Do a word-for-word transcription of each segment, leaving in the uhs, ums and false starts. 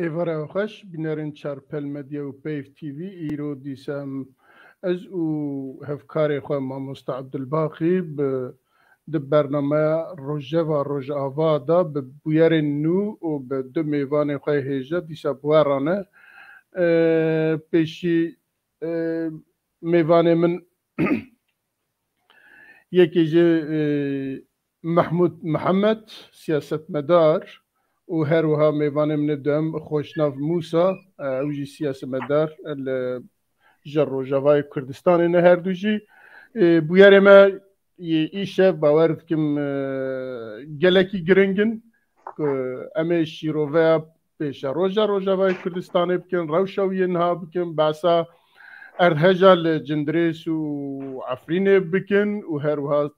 Êvara xweş, bînerên Çarpel Medya û Peyv T V, îro dîsa em ez û hevkarê xwe Mamoste Abdulbaqî bi, di bernameya Rojeva Rojava de bi bûyerên nû û bi du mêvanên xwe hêja dîsa bi we re ne. E, pêşî, e, mêvanê min yekê jî, e, Mehmûd Mihemed, siyasetmedar û her wiha mêvanê min ê duhem Xweşnav Mûsa, e, ew jî siyasetmedar li, ji Rojavayê Kurdistanê ne her du jî. E, bûyerê me yê îşev bawer dikim, e, gelekî giring in ku em ê şîroveya pêşeroja Rojavayê Kurdistanê bikin, rewşa wî yê niha bikin, behsa erdheja li Cindirês û Efrînê bikin û her wiha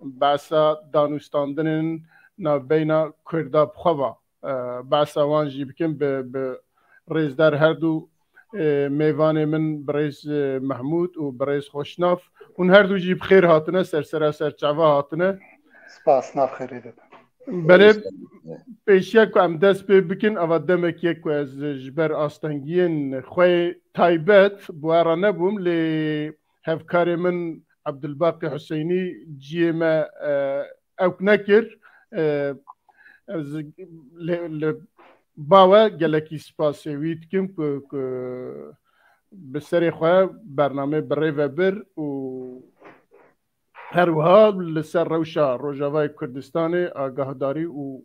behsa danûstandinên navbeyna Kurda bi xwe ve, e, behsa wan jî bikin bi, bi rêzdar her du, e, mêvanê min birêz, e, Mehmûd û birêz Xweşnav. Hûn her du jî bi xêr hatine, ser sera ser çava hatine. Spas, nav xêrê de be. Belê, pêşiya ku em dest pê bikin, ava demek ye ku ez ji ber astengiyên xwe yê taybet bi we re nebûm, lê hevkarê min Abdulbaqî Huseynî ciyê me, e, ewk nekir. E, ez li, li ba we gelekî spasê wî dikim ku, ku bi serê xwe bernamê bi rê ve bir û her wiha li ser rewşa Rojavayê Kurdistanê agahdarî û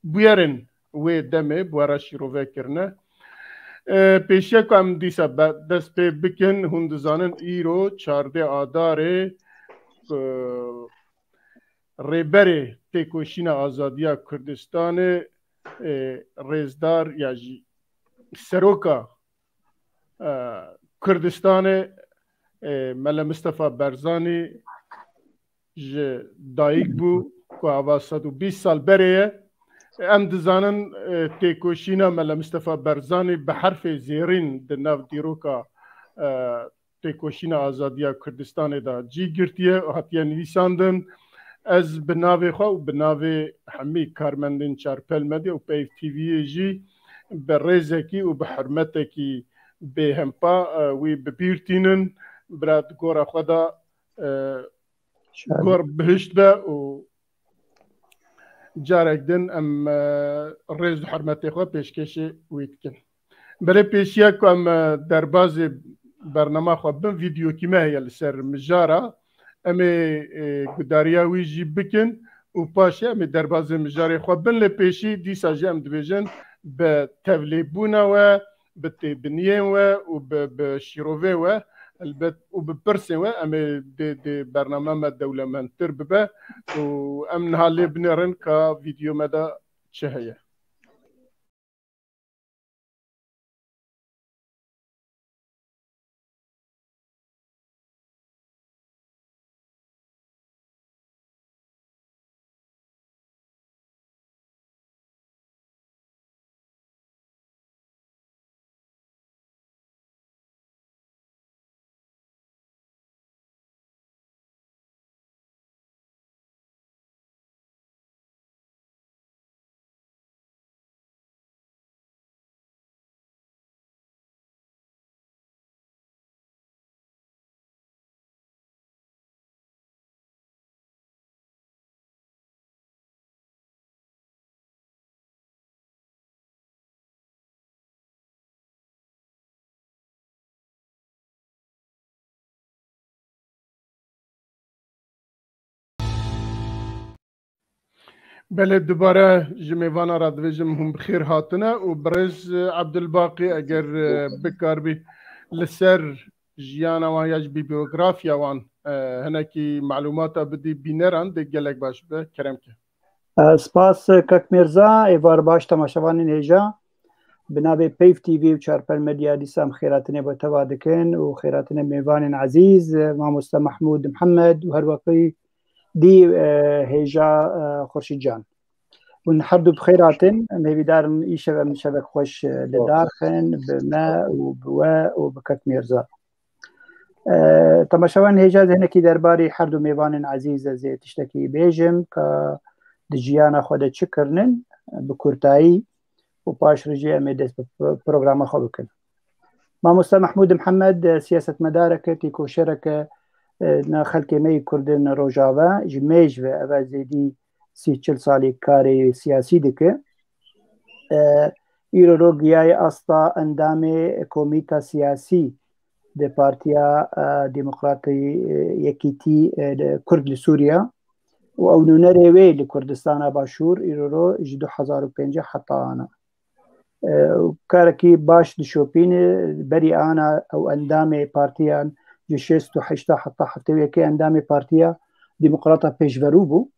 bûyerên wê demê bi we re şîrove kirine. E, pêşiya ku em dîsa be-, dest pê bikin, hûn dizanin îro çardeh Adarê, e, Rêberê Têkoşîna Azadiya Kurdistanê, e, Rêzdar ya jî Seroka, e, Kurdistanê, e, Mele Mistefa Berzanî ji dayik bû, ku ava sed û bîst sal berê ye. Em dizanin, e, têkoşîna Mele Mistefa Berzanî bi herfê zêrîn di nav dîroka, e, têkoşîna azadiya Kurdistanê de cî girtiye û hatiye nivîsandin. Ez bi navê xwe û bi navê hemî karmendên Çarpel Medya û Peyv T V'yê jî bi rêzekî û bi hurmetekî bêhempa, e, wî bi bîr tînin. Bira di gora xwe de, e, Şad. Gor bihişt be û carek din em, e, rêz û hurmetê xwe pêşkêşê wî dikin. Belê pêşiya ku em, e, derbazê bernama xwe bin, vîdeokî me heye li ser mijara. Em ê, e, gudariya wî jî bikin û paşê em ê derbazê mijarê xwe bin. Lê pêşî dîsa jî em dibêjin bi tevlêbûna we, bi têbiniyên we û bi, bi şîrovê we, elbet, û bi pirsên we, em ê dê, dê bername me dewlemendtir bibe û em niha lê binêrin ka vîdeo me de çi heye. Belê, dubare ji mêvana re dibêjim hûn bi xêr hatine û birêz Ebdulbaqî, eger, e, bikaribî li ser jiyana wan ya jî bîyografiya wan, e, hinekî malûmata bidî bîneran, dê gelek baş be. Kerem ke. E, spas, e, kek Mêrza, êvar baş temaşevanên hêja. Bi navê Peyv T V û Çarpel Medya dîsa em xêratinê bo teva dikin û xêratinê mêvanên ezîz, e, Mamoste Mehmûd Mihemed û her wekî dî, e, hêja, e, Xurşîd Can. Hûn her du bi xêr hatin. Em hêvîdar in îşev em şevek xweş, e, li dar xin, bi me û bi we û bi kek Mêrza. E, temaşevan hêja, ez hinekî derbarî her du mêvanên ezîz ez ê tiştekî bêjim, ka di jiyana xwe de çi kirinin, bi kurtayî. û paş re jî em ê dest bi programa xwe bikin. Mamoste Mehmûd Mihemed, e, siyasetmedareke, têkoşereke, e, na xelkê me yê Kurd in Rojava, ji mêj ve, ev e zêdî sî çil salî karê siyasî dike. E, îro ro giyaye asta endamê komîta siyasî de Partiya, e, Demokratî, e, Yekîtî, e, li Kurd li Sûriya û ew nûnerê wê li Kurdistana Başûr îro ro ji du hezar û pêncî heta ana. E, karekî baş dişopîne, berî ana ew endamê partiyan ji şêst û heşta heta heftê û yekê endamê Partiya Demokrata Pêşverû bû.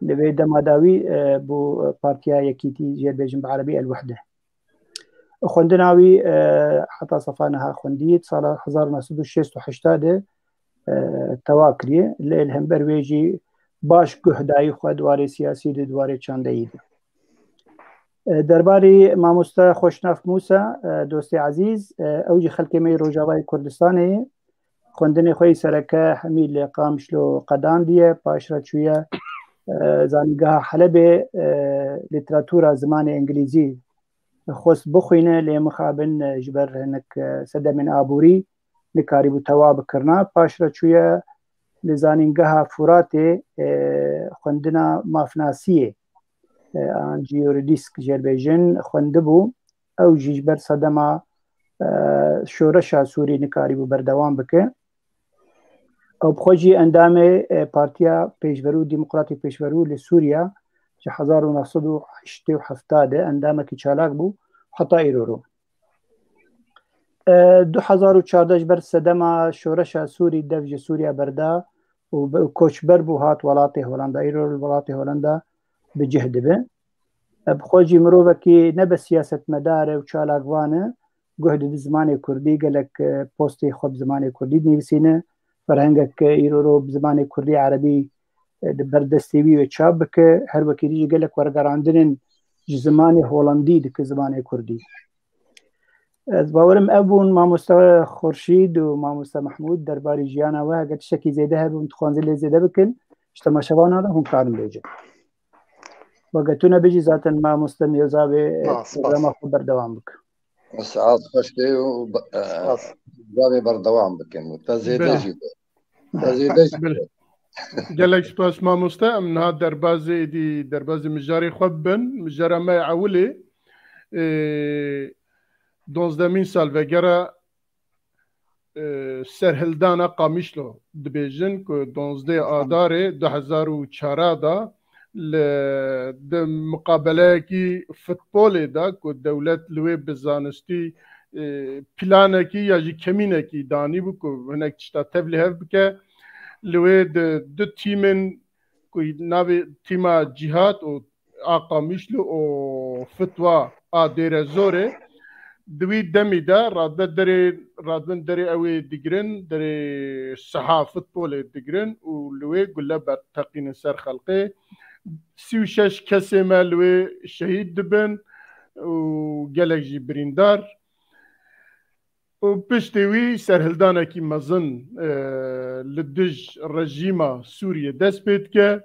Li vê dema dawî, e, bû Partiya Yekîtî, jê bêjin bi erebî El Wehde. Xwendina wî, e, heta sefa niha xwendî, sala hezar û neh sed û şêst û heşt de, e, tewa kiriye. Lê li hember wê jî baş guh dayî xwe di warê siyasî de, di warê çandeyî de. E, derbarê mamoste Xweşnav Mûsa, e, dostê ezîz, e, ew jî xelkê me yê Rojavayê Kurdistanê ye. Xwendinê xwe yê sereke hemî li Qamişlo qedandiye, paş re çûye, e, Zanîngeha Helebê, e, lîteratûra zimanê îngilîzî xwest bixwîne, lê mixabin, e, ji ber hinek, e, sedemên aborî nikarîbû tewa bikirina. Paş re çûye li Zanîngeha Furatê, e, xwendina mafnasiyê, e, an jî Eurodîsk jê re bêjin, xwendibû. Ew jî ji ber sedema, e, şoreşa Sûrî nikarîbû berdewam bike. Ew bi xwe jî endamê, e, Partiya Pêşverû, Demokratê Pêşverû li Sûriya ji hezar û neh sed û heştê û heft de endamekî çalak bû, heta îro ro. E, du hezar û çardeh ji ber sedema şoreşa Sûrî dev ji Sûriya berda û bi, koçber bû, hat welatê Holanda. Îro li welatê Holanda bi cih dibe. E, bi xwe jî mirovekî ne bi siyasetmedar e û çalakvan e, guh dide zimanê kurdî, gelek, e, postê xwe bi zimanê kurdî dinivîsîne. Ferhengek, e, îro ro bi zimanê kurdî, erebî, e, di ber destê wî ve çap bike. Her wekî dî jî gelek wergerandinên ji zimanê holandî dike zimanê kurdî. Ez bawerim ev bûn mamoste Xurşîd û mamoste Mehmûd derbarê jiyana we. Heger tiştekî zêde hebe hûn dixwazin lê zêde bikin, ji temaşevana re hûn karin bêjin. Weke tu nebêjî zaten mamoste Mîrza vê, e, Na, spas. programa xwe berdewam bike. Saet xweş be û be-, e, Spas. Programê berdewam bikin. Te zêde Bile. jî be. Te zêde jî Bile. be. Gelek spas mamoste. Em niha derbazê êdî, derbazê mijarê xwe bibin. Mijara me ya ewilê, e, donzdemîn salvegera, e, serhildana Qamişlo dibêjin ku donzdeh Adarê du hezar û çar de li, di miqabeleyekî futbolê de ku dewlet li wê bi zanistî, e, planekî ya jî kemînekî danîbû ku hinek tişta tev li hev bike, li wê di du tîmên ku navê tîma Cîhad û a Qamişlo û Fitwa a Dêrezorê, di wî demî de radbe derê, radbin derê ew ê digirin, derê siha futbolê digirin û li wê gule berteqînin ser xelkê. Sî û şeş kesê me li wê şehîd dibin û gelek jî birîndar. Û piştî wî serhildanekî mezin, e, li dij rejîma Sûriyê dest pê dike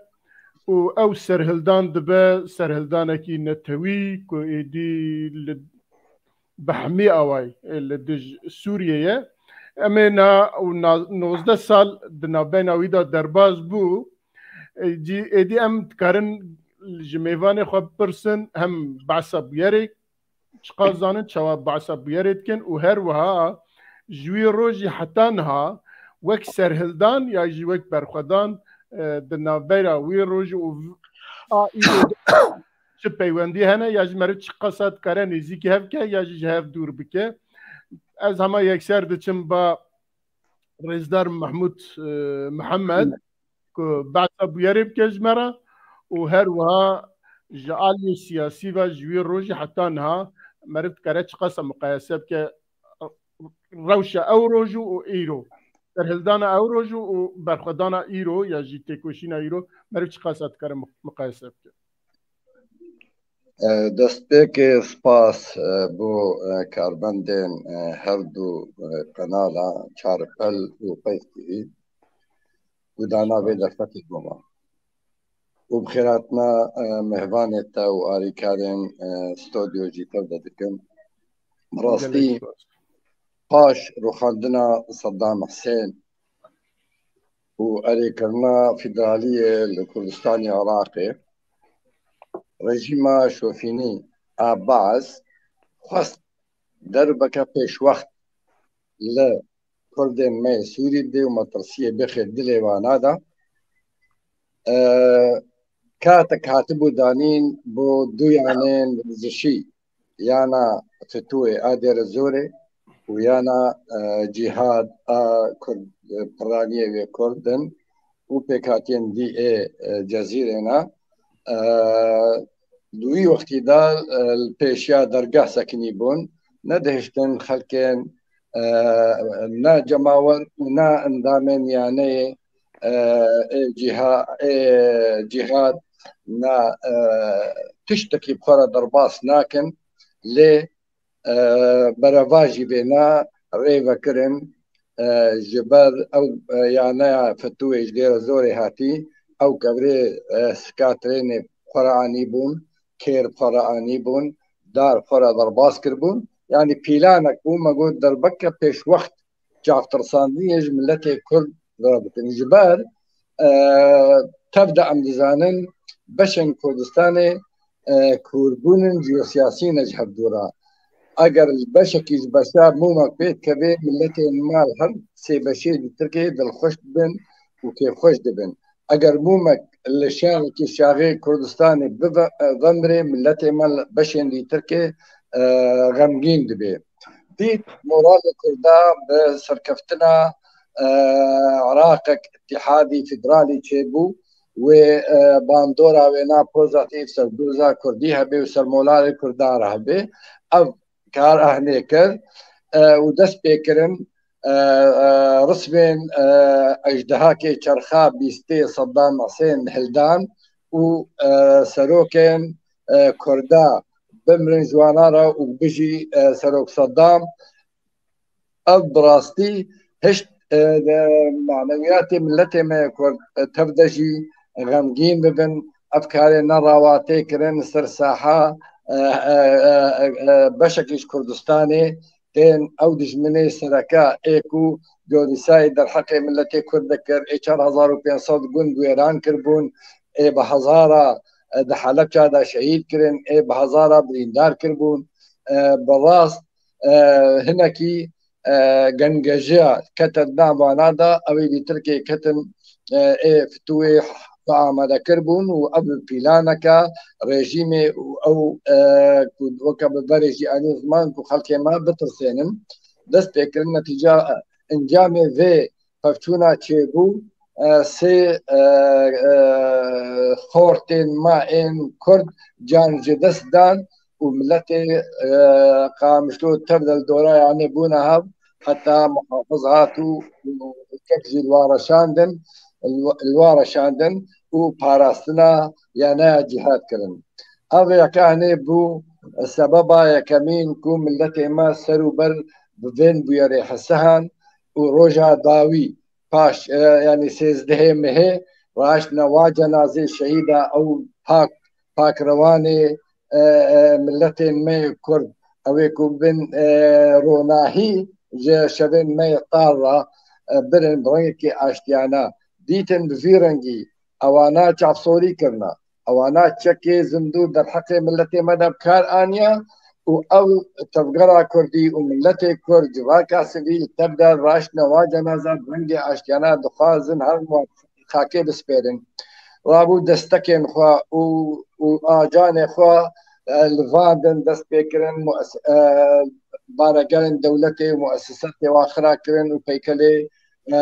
û ew serhildan dibe serhildanekî netewî ku êdî li, bi hemî awayî, e, li dij Sûriyê ye. Em ê na, û na, nozdeh sal di navbeyna wî de derbas bû. E, cî, êdî em dikarin ji mêvanê xwe bipirsin, hem behsa bûyerê çiqas zanin çawa behsa bûyerê dikin û her wiha ji wî rojî heta niha wek serhildan ya jî wek berxwedan, e, di navbeyra wî rojî û v-, a îro de çi peywendî hene ya jî meriv çiqasa dikare nêzîkî hev ke ya jî ji hev dûr bike. Ez hema yekser diçim ba Rêzdar Mehmûd, e, Mihemed ku behsa bûyerê bike ji me re û her wiha ji aliyê siyasî ve ji wî rojî heta niha meriv dikare çiqasa miqayese bike rewşa ew roj û îro, serhildana ew roj û berxwedana îro ya jî têkoşîna îro meriv çiqasa dikare mi-, miqayese bike. E, destpêkê spas, e, bo, e, karbendên, e, her du, e, kanala Çarpel û Qeys T V. Gudana vê derfetê bo me. û bi xêr hatina, e, mehvanê te û alîkarên, e, stodyo jî tev de dikim. Bi rastî paş rûxandina Seddam Husên û erêkirina federaliyê li Kurdistanê Iraqê, rejîma şofînî a Baas xwest derbeke pêşwext li Kurdên me yê Sûrî bidê û metirsiyê bixê dilê wana de. E, katek hatibû danîn bo du yanên werzişî, yana Fitûyê a Dêrezorê û yana, e, Cîhad a Kurd, e, piraniyê wê Kurd in û pêkhatiyên dî ê, e, Cezîrê ne. E, di wî wextî de, e, li pêşiya dergeh sekinî bûn, nedihiştin xelkên, e, ne cemawer û ne endamên yaneyê, e, ê cîha-, ê Cîhad ne, e, tiştekî bi xwe re derbas nakin, lê, e, berevajî vêna rê vekirin, e, ji ber ew, e, yaneya Fitûyê ji Dêrezorê hatî, ew kevirê, e, sikatirênê xwe re anî bûn, kêr xwe re anî bûn, dar xwe re derbas kiribûn. Yanî pîlanek bû, me got derbeke pêşwext çavtirsandinê ji miletê Kurd re bikin. Ji ber, e, tev de em dizanin beşên Kurdistanê, e, kûrbûn in, jiyosiyasî ne ji hevdû re. Eger li beşekî ji beşa mûmek pê dikeve, miletên me li her sê beşê dîtirkê dilxweş dibin û kêfxweş dibin. Eger mûmek li şaxekî şaxê Kurdistanê bive-, e, vemirê, miletê me li beşên dîtirkê, e, xemgîn dibe. Dît moralê Kurda bi serkeftina, e, Iraqek îtîhadî federalî çêbû. Wê, e, bandora wêna pozatîf ser doza Kurdî hebe û ser moralê Kurdan re hebe. Ev kar ehnê kir, e, û dest pê kirin, e, e, rismên, e, ejdehakê çerxa bîstê Seddam Husên hildan û, e, serokên, e, Kurda bimrin ji wana re û bijî, e, Serok Seddam. Ev bi rastî hişt, e, de manewiyatê miletê me Kurd, e, tev de jî xemgîn bibin. Ev karê ne rawa tê kirin li ser saha, e, e, e, e, beşekî ji Kurdistanê tên ew dijminê sereke ê ku cînosayîd derheqê miletê Kurd dikir, ê çar hezar û pênc sed gund wêran kiribûn, ê bi hezara, e, di Helebça de şehîd kirin, ê bi hezara birîndar kiribûn. E, bi rast, e, hinekî, e, gengejiya kete di nav wana de, ew ê dîtirkê ketin, e, ê Fitûyê xwe amade kiribûn û ev bi pîlaneke rejîmê û ew, e, ku weke bi berê jî anî ziman ku xelkê me bitirsênin, dest pê kirin. Netîca, e, encamê vê pevçûna çêbû, e, sê, e, e, xortên me ên Kurd can ji dest dan û miletê, e, Qamişlo tev de li dora yanê bûne hev, heta muhafiz hat û kek jî li wan re şandin, li wa-, li wan re şandin û parastina yaneya cîhad kirin. Ev yeka hinê bû sebeba yekemîn ku miletê me ser û ber bi vên bûyerê hesihan û roja dawî paş, e, yanî sêzdehê mehê raştine wa cenazê şehîda ew pak, pakrewanê, e, e, miletên me yê Kurd, ew ê ku bin, e, ronahî ji şevên me yê tar re, e, birin bi rengekî aştiyane. Dîtin bi vî rengî ewana çavsorî kirine. Ewana çekê zindû derheqê miletê me de bi kar aniye û ew tevgera Kurdî û miletê Kurd, civaka sivîl tev de raştine wa cenaza bi rengê aştiyane dixwazin her wan xakê bispêrin. Rabû destekên xwe û, û acanê xwe, e, livandin, dest pê kirin, mues-, e, baregerên dewletê û muesesatê wan xira kirin û peykelê, e,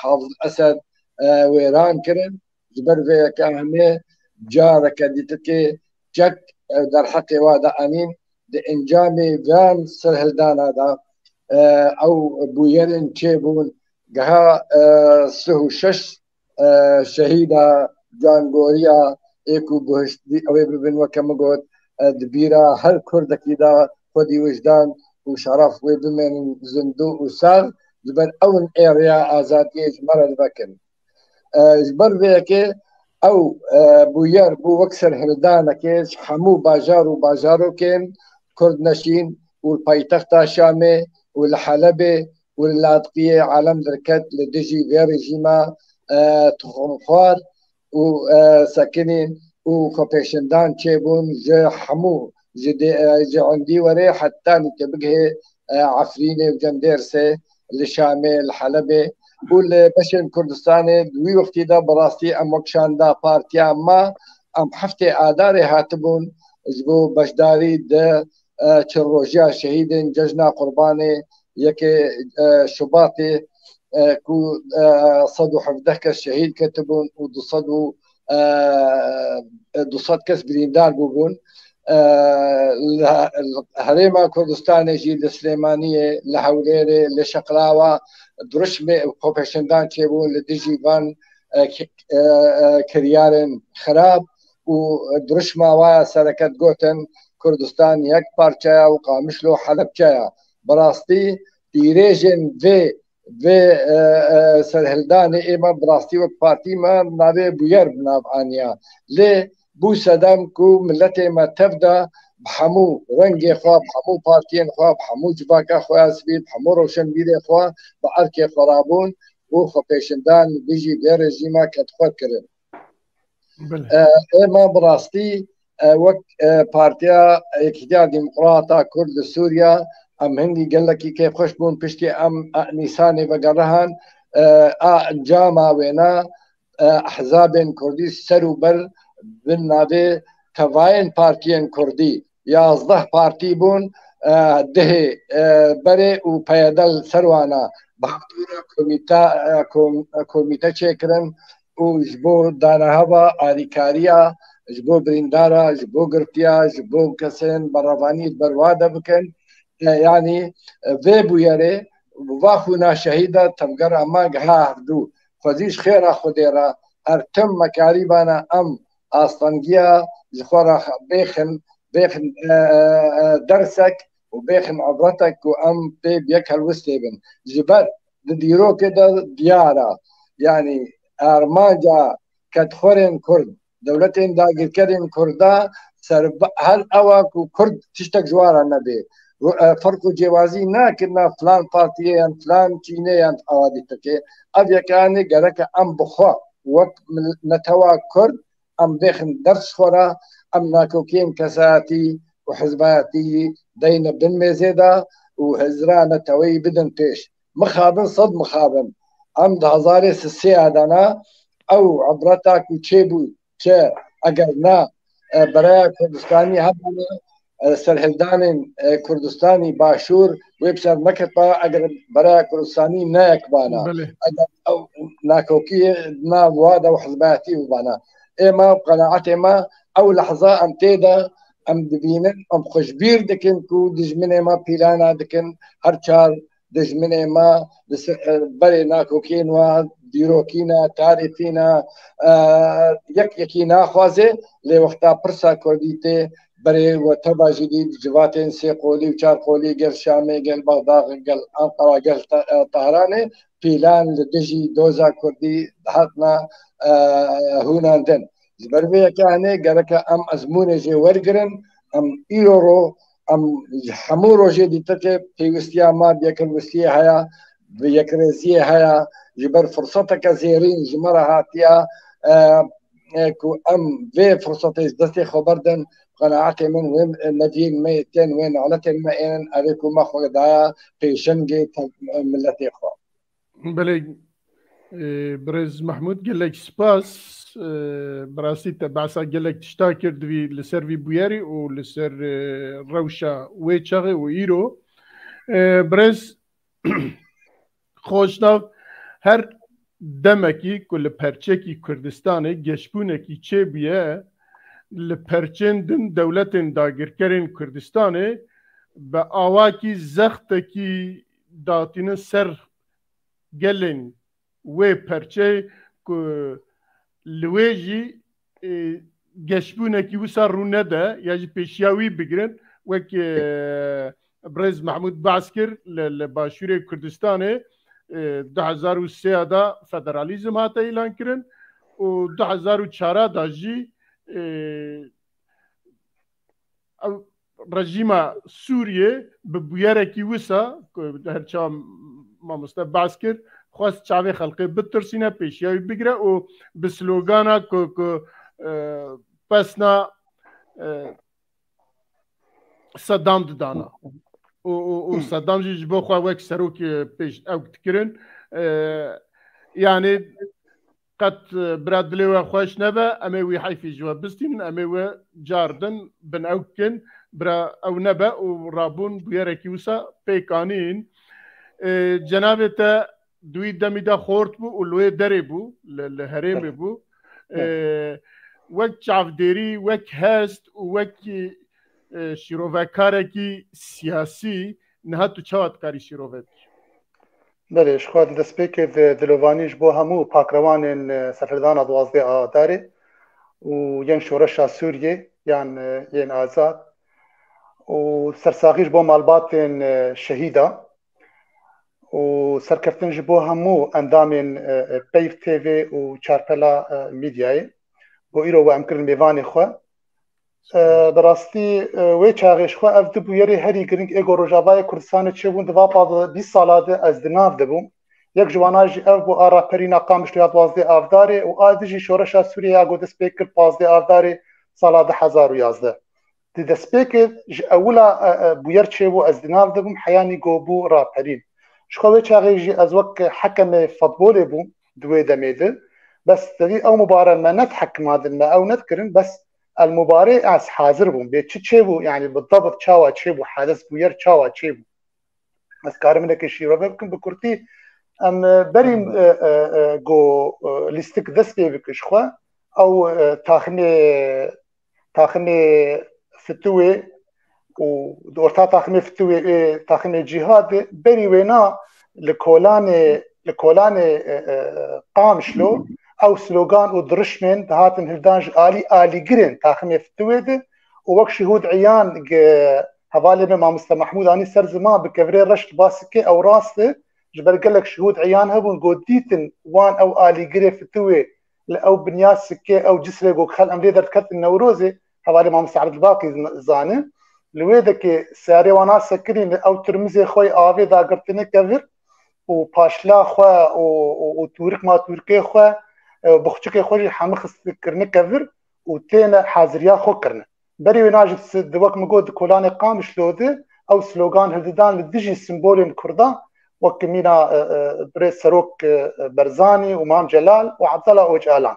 Hafiz Esed, e, wêran kirin. Ji ber vê yeke hemê careke dîtikê çek, e, derheqê wa de anîn. Di encamê van serhildana de, e, ew bûyerên çêbûn, geha, e, sih û şeş, e, şehîda cangoriya ê ku guhiştî ew ê bibin, weke min got, e, di bîra her Kurdekî de xwedî wijdan û şeref wê bimênin zindû û sax, ji ber ew in ê rêya azadiyê ji me re divekin. E, ji ber vê yekê Ew e, bûyer bû wek serhildanekê ji hemû bajar û bajarokên Kurd neşîn û li paytexta Şamê û li Helebê û li Ladiqiyê alem derket li dijî vê rejîma e, tuxumxwar û e, sekinîn û xwepêşindan çêbûn ji hemû ji dê- e, ji endî were hetanî te bigihê e, Efrînê û Cendêrsê, li Şamê, li Helebê û li beşên Kurdistanê di wî wextî de bi rastî em wek şanda partiya me, em heftê Adarê hatibûn ji bo beşdarî di e, çil rojiya şehîdên Cejna Qurbanê, yekê e, Şubatê e, ku e, sed û hevdeh kes şehîd ketibûn û du sed û e, du sed kes birîndar bûbûn. E, li, li Herêma Kurdistanê jî li Silêmaniyê, li Hewlêrê, li Şeqlawa dirûşmê xwepêşindan çêbûn li dijî van e, ki- e, e, kiryarên xirab û dirûşma wa ya sereke digotin Kurdistan yek parçe ye û Qamişlo Helebçe ye. Bi rastî dîrêjên vê vê e, e, serhildanê ê me bi rastî wek partî me navê bûyer bi nav aniya. Lê bû sedem ku miletê me tev de bi hemû rengê xwe, bi hemû partiyên xwe, bi hemû civaka xwe ya sivîl, bi hemû rewşenbîrê xwe bi erkê xwe rabûn û xwepêşindan li dijî vê rejîma kedxwe kirin. Belê. E, ê me bi rastî e, wek e, Partiya Yekîtiya Demokrata Kurd li Sûriya em hingî gelekî kêfxweş bûn piştî em e, Nîsanê vegerihan e, a encama wêna e, ehzabên Kurdî ser û ber bin navê tevayên partiyên Kurdî yazdeh partî bûn, e, dehê e, berê û peyedel ser wana bi hevdû re komîte, e, kom- e, komîte çêkirin û ji bo daneheva alîkariya, ji bo birîndara, ji bo girtiya, ji bo kesên berevanî li ber wa de bikin. E, yanî e, vê bûyerê va xwîna şehîda tevgera me giha hevdû. Xwezî ji xêra Xwedê re her tim me karîbana em astengiya ji xwe re bêxin, bêxin e, e, e, dersek û bêxin ibretek ku em pê bi yek helwistê bin. Ji ber di dîrokê de diyar e. Yanî armanca kedxwerên Kurd, dewletên dagirkerên Kurda ser her ewa ku Kurd tiştek ji wan re nebê. Ru- e, Ferq û cêwazî nakirina filan partiyê yan filan çînê yan awa dîtekê. Ev yekanê gereke em bi xwe wek mil- netewa Kurd em bêxin ders xwe re, em nakokiyên kesayetî û hizbayetî deyne bin mêzê de û hizra neteweyî bidin pêş. Mixabin, sed mixabin. Em di hezarê sisê ya de ne, ew ibreta ku çêbû, çi eger ne e, Beraya Kurdistanî hebûne, e, serhildanên e, Kurdistanî Başûr wê bi ser neketba eger Beraya Kurdistanî neyekbana. Belê. Eger ew nakokiyê di nav wa de û hizbayetî bibana. Ê me, bi qenaetê me, ew lehza em tê de em dibînin, em xwe ji bîr dikin ku dijminê me pîlana dikin, her çar dijminê me li se- e, berê nakokiyên wa dîrokî ne, tarîxî ne, e, yek yekî naxwaze, lê wexta pirsa Kurdî tê berê we teva jî dît civatên sê qolî û çar qolî gel Şamê, gel Bexdad, gel Anqara, gel Te- e, Tehranê pîlan li dijî doza Kurdî dihatna e, hûnandin. Ji ber vê yekê hene gereke em ezmûnê jê wergirin, em îro ro, em ji hemû rojê dîtike pêwistiya me bi yekhilwistiyê heye, bi yekrêziyê heye, ji ber firseteke zêrîn ji me re hatiye, e, e, ku em vê firsetê ji destê xwe berdin, qenaetê min wê neviyên me tên, wê neletên me ênin, erê ku me xwe daye pêşengê te- miletê xwe. Belê, e, birêz Mehmûd, gelek spas. E, bi rastî te behsa gelek tişta kir divî li ser vî bûyerî û li ser e, rewşa wê çaxê û îro. E, birêz Xweşnav, her demekî ku li perçekî Kurdistanê geşbûnekî çêbûye, li perçên din dewletên dagirkerên Kurdistanê bi awakî zextekî datînin ser gelên wê perçeyê ku li wê jî e, geşbûnekî wisa rûnede ya jî pêşiya wî bigirin, wek e, birêz Mehmûd behs kir, li, li Başûrê Kurdistanê e, du hezar û sê de federalîzm hate îlan kirin û du hezar û çar de jî, e, ew rejîma Sûriyê bi bûyerekî wisa, ku her çawa mamoste behs kir, xwest çavê xelkê bitirsîne, pêşiya wî bigire û bi slogana ku, ku, e, pesna, e, Sedam didana. Û, û, û Sedam jî ji bo xwe wek serokê pêş ew dikirin. E, yanî qet, e, bira dilê we xweş nebe, em ê wî heyfî ji we bistînin, em ê we car din bin ew kin, bira ew nebe û rabûn bûyerekî wisa pêk anîn. E, cenabê te di wî demî de xort bû û li wê derê bû, li, li herêmê bû. E, wek çavdêrî, wek hest û wek, e, şîrovekarekî siyasî niha tu çawa dikarî şîrove bikî? Belê, ji xwe destpêkê di dilovanî ji bo hemû pakrewanên, e, serhildana duwazdeh Adarê û yên şoreşa Sûriyê yan, e, yên azad û sersaxî ji bo malbatên, e, şehîda û serkeftin ji bo hemû endamên, e, e, Peyv T V û Çarpela, e, Medyayê. Bo îro we em kirin mêvanê xwe. E, bi rastî, e, wê çaxê ji xwe ev du bûyerê herî giring ê ku Rojavayê Kurdistanê çêbûn di va pazdeh bîst sala de ez di nav de bûm. Yek ji wana jî ev bû a raperîna Qamişlo ya duwazdeh Avdarê û a di jî şoreşa Sûriyê ya ku dest pê kir pazdeh Avdarê sala du hezar û yazdeh. Di destpêkê ji ewila, e, e, bûyer çêbû ez di nav de bûm, heyanî ku bû raperîn. Ji xwe wê çaxê jî ez wek hekemê futbolê bûm di wê demê de. Bes tevî ew mubare me nedihekimandin, me ew nedikirin, bes el mubare ez hazir bûm. Bê çi çêbû, yanî bi dabit çawa çêbû, hedis bûyer çawa çêbû. Ez karim hinekê şîrove bikim bi kurtî. Em, e, berî, e, e, e, ku, e, lîstik dest pê bike ji xwe, ew, e, taximê, taximê Fitûyê û di orta taximê Fitûyê ê taximê Cîhadê berî wêna li kolanê, li kolanê, e, e, Qamişlo ew slogan û dirişmên dihatin hildan ji alî alîgirên taximê Fitûyê de û wek şihûd eyan ge-, hevalê me mamoste Mehmûd anî ser ziman bi kevirê reş li ba sikê ew rast e, ji ber gelek şihûd eyan hebûn ku dîtin wan ew alîgirê Fitûyê li ew binya sikê ew cisrê ku xel em lê derdiketin Newrozê, hevalê mamoste Ebdilbaqî zane. Li wê dekê serê wana sekirîn li ew tirmizê xwe yê avê dagirtine kevir û paşla xwe û, û, û tûrik ma tûrikê xwe, e, buxçikê xwe jî hemû xist kirine kevir û têne haziriya xwe kirine. Berî wê na jî di, wek min got, di kolanê Qamişlo de ew slogan hildidan li dijî simbolên Kurdan, wek mîna, e, e, birêz serok, e, Berzanî û Mam Celal û Abdullah Ocalan.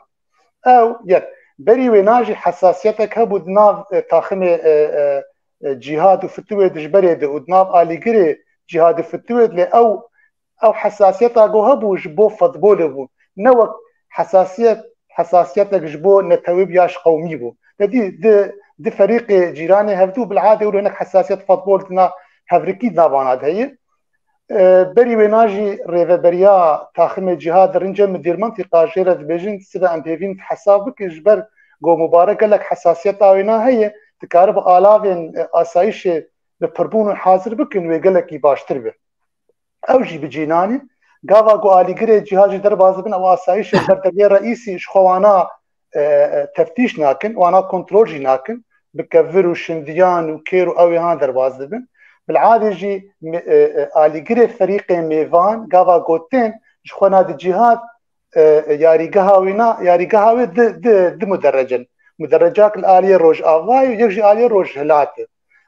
Ew yek. Berî wê na jî hesasiyetek hebû di nav, e, taximê, e, e, e, Cîhad û Fitûyê dijberê de û di nav alîgirê Cîhad û Fitûyê de, lê ew ew hesasiyeta ku hebû ji bo futbolê bû. Ne wek hesasiyet, hesasiyetek ji bo netewî bû ya ji qewmî bû. Te dî di, di ferîqê cîranê hevdû bil'adê wilo hinek hesasiyet futbol di na hevrikî di navana de heye. E, berî wêna jî rêveberiya taximê Cîhad Rince Midir Mintîqa jê re dibêjin, sibe em pêvîn hesab bikin, ji ber ku Mubarek gelek hesasiyeta wêna heye, dikaribe alavên, e, asayîşê bi pirbûn û hazir bikin, wê gelekî baştir be. Ew jî bi cînanî. Gava ku alîgirê Cîhad jî derbas dibin, ew asayîşê ber devê reîsî ji xwe wana, e, e, teftîş nakin, wana kontrol jî nakin. Bi kevir û şindiyan û kêr û ew ê han derbas dibin. Bil'adê jî me-, e, e, alîgirê ferîqê mêvan, gava ku tên, ji xwe na di Cîhad, e, e, yarîgeha wî na, yarîgeha wê di, di, di muderecin. Muderecak li aliyê Rojavayê û yek jî aliyê Rojhilatê.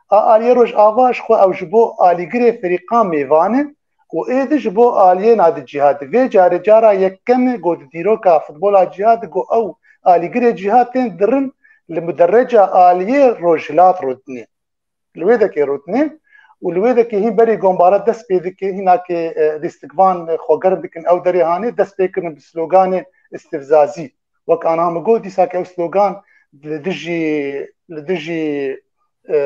A aliyê Rojava ji xwe ew ji bo alîgirê ferîqan mêvan e û êdî ji bo aliyê na di Cîhadê. Vê carê cara yekem e ku di dîroka futbola Cîhadê ku ew alîgirê Cîhad tên dirin li mudereca aliyê Rojhilat rûdinê. Li wê dekê rûdinê û li wê dekê hîn berî gombara dest pê dike, hînakê, e, lîstikvan, e, xwe germ dikin ew derê hanê, dest pê kirin bi sloganê istifzazî. Wek ana min got, dîsa ke ew slogan li dijî, li dijî, e,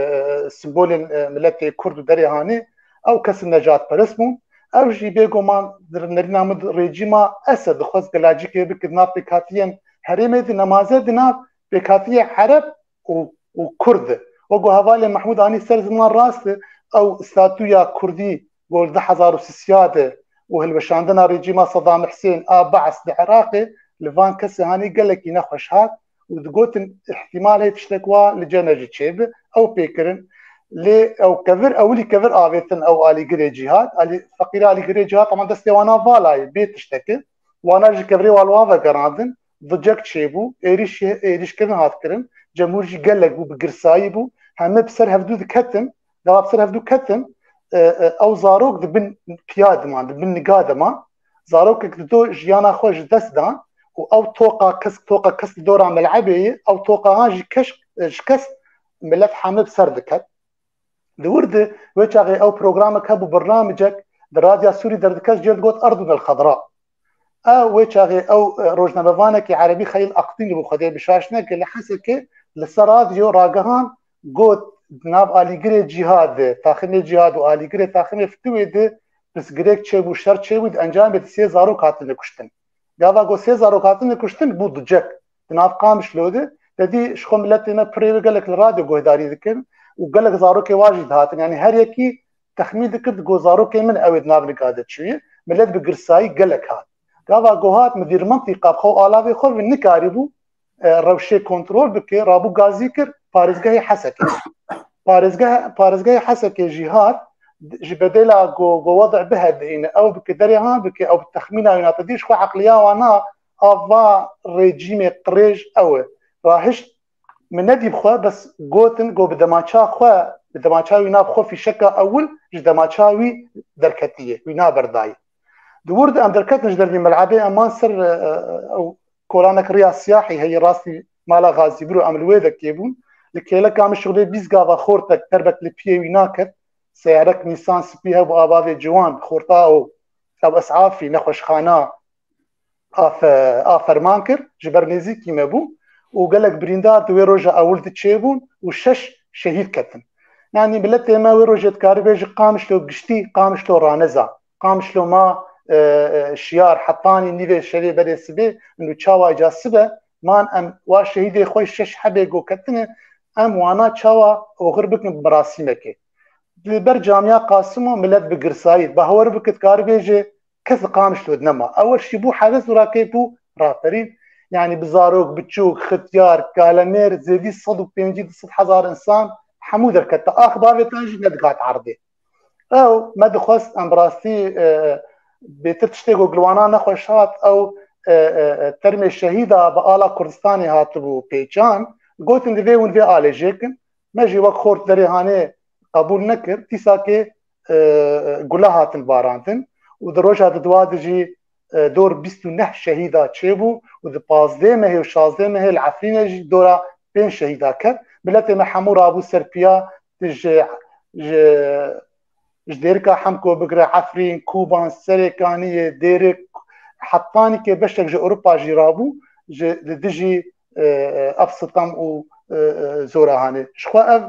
simbolên, e, miletê Kurd û derê hanê, ew kesin nejatperest bûn. Ew jî bêguman di nerîna min rejîma Esed dixwest gelacîkê bike di nav pêkhatiyên herêmê de, nemaze di nav pêkhatiyê Ereb û, û Kurd e. Wek ku hevalê Mehmûd anî ser ziman rast e, ew statûya Kurdî ku li du hezar û sêzdeh de û hilweşandina rejîma Sedam Husên a Be's di Iraqê, li van kesê hanê gelekî nexweş hat û digotin, ihtimal heye tiştek wa li cene jî çêbi, ew pê kirin. Lê ew kevir, ewilî kevir avêtin ew alîgirê cîhad, alî, feqîra alîgirê cîhad, ama destê wana vala ye, bê tiştekê. Wana ji kevirê wa li wan vegerandin, dicek çêbû, êrîş, êrîşkirin hat kirin, cemhûr jî gelek bû, bi girsayî bû, heme bi ser hevdû diketin, gava bi ser hevdû ketin, e, e, ew zarok di bin piya diman, di bin niga diman, zarokek dido jiyana xwe ji dest dan û ew toqa kesk, toqa kesk di dora melebê ye, ew toqa han jî keşk, e, ji kesk milet heme bi ser diket. Di wir de wê çaxê ew programek hebû, bernamecek di Radya Sûrî derdikest, jê digot Erdun el Xedra. Ew wê çaxê ew, e, rojnamevanekî erebî Xelîl Aqdînî bû, Xwedê bi şaş neke, li Hesekê li ser radyo ragihand, got, di nav alîgirê cîhad de, taximê cîhad û alîgirê taximê fitûyê de pirsgirêk çêbû, şer çêbû, di encamê de sê zarok hatine kuştin. Gava ku sê zarok hatine kuştin, bû ducek. Di nav Qamişlo de, te dî ji xwe miletê me pirê wê gelek li radyo guhdarî dikin û gelek zarokê wa jî dihatin. Yanî her yekî texmîn dikir, digot zarokê min ew ê di nav nika de çûye. Milet bi girsayî gelek hat. Gava ku hat, midîr mintîqa bi xwe û alavê xwe ve nikarîbû, e, rewşê kontrol bike, rabû gazî kir parêzgehê Hesekê. Parêzgeh, parêzgehê Hesekê jî hat, ji bedêla ku, ku wede bihedîne, ew bike derê han bike, ew bi texmîna wîna te dî ji xwe eqliya wana a va rejîmê qirêj ew e. Rahişt, min nedî bi xwe, bes gotin ku bi demaça xwe, bi demaça wîna bi xwe fîşeka ewil ji demaça wî derketiye, wîna berdayî. Di wir de em derketin ji dervî melebê, em man ser, e, e, ew kolanek riya siyahî heye, rastî mala Xazî Biro, em li wê de kê bûn. Li kêleka min şixulê bîst gava xortek, terbek li piyê wî naket. Seyarek nîsan spî hebû, a bavê ciwan, xorta û ew esafî, nexweşxana, a fe-, a ferman kir, ji ber nêzîkî me bû û gelek birîndar di wê roja ewil de çêbûn û şeş şehîd ketin. Yanî miletê me wê rojê dikarî bêje Qamişlo giştî, Qamişlo raneza. Qamişlo ma, e, e, şiyar, hetanî nîvê şevê berê sibê, û çawa ca sibe, man em wa şehîdê xwe şeş hebê go ketine, em wana çawa oxir bikin bi merasîmekê. Li ber camiya Qasimo milet bi girsayî, bawer bike dikarî bêje, kes li Qamişlo de nema. Ewil şî bû hevez û rakê bû raperîn. Yanî bi zarok, biçûk, xityar, kalemêr, zêdî sed û pêncî du sed hezar insan hemû derkete. Ax bavê tan jî nedihat erdê. Ew me dixwest em bi rastî, e, bêtir tiştê ku li wana nexweş hat, ew, e, e, e, termê şehîda bi ala Kurdistanê hatibû pêçan, gotin divê hûn vê alê jêkin. Me jî wek xort derê hanê qebûl nekir. Dîsakê, e, gule hatin barandin û di roja di dua de jî, e, dor bîst û neh şehîda çêbû û di pazdeh mehê û şazdeh mehê li Efrînê jî dora pênc şehîda ket. Miletê me hemû rabû ser piya, ji, ji, ji Dêrika Hemko bigire Efrîn, Koban, Serêkaniyê, Dêrik, hetanî ke beşek ji Ewropa jî rabû, ji, li dijî, e, e, ev sitem û, e, e, zora hanê. Ji xwe ev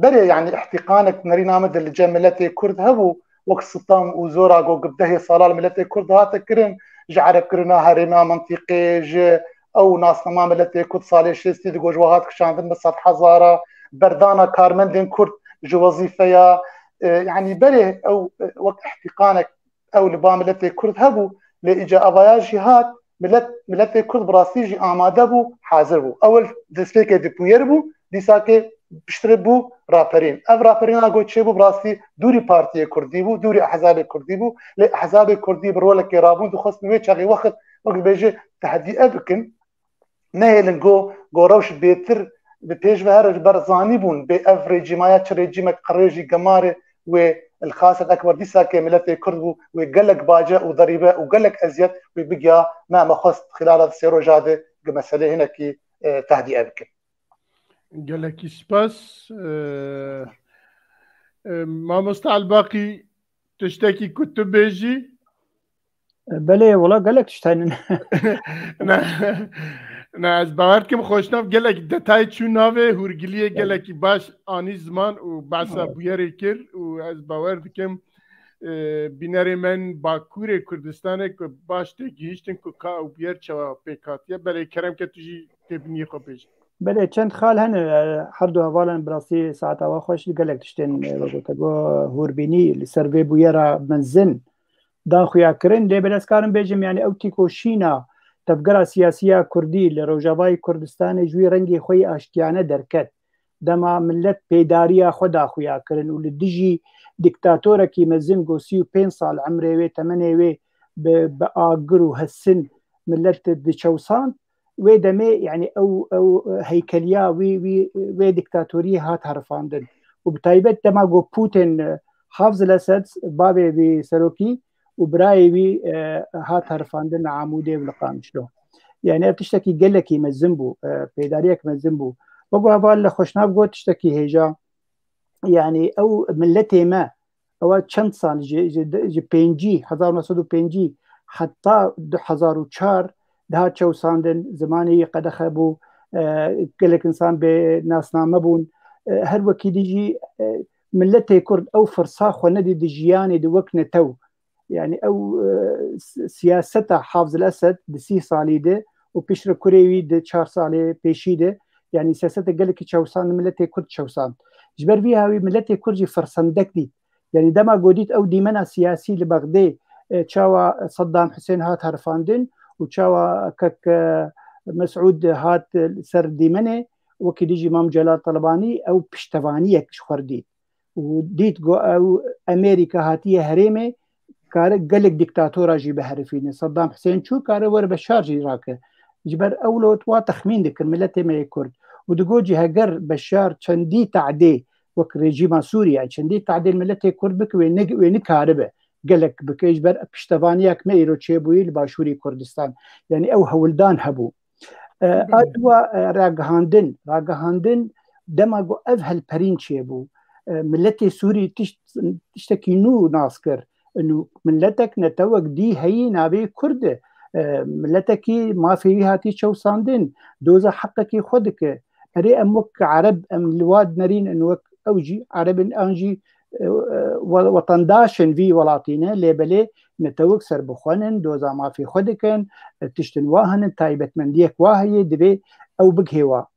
berê, yanî îhtîqanek nerîna me de li cem miletê Kurd hebû, wek sitem û zora ku bi dehê sala li miletê Kurd hate kirin, ji erebkirina herêma mintîqê, ji ew nasnama miletê Kurd salê şêstî digot ji we hat kişandin bi sed hezara, berdana karmendên Kurd ji wezîfeya, e, yanî berê ew, e, wek îhtîqanek ew li ba miletê Kurd hebû, lê îca evaya jî hat, milet, miletê Kurd bi rastî jî amade bû, hazir bû. Ewil destpêkê di bûyer bû, dîsakê piştre bû raperîn. Ev raperîna got çêbû bi rastî dûrî partiyê Kurdî bû, dûrî ehzabê Kurdî bû, lê ehzabê Kurdî bi rolekê rabûn dixwestin wê çaxê wext wek dibêje tehdîe bikin. Nehêlin go, go rewş bêtir bi pêş ve here ji ber zanîbûn bê ev rejîmaya çi rejîmek qirêjî gemarê wê li Xaset Ekber dîsakê miletê Kurd bû, wê gelek bace û derîbe û gelek eziyet wê bigiya me, me xwest xilala sê roja de gi meselê hinekî, e, tehdîe bikin. Gelekî spas. E, e, Mamoste Elbaqî, tiştekî ku tu bêjî? Belê, wela gelek tişt hene. Ne, ne, ez bawer dikim xweşnav gelek detay çû navê, hûrgiliyê gelekî baş anî ziman û behsa bûyerê kir û ez bawer dikim, e, bînerê me yên Bakurê Kurdistanê ku baş tê gihîştin ku ka ew bûyer çawa pêk hatiye. Belê, kerem ke tu jî têbîniyê xwe bêje. Belê, çend xal hene, e, her du hevalan bi rastî saeta we xweş, gelek tiştên, e, we gote, go hûrbînî li ser vê bûyera mezin dan xuya kirin. Lê belê ez karim bêjim, yanî ew tîkoşîna Tevgera siyasî ya Kurdî li Rojavayê Kurdistanê ji wî rengê xwe yê aştiyane derket. Dema millet pêdariya xwe da xuya kirin û li dijî dîktatorekî mezin ku sî û pênc sal emrê wê, temenê wê bi, bi agir û hesin millet diçewsand, wê demê, yani ew, ew heykeliya wî, wî, wê dîktatoriyê hat herifandin. Û bi taybet dema ku Putin, e, Hafz el-Esed, bavê wî serokî û birayê wî, e, hat herifandin li Amûdê û li Qamişlo. Yani ev tiştekî gelekî mezin bû, e, pêdariyek mezin bû. Wek heval li Xweşnav got tiştekî hêja, yani ew milletê me, ewa çend sal ji, ji, ji pêncî, hezar neh sed û pêncî heta du hezar û çar dihat çewsandin, zimanê wî qedexe bû, e, gelek insan bê nasname bûn. E, her wekî dî jî, e, milletê Kurd ew firsa xwe nedî di jiyanê de wek netew. Yani ew, e, si-, siyaseta Hafz el-Esed di sî salî de û piştre kurê wî di çar salê pêşî de, yani siyaseta gelekî çewsand, milletê Kurd çewsand. Ji ber vî hawî milletê Kurd jî firsendek dît. Yani dema ku dît ew dîmena siyasî li Bexdê, e, çawa Saddam Husên hat herifandin û çawa kek, e, Mesûd hat, e, ser dîmenê, wekî dî jî Mam Celal Talebanî ew piştevaniyek ji xwe re dît. Û dît ku ew Amerîka hatiye herêmê, kare gelek dîktatora jî biherifîne. Saddam Husên çû, kare were Beşar jî rake. Ji ber ew lo wa texmîn dikir, miletê me yê Kurd. Û digot jî heger Beşar çendî tehdê wek rejîma Sûrî, yani çendî tehdê miletê Kurd bike, wê ne-, wê nikaribe gelek bike. Ji ber piştevaniyek me îro çêbûyî li Başûrê Kurdistan. Yani ew hewldan hebû. E, a dua, e, ragihandin, ragihandin dema ku ev helperîn çêbû. E, miletê Sûrî tişt-, tiştekî nû nas kir. Û miletek, netewek dî heyî navê Kurd e. E, miletekî mafê wî hatî çewsandin, doza heqekî xwe dike. Erê em wek Ereb, em li wa dinerîn, em wek ew jî Ereb in, an jî, e, e, we-, wetendaş in vî welatî ne, lê belê netewek serbixwe nin, doza mafê xwe dikin, e, tiştin wa hene, taybetmendiyek wa heye, divê ew bigihê wa.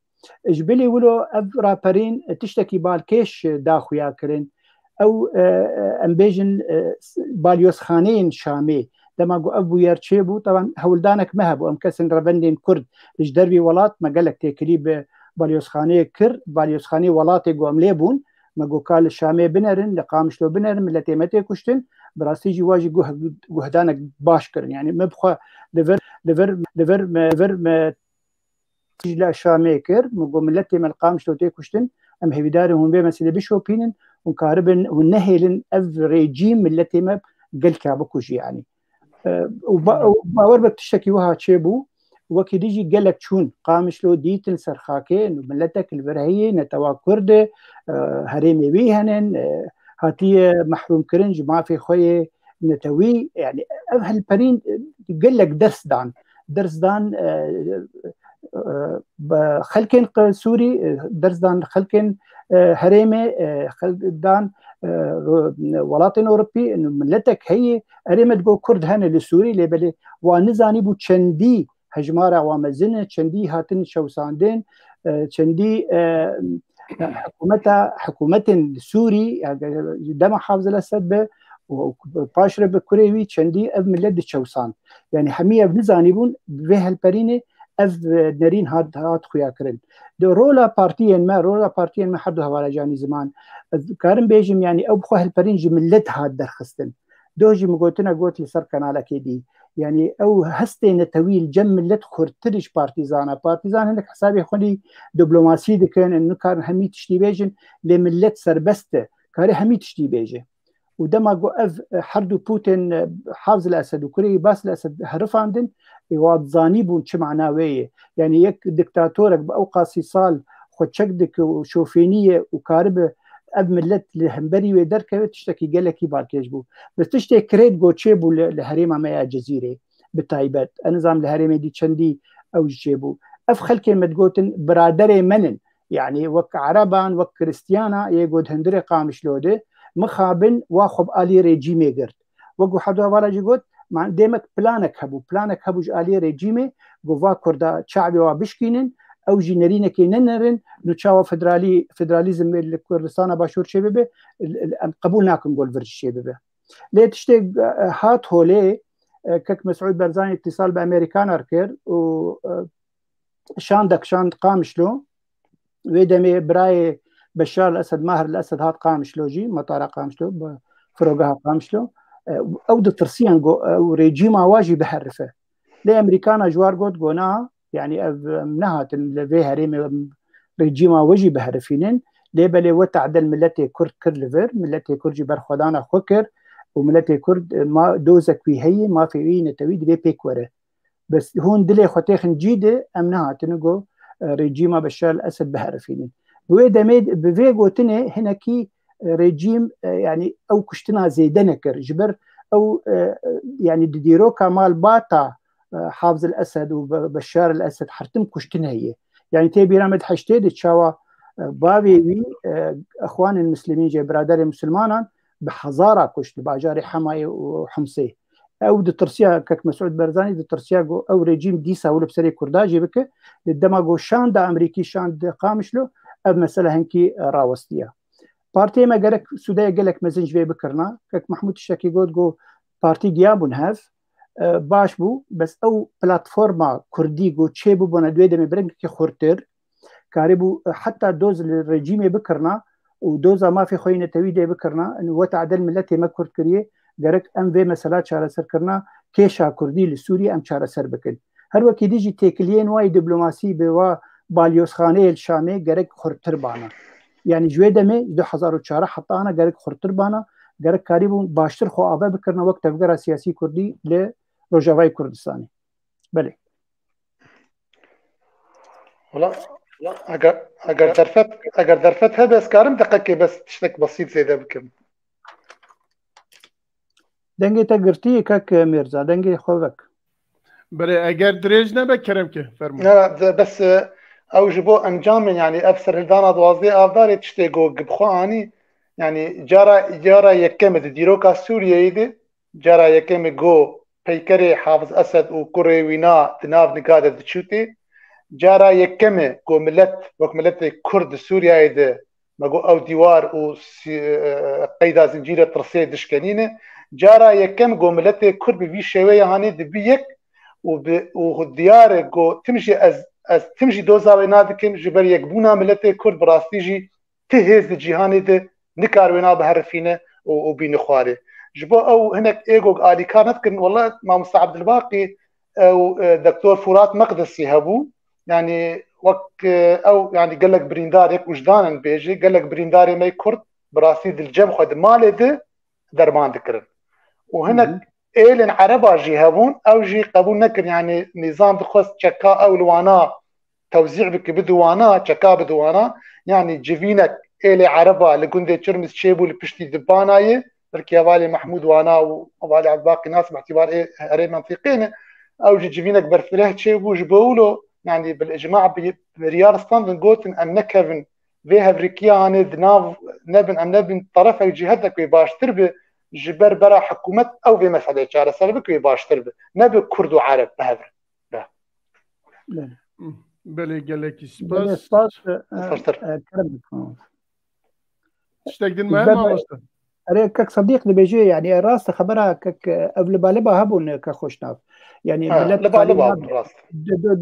Ji bilî wilo ev raperîn tiştekî balkêş da xuya kirin. Ew, e, e, em bêjin, e, s-, balyozxaneyên Şamê. Dema ku ev bûyer çêbû, teban hewldanek me hebû. Em kesên revendên Kurd ji dervî welat me gelek têkilî bi balyozxaneyê kir. Balyozxaneyê welatê ku em lê bûn, me got ka li Şamê binerin, li Qamişlo binerin, miletê me tê kuştin. Bi rastî jî wa jî guh-, guhdanek baş kirin. Yani me bi xwe li vir, li vir, li vir me, vir me tijla Şamê kir. Min got, miletê me li Qamişlo tê kuştin. Em hêvîdar in hûn vê meselê bişopînin. Hûn karibin, hûn nehêlin ev rejîm miletê me gelka bikujî, yani. E, û ba-, û bawer be tiştekî wiha çêbû. Wekî dî jî gelek çûn Qamişlo, dîtin ser xakê, miletek li vir heye, netewa Kurd e, e, herêmê wî henin, e, hatiye mehrûmkirin ji mafê xwe yê netewî. Yani ev helperîn, e, gelek ders dan. Ders dan, e, e, bi xelkên qe-, Sûrî, e, ders dan xelkên, e, herêmê, e, xel-, dan, e, ro-, welatên Ewropî, miletek heye, erê me digot Kurd hene li Sûrî, lê belê wan nizanî bû çendî hejmara wan mezin e, çendî hatin çewsandin, e, çendî, e, hikûmeta, hikûmetên Sûrî, yani, dema Hafz el-Esed be û paşre bi kurê wî çendî ev millet diçewsand. Yani hemî ev nizanîbûn, vê helperînê ev, e, nerîn hat, hat xuya kirin. Di rola partiyên me, rola partiyên me her du hevala canî ziman, ez karim bêjim, yani ew bi xwe helperîn ji millet hat derxistin. Doh jî min gotina got li ser kanalekê dî. Yani ew hestê netewî li cem millet xurtir ji partîzana. Partîzan hinek hesabê xwe dî diplomasî dikin, nikarin hemî tiştî bêjin, lê millet serbest e, kare hemî tiştî bêje. Û dema ku ev, e, her du pûtên, e, Hafz el-Esed û kurê wî Bas el-Esed herifandin, ê wa dizanî bûn çi mana wê ye. Yani yek diktatorek bi ew qasî sal xwe çek dike û şofênî ye û karibe ev millet li hemberî wê derkeve, tiştekî gelekî balkêş bû. Bi tiştê kirêt ku çêbû li, li herêma me ya Cizîrê bi taybet. Ez nizam li herêmê dî çendî ew jî çêbû. Ev xelkê me digotin biraderê me nin. Yani wek Ereban, wek Kristiyana yê ku di hundirê Qamişlo de mixabin wa xwe bi alî rejîmê girt. Wek ku Hado Hevala jî got, man demek planek hebû. Planek hebû ji aliyê rejîmê, ku va Kurda çavê wa bişkînin, ew jî nerînekê nenerin, nû çawa federalî, federalîzm li Kurdistana Başûr çêbibe, em qebûl nakin ku li vir jî çêbibe. Lê tiştê, e, hat holê, e, kek Mesûd Barzanî îtîsal bi Amerîkanan kir û, e, şandek şand Qamişlo. Wê demê birayê Beşar el-Esed, Maher el-Esed hat Qamişlo jî, metara Qamişlo, bi firogeha Qamişlo. E, ew ditirsiyan ku ew rejîma wa jî biherife. Lê Amerîkana ji war got, got na, yanî ev, em nehatin li vê herêmê, em rejîma we jî biherifînin. Lê belê we tadel miletê Kurd kir li vir, miletê Kurd jî berxwedana xwe kir û miletê Kurd, e, ma dozek wî heye, mafê wî netewî divê pêk were. Bes hûn dilê xwe têxin cî de, em nehatine ku, e, rejîma Beşar el-Esed biherifînin. Bi wê demê, bi vê gotinê hinekî, e, rejîm, e, yanî ew kuştina zêde nekir. Ji ber ew, e, e, yanî di dîroka malbata, e, Hafiz el-Esed û Be-, Beşar el-Esed her tim kuştin heye. Yanî tê bîra me di heştê de çawa, e, bavê wî, e, exwanên muslimîn jê, biraderê musulmanan bi hezara kuşt li bajarê Hemayê û Humsê. Ew ditirsiya, kek Mesûd Barzanî ditirsiya ku ew rejîm dîsa wilo bi serê Kurda jî bike, di dema ku şanda Amerîkî şand Qamişlo, ev mesele hinkî rawestiya. Partiyê me gerek sûdeya gelek mezin ji vê bikirina. Kek Mehmûd tiştekî got, got partî giya bûn hev, e, baş bû, bes ew platforma Kurdî ku çê bibûna di wê demê bi rengekî xurtir, karîbû, e, heta doz li rejîmê bikirina û doza mafê xwe yê netewî dê bikirina, û we tadel miletê me Kurd kiriye, gerek em vê mesela çareser kirina kêşa Kurdî li Sûriyê em çareser bikin. Her wekî dî jî têkiliyên wa yê diplomasî bi wa balyozxaneyê li Şamê gerek xurtir bana. Yanî ji wê demê, ji du hezar û çar heta ana gerek xurtir bana, gerek karîbûn baştir xwe ave bikirina wek tevgera siyasî Kurdî li Rojavayê Kurdistanê. Belê. Wala, eger, eger derfet, eger derfet hebe, ez karim deqekê bes tiştek besît zêde bikim. Dengê te girtî, kek Mirza, dengê xwe vek. Belê, eger dirêj nebe, kerem ke, fermo. Ne, de-, bes, e, ew ji bo encamên, yanî ev serhildana duwazdeh Avdarê tiştê ku gi bi xwe anî, yanî cara, cara yekem e di dîroka Sûriyeyê de, cara yekem e ku peykerê Hafiz Esed û kurê wîna di nav niga de diçûtê, cara yekem e ku milet, wek miletê Kurd di Sûriyeyê de me got ew dîwar û sî-, e, qeyda zincîre tirsê dişkenîne. Cara yekem got miletê Kurd bi vî şêweyê hanê dibi yek û bi, û diyar e got tim jî ez, ez tim jî doza wê nadikim, ji ber yekbûna miletê Kurd bi rastî jî ti hêz di cîhanê de nikar wêna biherifîne û, û bîne xwarê. Ji bo ew hinek êgok alîkar nedikirin, wele mamoste Abdulbaqî ew, e, Doktor Furat Meqdesî hebû. Yanî wek, e, ew, yanî gelek birîndar, yek wijdan in bêjî, gelek birîndarê me Kurd bi rastî di cem xwe di malê de derman dikirin. Û hinek êlên Ereba jî hebûn, ew jî qebûl nekirin. Yanî nîzam dixwest çeka ew li wana tewzî bike, bide wana, çeka bide wana. Yanî civînek êlê Ereba li gundê Çirmiz çêbû li piştî dibanayê, belkî hevalê Mehmûd wana û hevalê Ebdulbaqî nas bi îtîbar ê herê mentîqê ne. Ew jî civînek berfireh çêbû ji bo wilo, yanî bil icma bi biryar standin, gotin em nekevin vê hevrikiya hanê di nav nebin, em nebin terefek cîhetek wê baştir bi, ji ber bera hikûmet ew vê meseleyê çareser bike wê baştir bi. Ne bi Kurd û Ereb bi hev re. Belê, gelekî spas. Spas, e, e, kerem. Tiştek din me, mamoste? Erê, kek Sedîq dibêje, yanî, rast e, xebera kek, e, ev li baliba hebûn, e, kek Xweşnav. Yanî, ha, milet li baliba hebûn, rast.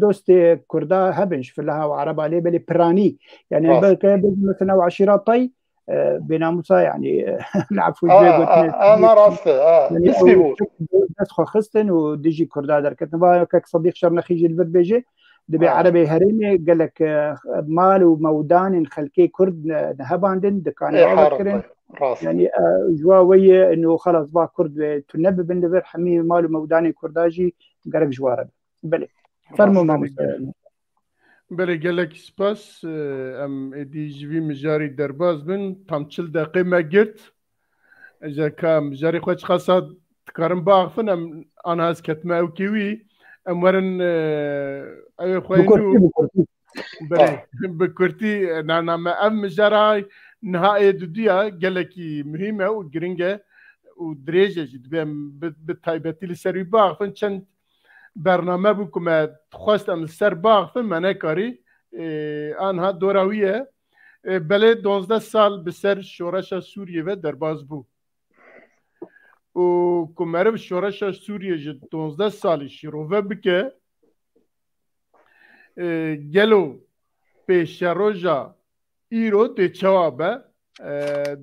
Dostê Kurda hebin, ji filaha û Ereba lê belê piranî. Yanî, belke bêjin mesela ew eşîra Tay, e, bênamûsa, yanî, li efû jê gotinê. Ama rast e, ha. Yanî, dest xwe xistin û dijî Kurda derketin. Va kek Sedîq Şernexî jî li vir bêje, dibê Erebê herêmê gelek, e, mal û mewdanên xelkê Kurd ne-, nehebandin, dikanê ava kirin. Yanî, e, ji wa wê ye, ino xelas va Kurd wê tune bibin li vir, hemî mal û mewdanên Kurda jî gerek ji wa re bin. Belê. Fermo mamoste. Belê, gelek spas. Em êdî ji vî mijarî derbas bin. Tam çil deqê me girt. Eger ka mijarê xwe çiqasa dikarin biaxifin, em aniha ez ketime ewkê wî. Em werin, e, ewê xwe yên nû. Belê, bi kurtî, na, na, me ev mijara niha ê duduya gelekî muhîm e û giring e û dirêj e jî. Divê em bi, bi taybetî li ser wî biaxifin. Çend bername bû ku me dixwest em li ser biaxifin, me nekarî. Ê, anha dora wî ye. Ê, belê, duwazdeh sal bi ser şoreşa Sûriyê ve derbas bû. û ku meriv şoreşa Sûriyê ji duwazdeh salî şîrove bike, e, gelo pêşeroja îro tê çawa be? E,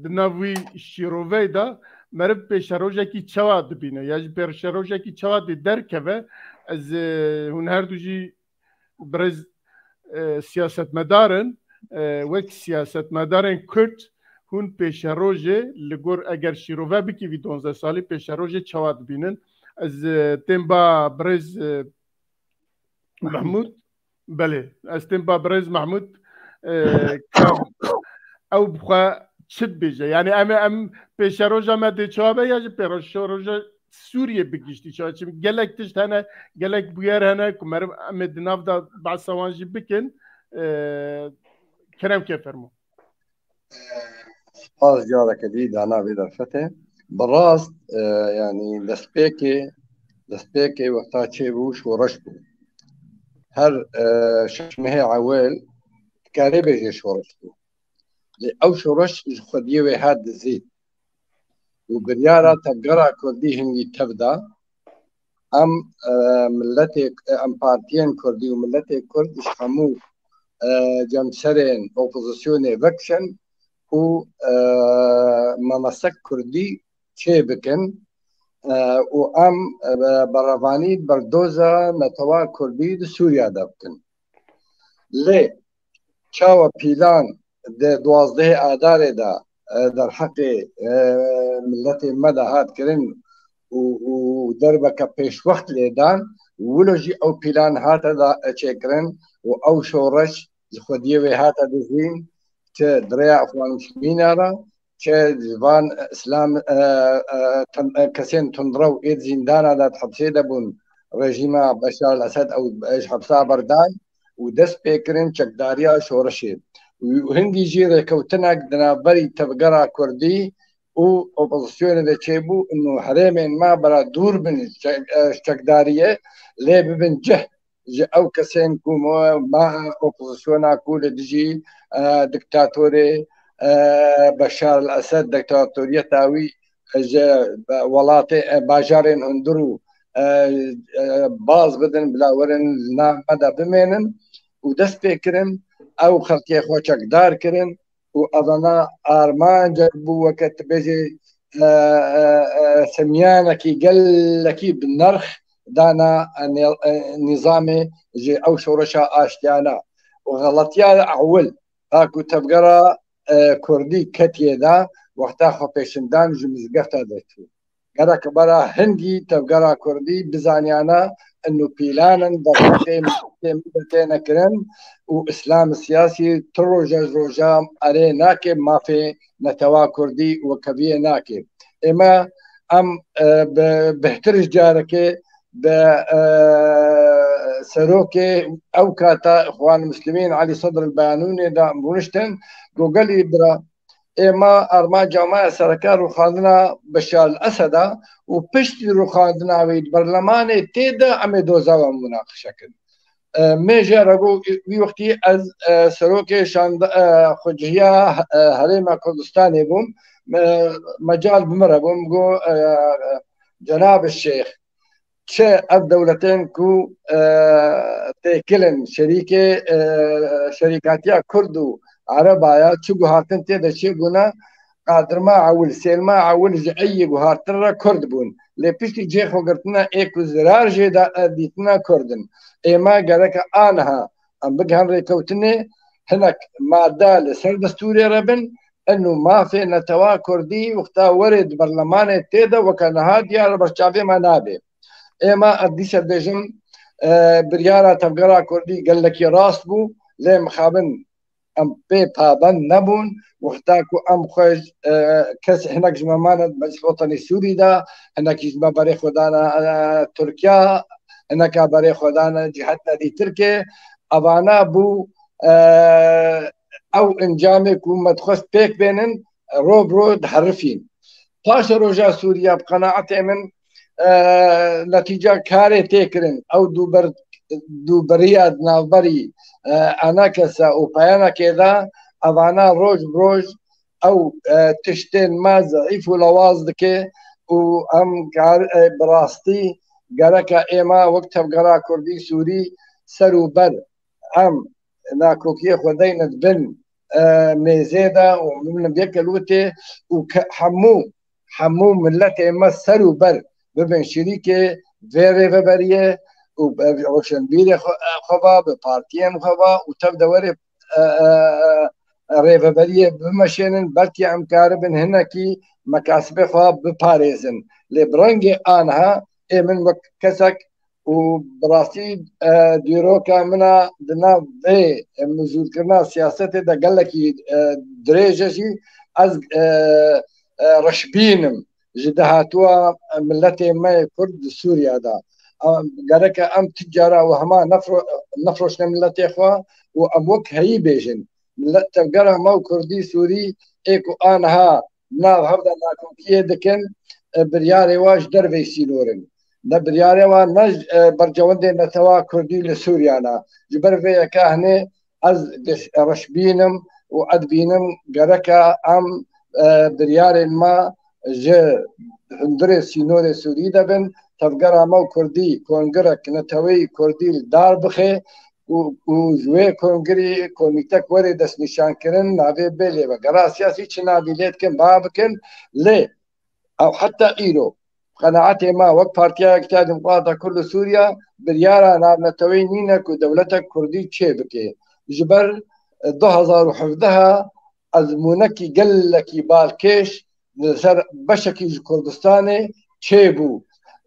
di nav wî şîroveyê de meriv pêşerojekî çawa dibîne? Ya jî pêşerojekî çawa tê derkeve? Ez, e, hûn her du jî birêz, e, siyasetmedar in. E, wek siyasetmedarên Kurd hûn pêşerojê li gor eger şîrove bikî vî duwazdeh salî pêşerojê çawa dibînin? Ez, e, tên ba birêz, e, Mehmûd. Belê, ez tên ba birêz Mehmûd, e, ka ew bi xwe çi dibêje? Yani em ê, em pêşeroja me dê çawa be ya jî pêşeroja Sûriyê bi giştî çawa? Çimkî gelek tişt hene, gelek bûyer hene ku meriv em ê di nav de behsa wan jî bikin. E, kerem ke fermo. Spas careke dî dana vê derfetê. Bi rast, e, yani destpêkê, destpêkê wexta çêbû şoreş bû. Her, e, şeş mehê ewil dikarê bêjê şoreş bû. Lê ew şoreş ji xwediyê wê hat dizî. Û biryara tevgera Kurdî hingî tev da. Em, e, milletê, em partiyên Kurdî û milletê Kurd ji hemû, e, cemserên opozisyonê vekişin û, e, me mesek Kurdî çê bikin, e, û em, e, berevanî berdoza netewa Kurdî di Sûriya de bikin. Lê çawa pîlan di duwazdehê Adarê de, e, derheqê, e, miletê me de hat kirin û, û derbeke pêşwext lê dan, wilo jî ew pîlan hate da, e, çêkirin û ew şoreş ji xwediyê wê hate dizîn, çi di rêya Îxwan Muslimîna re, çi ji van Îslam, e, e, tem-, e, kesên tundrew ê di zîndana de di hepsê de bûn, rejîma Beşar el Esed ew, e, ji hepsa berdan û dest pê kirin çekdariya şoreşê. Û hingî jî rêkewtinek di navberî tevgera Kurdî û opozisyonê de çêbû, û herêmên me bera dûr bin ji çek-, e, ji çekdariyê, lê bibin cih ji ew kesên ku ma, ma opozisyona ku li dijî, e, diktatorê, e, Beşar el Esed, diktatoriyeta wî ji welatê, e, bajarên hundir û, e, e, baz bidin, bila werin li nav me de bimênin û dest pê kirin, ew xelkê xwe çekdar kirin û evana armancek bû, weke tu bêjî, e, e, e, semyanekî gelekî bi nerx dana, e, nê-, e, nîzamê ji ew şoreşa aştiyana û xeletiya ewil a ku tevgera, e, Kurdî ketiye de wexta xwepêşandan ji mizgefta derçû. Gerek bera hingî tevgera Kurdî bizaniyana inu pîlan in derheqê miletê me de têne kirin û Îslam siyasî tu roja ji roja erê nake mafê netewa Kurdî û wekeviyê nake. Ême em, e, bi bêhtir ji carekê bi, e, serokê ew kata Îxwan Muslimîn Elî Sedr el Beyanûnê de em rûniştin, got gelî bira, êma armanca me ya sereke rûxandina Beşar el Eseda û piştî rûxandina wê di berlemanê tê de em ê doza we munaqişe kin. E, mêje re got, wî wextî ez, e, serokê şand-, e, xwecihiya, e, Herêma Kurdistanê bûm, me, mecal bi min re bûm, got, e, Cenab Şêx, çi ev dewletên ku, e, têkilin şerîkê, e, şerîkatiya Kurd û Ereba ya, çi guhartin tê de çêbûne, qadirma ewil, sêlma ewil ji eyê guhartin re Kurd bûn. Lê piştî cihê xwe girtine ê ku zirar jê de, e, dîtina Kurd in. Êma gereke aniha em bigihin rêkewtinê, hinek made li ser destûrê re bin, inu mafê netewa Kurdî wexta werê di berlemanê tê de weke niha diyar li ber çavê me nabe. Êma ez dîse dibêjim, e, biryara tevgera Kurdî gelekî rast bû, lê mixabin em pê pabend nebûn. Wexta ku em xwe, e, kes hinek ji me mane di Meclis Wetenî Sûrî de, hinekî ji me berê xwe dane, e, Tirkiya, hineka berê xwe dane cîhetine dî Tirkê. Evana bû, e, ew encamê ku me dixwest pêk bênin, ro bi ro diherifîn. Paşê roja Sûriya bi qenaetê min, e, netîca karê tê kirin. Ew dûber-, dûberiya di navberî, e, Enakesa û Peyanakê de evana roj bi roj ew, e, tiştên me zeîf û lawaz dike. û em kar, e, bi rastî gereke êma wek tevgera Kurdî Sûrî ser û ber em nakokiyê xwe deyne di bin, e, mêzê de û min vê kelûtê û ke-, hemû, hemû miletê me ser û ber bibin şirîkê vê rêveberiyê û bi roşenbîrê xwe, xwe va, bi partiyên xwe va û tev de werê, e, e, e, rêveberiyê bimeşênin, belkî em karibin hinekî mekasibê xwe biparêzin. Lê bi rengê aniha ê min wek kesek û bi rastî, e, dîroka min a di nav vê, e, mijûlkirina siyasetê de gelekî, e, dirêj e jî ez, e, e, reşbîn im ji dahatuya miletê me yê Kurd di Sûriya de. Em, gereke em tu cara wehma nefro-, nefroşne miletê xwe û em wek heyî bêjin. Milet tevgera me û Kurdî Sûrî ê ku aniha nav hev de nakokiyê dikin, e, biryarê wa ji derveyî sînor in. Ne biryarê wa ne ji, e, bercewendê netewa Kurdî li Sûriya ne. Ji ber vê yeka hinê ez reşbîn im û ez dibînim gereke em, e, biryarên me ji hundirê sînorê Sûrî de bin, tevgera me û Kurdî, kongirek neteweyî Kurdî li dar bixe û, û ji wê kongirî komîtek were destnîşankirin, navê bê lê vegera siyasî çi navî lê dikin, ba bikin, lê ew heta îro, qenaetê me wek Partiya Yekîtiya Demokrat a Kurd li Sûriya, biryara navneteweyî nîne ku dewletek Kurdî çê bike. Ji ber du hezar û hevdeh a ezmûnekî gelekî balkêş li ser beşekî ji Kurdistanê çêbû.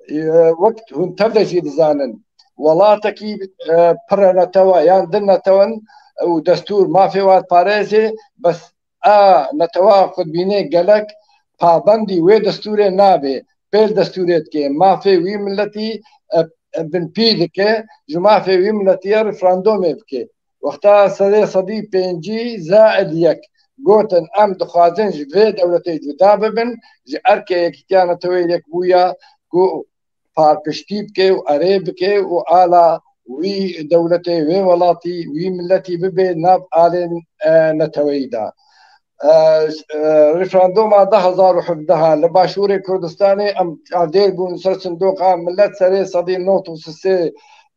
E, wek hûn tev de jî dizanin, welatekî, e, pire netewa yan di netewen û destûr mafê wan diparêze, bes a netewa xwedbînê gelek pabendî wê destûrê nabe, pêl destûrê dike, mafê wî miletî, e, e, binpî dike, ji mafê wî miletî ya referandomê bike. Wexta serê sedî pêncî zaid yek gotin, em dixwazin ji vê dewletê cuda bibin, ji erkê Yekîtiya Neteweyê Yekbûya ku parpiştî bike û erê bike û ala wî dewletê, wê welatî, wî miletî bibe nav alên, e, neteweyî de. E, e, referandoma du hezar û hevdeh li Başûrê Kurdistanê em çavdêr bûn ser sindoqa, milet serê sedî nod û sisê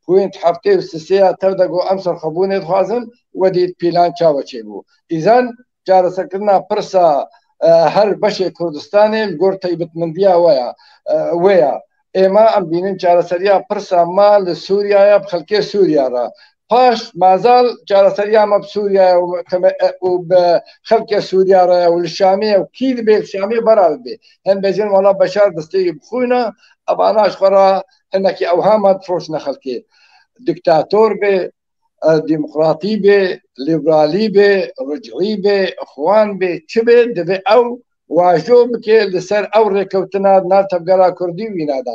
point heftê û sisê ya tev de got, em serxwebûnê dixwazin, wedî pîlan çawa çêbû. Îzen çareserkirina pirsa, e, her beşê Kurdistanê li gor taybetmendiya we ya, e, wê ya. Êma em bînin çareseriya pirsa ma li Sûriyaya bi xelkê Sûriya re. Paş mazal çareseriya me bi Sûriyaya û teme-, e, û bi xelkê Sûriya re ya û li Şamê ya û kî dibê li Şamê bera bibê. Hin bêjin wela Beşar destê wî bi xwîn e, evana ji xwe re hinekî ewha me difiroşine xelkê. Diktator bê, e, demokratî bê, liberalî bê, ricî bê, ixwan bê, çi bê, divê ew wajo bike li ser ew rêkewtina nav tevgera Kurdî û wîna de.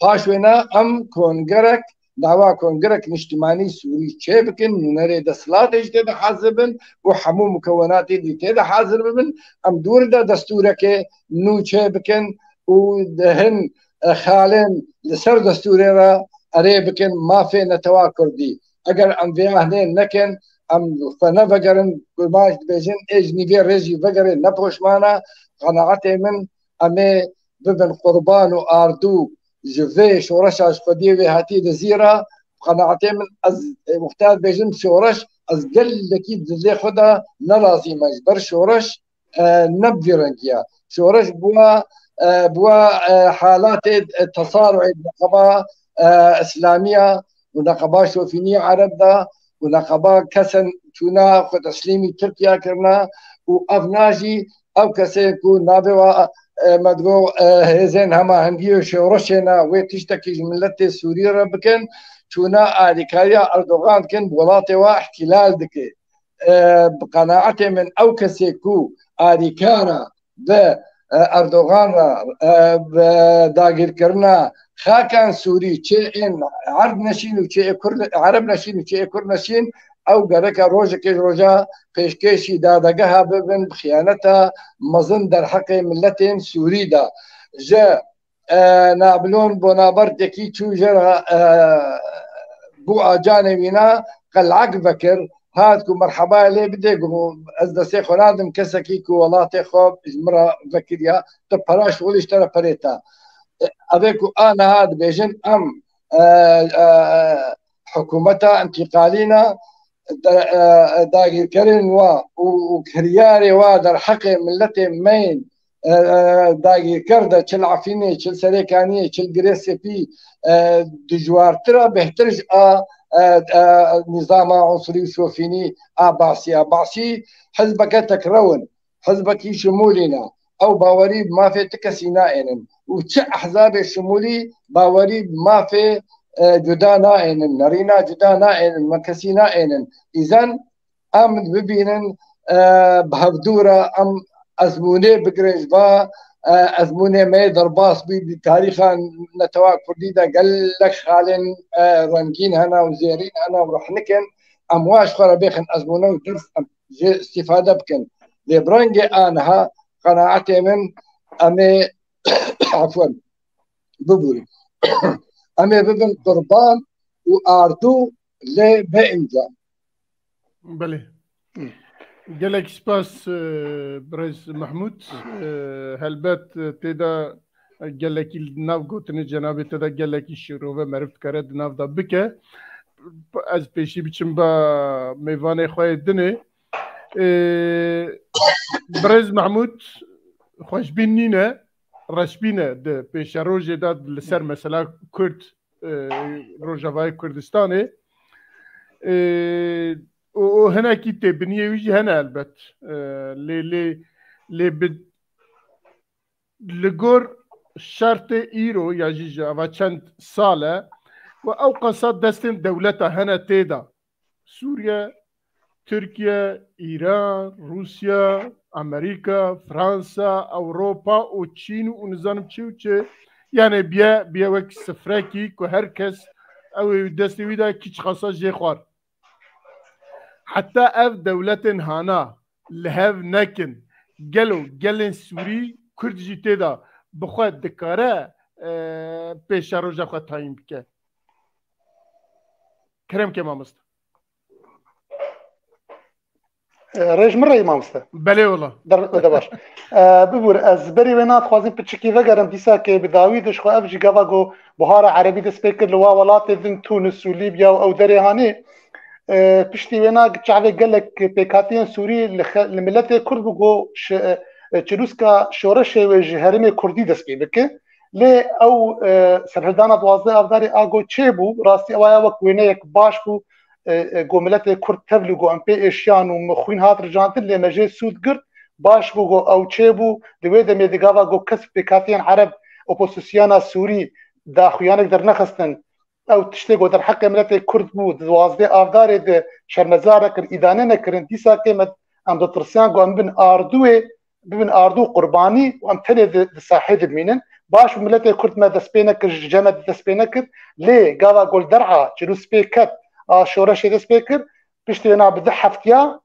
Paş wêna em kongerek, nava kongerek niştimanî Sûrî çê bikin, nûnerê desthilatê jî tê de hazir bin û hemû mukewenatê dî tê de hazir bibin. Em dûr de destûrekê nû çê bikin û di hin, e, xalên li ser destûrê re erê bikin mafê netewa Kurdî. Eger em vê ahnê nekin, em xwe nevegerin, kurmaş dibêjin, ê ji nîvê rê jî vegerê ne poşmana, qenaetê min, em ê bibin qurban û ardû ji vê şoreşa ji xwediyê wê hatî dizî re, qenaetê min ez, e, wexta dibêjim şoreş, ez gelekî dilê xwe de nerazî me ji ber şoreş, e, ne bi vî rengî ye. Şoreş bûwa, e, bûwa, e, halatê, e, tesarûyê neqeba, e, îslamî ya û neqeba şofînî ya Ereb de û neqeba kesen çûna xwe teslîmî Tirkiye kirine û ev na jî ew kesên ku navê wa, e, me digo, e, hêzên hemahengî û şoreşê ne wê tiştekî ji miletê Sûrî re bikin, çûna alîkariya Erdogan dikin, welatê wa îhtîlal dike. E, bi qenaetê min ew kesê ku alîkara bi, e, Erdogan re, e, bi dagirkirina xakan Sûrî, çê ên Erb neşîn û çê ê Kurd, Ereb neşîn û çê ê Kurd neşîn, ew gereke rojekê ji roja pêşkêşî dadegeha bibin, bi xiyaneta mezin derheqê miletên Sûrî de. Ji, e, Nabilon Bonaparte kî çû jê re, e, bû ajanê wîna qelek vekir, hat ku merhebaya lê bidê, ku ez destê xwe nadim kesekî ku welatê xwe ji min re vekiriya, tu pera ji welî ji te re perê te. Evê ku a niha dibêjin em, e, e, hikûmeta întîqalî ne, de-, e, dagîrkerên wa û, û kiryarê wa derheqê miletê me yên, e, e, dagîrker de, çil Efînê, çil Serêkaniyê, çil Girê Sepî, e, dijwartir e, bêhtir ji a, e, e, nîzama unsûrî û şofînî a Basî ya. Basî hizbeke tekrew in, hizbekî şimûlî ne. Ew bawerî bi mafê ti kesî naênin û çi ehzabê şimûlî bawerî bi mafê, e, cuda naênin, nerîna cuda naênin, me kesî naênin. Îzen em bibînin, e, bi hevdû re em ezmûnê bigirin ji va, e, ezmûnê me yê derbas bû di tarîxa netewa kurdî de gelek xalên, e, rengîn hene û zêrîn hene û rehnik in. Em wa ji xwe re bêxin ezmûne û ders em jê îstîfade bikin. Lê bi rengê aniha qenaetê min em ê, efwen, bibûrin. Em ê bibin qurban û ardû lê be encam. Belê. Gelek spas, e, birêz Mehmûd. E, helbet, e, tê de gelekî li nav gotinê cenabê te de gelekî şîrove meriv dikare di nav de bike. Ez pêşî biçim ba mêvanê xwe yê dinê. E, birêz Mehmûd xweşbîn nîne, reşbîn e di pêşerojê de li ser mesela Kurd, e, Rojavayê Kurdistanê. E, û, û hinekî têbiniyê wî jî hene elbet. E, lê, lê, lê bi, li gor şertê îro ya jî ji ava çend sal e ku ew qasa destên dewleta hene tê de. Sûriye, Tirkiye, Îran, Rûsya, Amerîka, Fransa, Ewropa û Çîn û nizanim çi û çi. Yani biye, biye wek sifrekî ku her kes ew ê destê wî de kiç xasa jê xwar. Heta ev dewletên hana li hev nekin, gelo gelên Sûrî, Kurd jî tê de bi xwe dikare, e, pêşeroja xwe tayîn bike? Kerem ke mamoste. E, rêj min reyî mamoste. Belê wela. Der, de baş. E, bibûr, ez berî wê nadixwazim piçikî vegerim, dîsa ke bi dawî de ji xwe ev jî gava ku buhara erebî dest pê kir li wa welatê din Tunis û Lîbya û ew derê hanê. E, piştî wêna çavê gelek pêkhatiyên Sûrî li xe-, li miletê Kurd bû ku şi-, e, çirûska şoreşê wê ji herêmê Kurdî dest pê bike. Lê ew, e, serhildana duwazdeh Avdarê a ku çêbû, rastî ew aya wek wêneyek baş bû, e, e, ku miletê Kurd tevlî ku em pê êşiyan û xwîn hat rijandin, lê me jê sûd girt, baş bû ku ew çêbû, di wê demê di gava ku kes pêkhatiyên Ereb, opozisyona Sûrî daxuyanek dernexistin, ew tiştê ku derheqê miletê Kurd bû, di duwazdeh Avdarê de şermezar nekirin, îdane nekirin, dîsa kê me em ditirsiyan ku em bin ardûyê, bibin ardû qurbanî û em tenê di, di sahê de bimînin. Baş bû miletê Kurd me dest pê nekir, ji cem me dest pê nekir. Lê gava ku li derha çirûspê ket, a şoreşê dest pê kir, piştî wêna bi du heftiya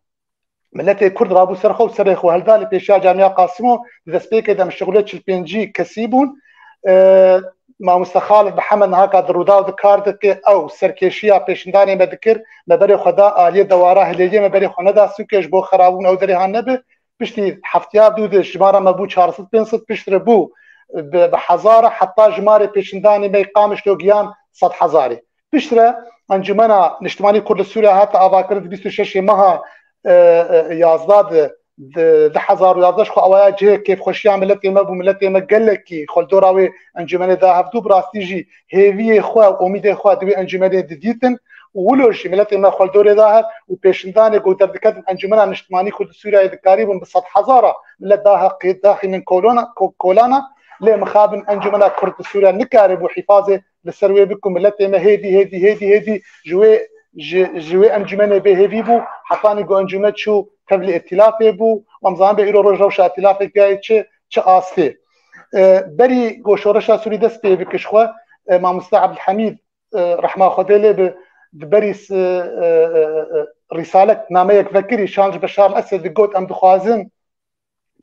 miletê Kurd rabû ser xwe û serê xwe helda li pêşiya Camiya Qasimo di destpêkê de em şixulê çil pêncî kesî bûn. E, Mamoste Xalid Mihemed niha ka di Rûdaw de kar dike, ew serkêşiya pêşindanê me dikir, me berê xwe da aliyê dewara hilêliyê, me berê xwe neda sûkê ji bo xerabûn ew derê han nebe. Piştî heftiya dû de jimara me bû çar sed pênc sed, piştre bû bi, bi hezara, heta jimarê pêşindanê me Qamişlo giyan sed hezarê. Piştre Encûmena Niştimanî Kurd li Sûriya hate avakirin di bîst û şeşê meha, e, e, yazda de, di du hezar û yazdeh ji xwe awaya cihê kêfxweşiya miletê me bû. Miletê me gelekî xwe li dora wê encûmenê da hevdû, bi rastî jî hêviyê xwe û umîdê xwe di wê encûmenê didîtin û wilo jî miletê me xwe li dorê da hev û pêşindanê ku derdiketin Encûmena Niştimanî Kurd li Sûriyeyê dikarîbûn bi sed hezara milet da hev qê-, daxînin kolona, ko-, kolana, lê mixabin Encûmena Kurd li Sûriye nikaribû hîfazê li ser wê bike ku miletê me hêdî, hêdî, hêdî, hêdî ji wê, ji, ji wê encûmenê bêhêvî bû, hetanî ku encûme çû tevlî îtîlafê bû, em zanibê îro roj rewşa îtîlafê gihayê çi, çi astê. E, berî ku şoreşa Sûrî dest pê bike ji xwe, e, Mamoste Ebdulhemîd, e, rehma Xwedê lê bi, di berî s-, e, e, e, rîsalek, nameyek vekirî, şan ji Beşar el-Esed digot, em dixwazin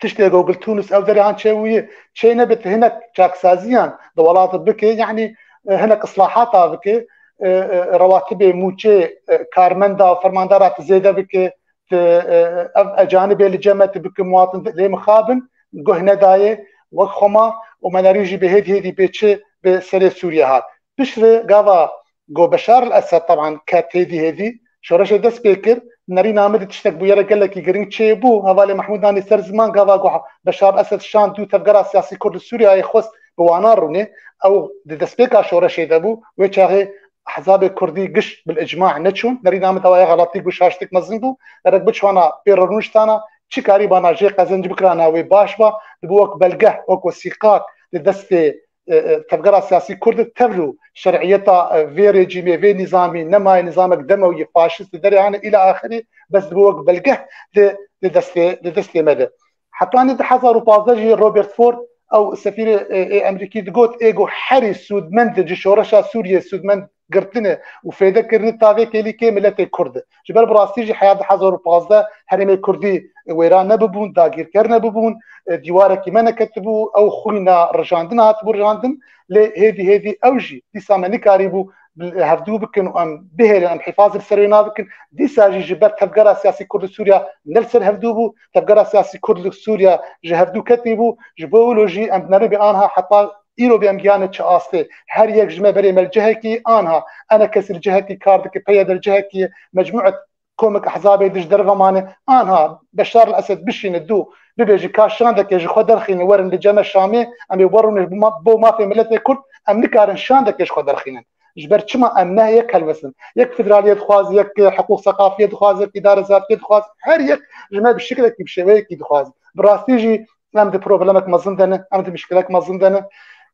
tiştê ku li Tunis ew derê han çêbûye, çê nebe, tu hinek çaksaziyan di welatê bike, yanî, e, hinek islahata bike. e, e, rewatibê mûçê, e, karmenda û fermandara tu zêde bike, tu, e, ev ecanibê li cem me tu bike muwatin, lê mixabin guh nedayê, wek xwe ma û me nerî jî bi hêdî hêdî bê çi bi serê Sûriye hat. Piştre gava go Beşar el Esed, teban, ket hêdî hêdî, şoreşê dest pê kir, nerîna min de tiştek bûyere gelekî giring çêbû. Hevalê Mehmûd danî ser ziman, gava go Beşar el Esed şand dû tevgera siyasî Kurd li Sûriyeyê xwest bi wana rûnê. Ew di destpêka şoreşê de bû. Wê çaxê hezabê Kurdî giş bil icma neçûn. Nerîna min de waya xelatî, guh şaştik mezin bû. Gerek biçwana pê rûniştana, çi karîbana jê qezenc bikirana wê baş ba, dibe wek belgeh, wek wesîqat di destê, e, e, tevgera siyasî Kurd de tevlû şer'iyeta, e, vê rejîmê, vê nîzamî, nemaye nîzamek demewî faşîst li derê hane îla axirî, bes dibe wek belgeh di, di destê, di destê me de. Hetanî du hezar û pazdeh jî Robert Ford, ew sefîrê, e, e, Emerîkî digot, ê go herî sûdmend ji şoreşa Sûriyê sûdmend girtine û fêde kirine tavê kêlîkê miletê Kurd e. Ji ber bi rastî jî heya du hezar û pazdeh herêmê Kurdî wêran nebibûn, dagîrker nebibûn, e, dîwarekî me neketibû, ew xwîna rijandin hatibû rijandin, lê hêdî hêdî ew jî dîsa me nikarîbû hevdû bikin û em bihêlin, em hîfaz li ser wê nabikin. Dîsa jî ji ber tevgera siyasî Kurd li Sûriya ne li ser hevdû bû, tevgera siyasî Kurd li Sûriya ji hevdû ketî bû, ji bo wilo jî em dinerin bê anha heta îro bê em giyane çi astê. Her yek ji me berê me li cihekî anha, ene kesî li cihekî kar dike, peye der cihekî mecmûet komik ehzabê di ji derve mane, anha Beşar el Esed bişîne dû bibêje ka şandeke ji xwe derxîne werin li ceme Şamê, em ê werûne bo ma-, bo mafê miletê Kurd, em nikarin şandeke ji xwe derxînin. Ji ber çima em ne yek helwestin? Yek federaliyê dixwaz, yek hiqûq seqafiyê dixwaz, yek îdare zatiyê dixwaz, her yek ji me bi şiklekî, bi şêweyekî dixwaz. Bi rastî jî em di problemek mezin de ne, em di mişkilek mezin de ne.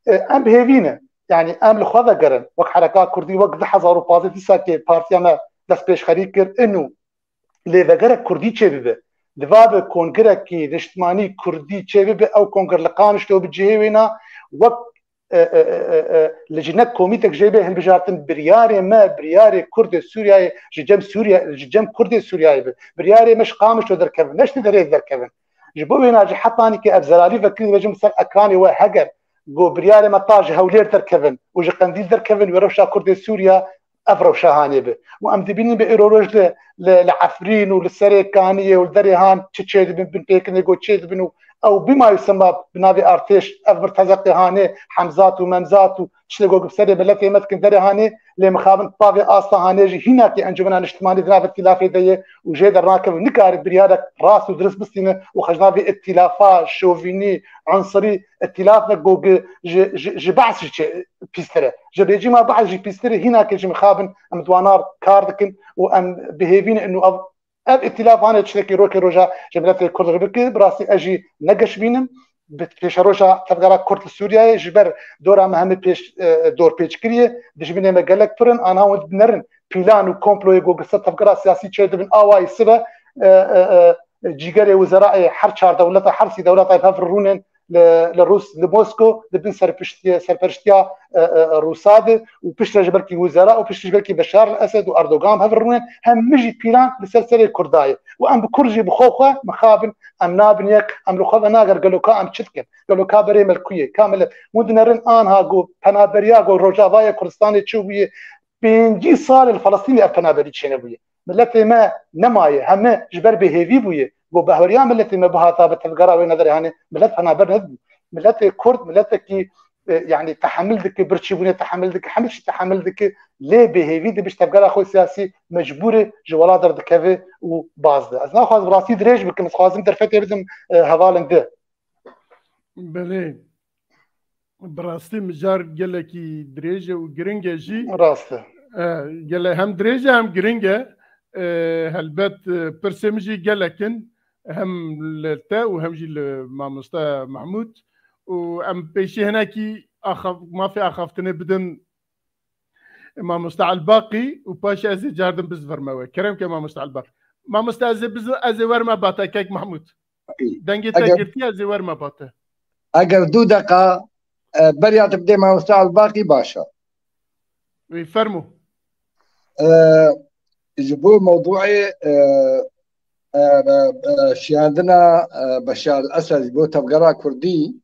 E, em bi hêvî ne. Yani em li xwe vegerin, wek hereka Kurdî, wek du hezar û pazdeh dîsa ke partiya me dest pêşxerî kir, inu lê vegerek Kurdî çêbibe. Diva bi kongirekî niştimanî Kurdî çêbibe, ew kongir li Qamişlo bi cihê wê na, wek, e, e, e, e, e, li jinek komîtek jê bê hilbijartin, biryarê me, biryarê Kurdê Sûriyeyê ji cem Sûriye, ji cem Kurdê Sûriyeyê bi. Biryarê me ji Qamişlo derkevin, ne ji derê derkevin. Ji bo wêna jî hetanî ke ev zelalî vekirî dibêjim ser ekranê we, heger go biryarê me ta ji Hewlêr derkevin û ji Qendîl derkevin, wê rewşa Kurdê Sûriya ev rewşa hanê bi. Û em dibînin bi îro roj li, li, li Efrîn û li Serê Kaniyê û li derê han çi çêdibin, binpêkirinê go çêdibin û ew bîma û sema bi navê artêş, ev mirtezeqê hanê, Hemzat û Memzat û tiştê go bi serê miletê me dikin derê hanê, lê mixabin pavê asta hanê jî hînakê Encûmena Niştimanî di nav îtîlafê de ye û jê dernakevin. Nikarin biryarek rast û dirist bistîne û xwe ji navê îtîlafa şovînî, unsirî, îtîlaf me go gi-, ji, ji, ji Be'sî çi pîstir e. Ji rejîma Be'sî jî pîstir e, hînakê jî mixabin em di wan re kar dikin û em bi hêvî ne û ev, ev îtîlaf hane tiştekî rokê roja ji miletê Kurd re bike. Bi rastî ez jî ne geş bînim. Bi pêşeroja tevgera Kurd li Sûriyeyê ji ber dora me hemî pêş, e, dorpêç kiriye. Dijminê me gelek pir in, anha hûn dinerin pîlan û komployê ku li ser tevgera siyasî çêdibin awayî sibe, e, e, e, cîgerê wizerayê her çar dewleta, her sî dewleta bi hev rûnên li, li Rûs, li Mosko, di bin serpiştiye-, serperiştiya, e, e, Rûsa de û piştre ji belkî wizera û piştre ji belkî Beşar el Esed û Erdogan bi hev rûnên, hemî jî pîlan li ser serê Kurda ye. Û em bi Kurd jî bi xwe xwe mixabin, em nabin yek, em li xwe venager gelo ka em çi dikin? Gelo ka berê me li ku ye? Ka milet? Hûn dinerin anha ku penaberiya ku Rojavayê Kurdistanê çi bûye, pêncî sal li Felestînê ev penaberî çênebûye. Miletê me nemaye, heme ji ber bêhêvî bûye. Ku behweriya miletê me bihata bi tevgera wê nederê hanê, milet penaber nedibû. Miletê Kurd, miletekî, e, yani tehemil dike, birçîbûnê tehemil dike, hemî tiştî tehemil dike, lê bêhêvî dibe ji tevgera xwe siyasî mecbûr e ji welat derdikeve û baz de. Ez naxwazim rastî dirêj bikim, ez xwazim derfetê bidim, e, hevalên di. Belê. Bi rastî mijar gelekî dirêj e û giring e jî. Rast e. E, gele-, hem dirêj e hem giring e. E, helbet, e, pirsê min jî gelek in. Hem li te û hem jî li mamoste Mehmûd. Û em pêşî hinekî axa-, mafê axaftinê bidin mamoste Elbaqî û paşê ez ê cardin bizvirme we. Kerem ke mamoste Elbaqî. Mamoste ez ê biz-, ez ê werme bate kek Mehmûd. Dengê te Eger girtiye, ez ê werme bate. Eger du deqa, e, beriya tu bidê mamoste Elbaqî baş e. Wî fermo. E, ji bo mewduê, e, e, e, şiyandina, e, Beşar Esed ji bo tevgera Kurdî,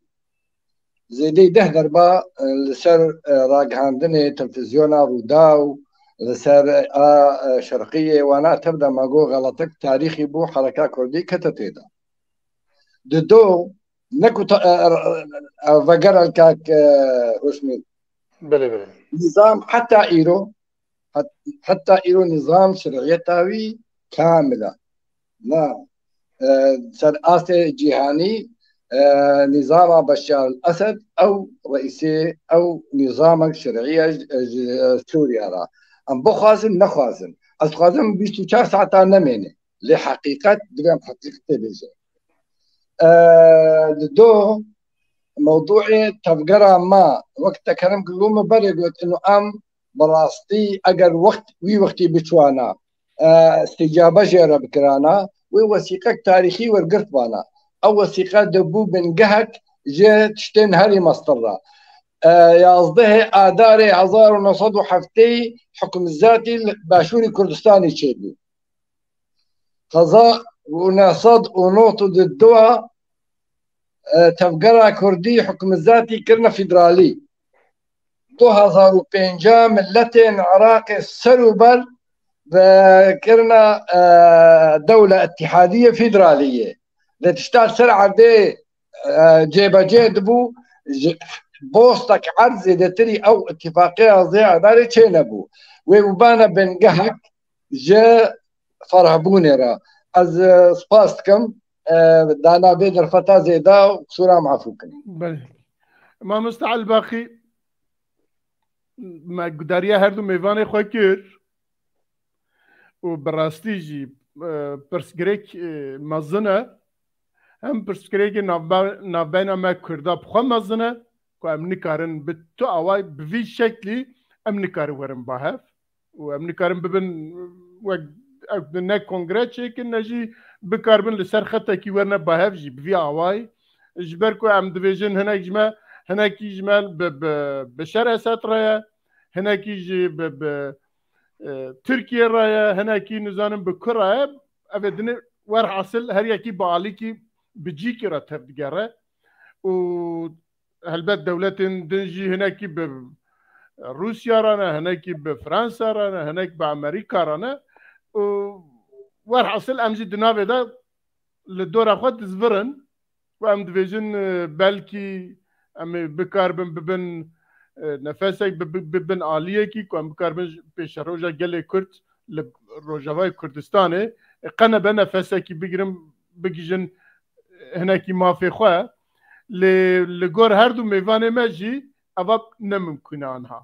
zêdeyî deh derba, e, li ser, e, ragihandinê, televîzyona, Rûdaw, Li ser a, e, şerqiyê wana tevde me got xeletek tarîxî bû, hereka kurdî kete tê de. Di do, ne ku ta-, e, e, e, vegera kak, e, Husnî. Belê, belê. Nizam heta îro, het-, heta îro nizam şeriyeta wî kamil e. Na, e, ser astê cîhanî, e, nizama Beşar el-Esed ew reîsê, ew nizamek şerî ye ji, ji Sûriye re. Em bixwazin, nexwazin. Ez dixwazim bîst û çar saeta nemêne. Lê heqîqet, divê em heqîqetê bêjin. E, di do mewdûê tevgera me, wek te Kerim Gulû min berê got, inu em bi rastî eger wext, wî wextî biçûana, e, îstîcabe jê re bikirana, wê wesîqek tarîxî wergirtbana. Ew wesîqe dibû bingehek ji tiştên herî mestir re. E, yazdehê Adarê hezar û neh sed û heftê hukmizatî li Başûrê Kurdistanê çêbû. Hezar û neh sed û nod û du e, tevgera Kurdî hukmizatî kirine federalî. Du hezar û pênc miletên Iraqê ser û ber ve kirine, e, dewle îtîhadiyê federaliyê. Lê tişta ser erdê, e, cêbecê dibû, ji bostek erd zêdetirî ew îtîfaqiya zê Adarê çênebû. Wê bûbane bingehek ji ferhbûnê re. Ez, e, spas dikim, e, dana vê derfeta zêde û qisûra min efû kin. Belê. Mamoste Elbaqî, me gudariya her du mêvanê xwe kir û bi rastî jî, e, pirsgirêk, e, mezin e. Hem pirsgirêkê navbe-, navbeyna me Kurda bi xwe mezin e ku em nikarin bi tu away, bi vî şeklî em nikarin werin ba hev. Û em nikarin bibin wek ew ne kongre çêkin, ne jî bikaribin li ser xetekî werine ba hev jî bi vî awayî. Ji ber ku em dibêjin hinek ji me, hinekî ji me bi, bi, bi Beşar Esed re ye, hinekî jî bi, bi, e, Tirkiye re ye, hinekî nizanim bi ku re ye. Ev ê dinê werhasil her yekî bi alîkî, bi cîkî re tevdigere. Û helbet dewletên din jî hinekî bi Rûsya re ne, hinekî bi Fransa re ne, hinek bi Amerîka re ne. Û werhasil em jî di navê de li dora xwe dizvirin û em dibêjin, e, belkî em ê bikaribin bibin, e, nefesek, bi-, bi-, bibin aliyekî ku em bikaribin ji pêşeroja gelê Kurd li Rojavayê Kurdistanê, e, qe nebe nefesekî bigirin, bigijin, e, hinekî mafê xwe. Lê li gor her du mêvanê me jî eva ne mimkûn e anha.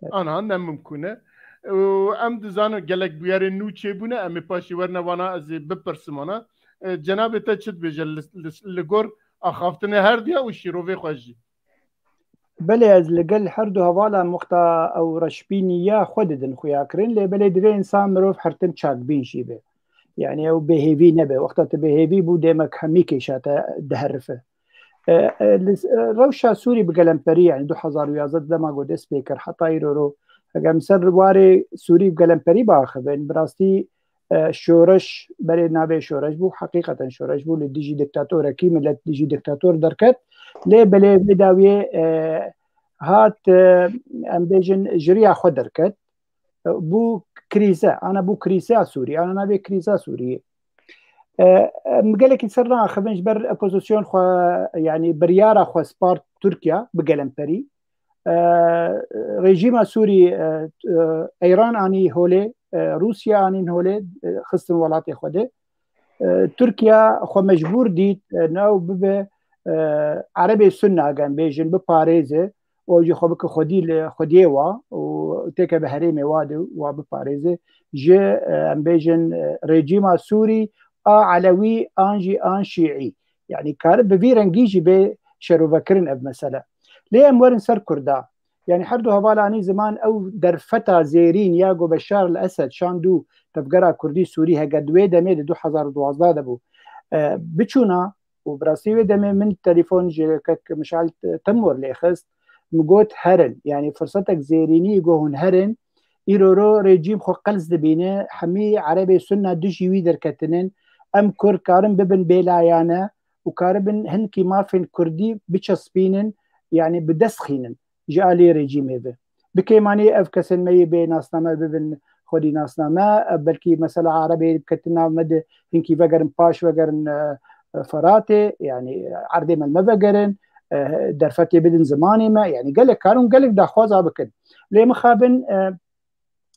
Evet. Anha ne mimkûn e. Û em dizanin gelek bûyerên nû çêbûne, em ê paşê werine wana ez ê bipirsim wana. E, cenabê te çi dibêje li, li, li gor axaftinê her diya û şîrovê xwe jî? Belê, ez li gel her du hevalan wexta ew reşbîniya xwe didin xuyakirin, lê belê divê însan mirov hertim çakbîn jî be. Yani ew bêhêvî nebe. Wexta tu bêhêvî bû, dêmek hemî kêşa te diherife. E, e, li, e, rewşa Sûrî bi gelemperî, yani du hezar û yazdeh dema ku dest pê kir heta îro ro, eger em ser warê Sûrî bi gelemperî biaxivin, bi rastî, e, şoreş, berê navê şoreş bû, heqîqeten şoreş bû, li dijî diktatorekî, millet dijî diktator derket. Lê belê vê dawiyê, e, hat, e, em bêjin, ji riya xwe derket. E, bû krîze, ana bû krîzeya Sûrî, ana navê krîza Sûriyê. E, em gelekî ser naaxivin ji ber opozisyon xwe, yani biryara xwe spart Tirkiye bi gelemperî. E, rejîma Sûrî, e, e, Îran anî holê, e, Rûsya anîn holê, e, xistin welatê xwe de. E, Tirkiye xwe mecbûr dît, e, new bibe, e, Erebê Sunna, em bêjin, biparêze û jî xwe bike xwedî li xwediyê wa û têke bi herêmê wa de wa biparêze. Ji, e, em bêjin, e, rejîma Sûrî a Elewî an jî an Şîî. Yani kare bi vî rengî jî bê şerovekirin ev mesele. Lê em werin ser Kurda. Yani her du hevalanî ziman ew derfeta zêrîn ya ku Beşar el Esed şand û tevgera Kurdî Sûrî hege di wê demê di du hezar û duwazdeh de bû, e, biçûna û bi rastî wê demê min telefon ji kek Mişal Temur lê xist. Min got herin. Yani firsetek zêrînî ku hûn herin, îro ro rejîm xwe qels dibîne, hemî Erebê Sunna dijî wî derketinin. Em Kurd karin bibin bêlayane û karibin hinkî mafên Kurdî biçespînin, yani bi dest xînin ji alî rejîmê ve. Bi kêmanî ev kesên me yê bê nasname bibin xwedî nasname, e, belkî mesela Erebê biketin nav me de hinkî vegerin, paş vegerin, e, e, Feratê, yanî erdê me me vegerin, e, derfetê bidin zimanê me, yanî gelek kar û gelek daxwaza bikin. Lê mixabin, e,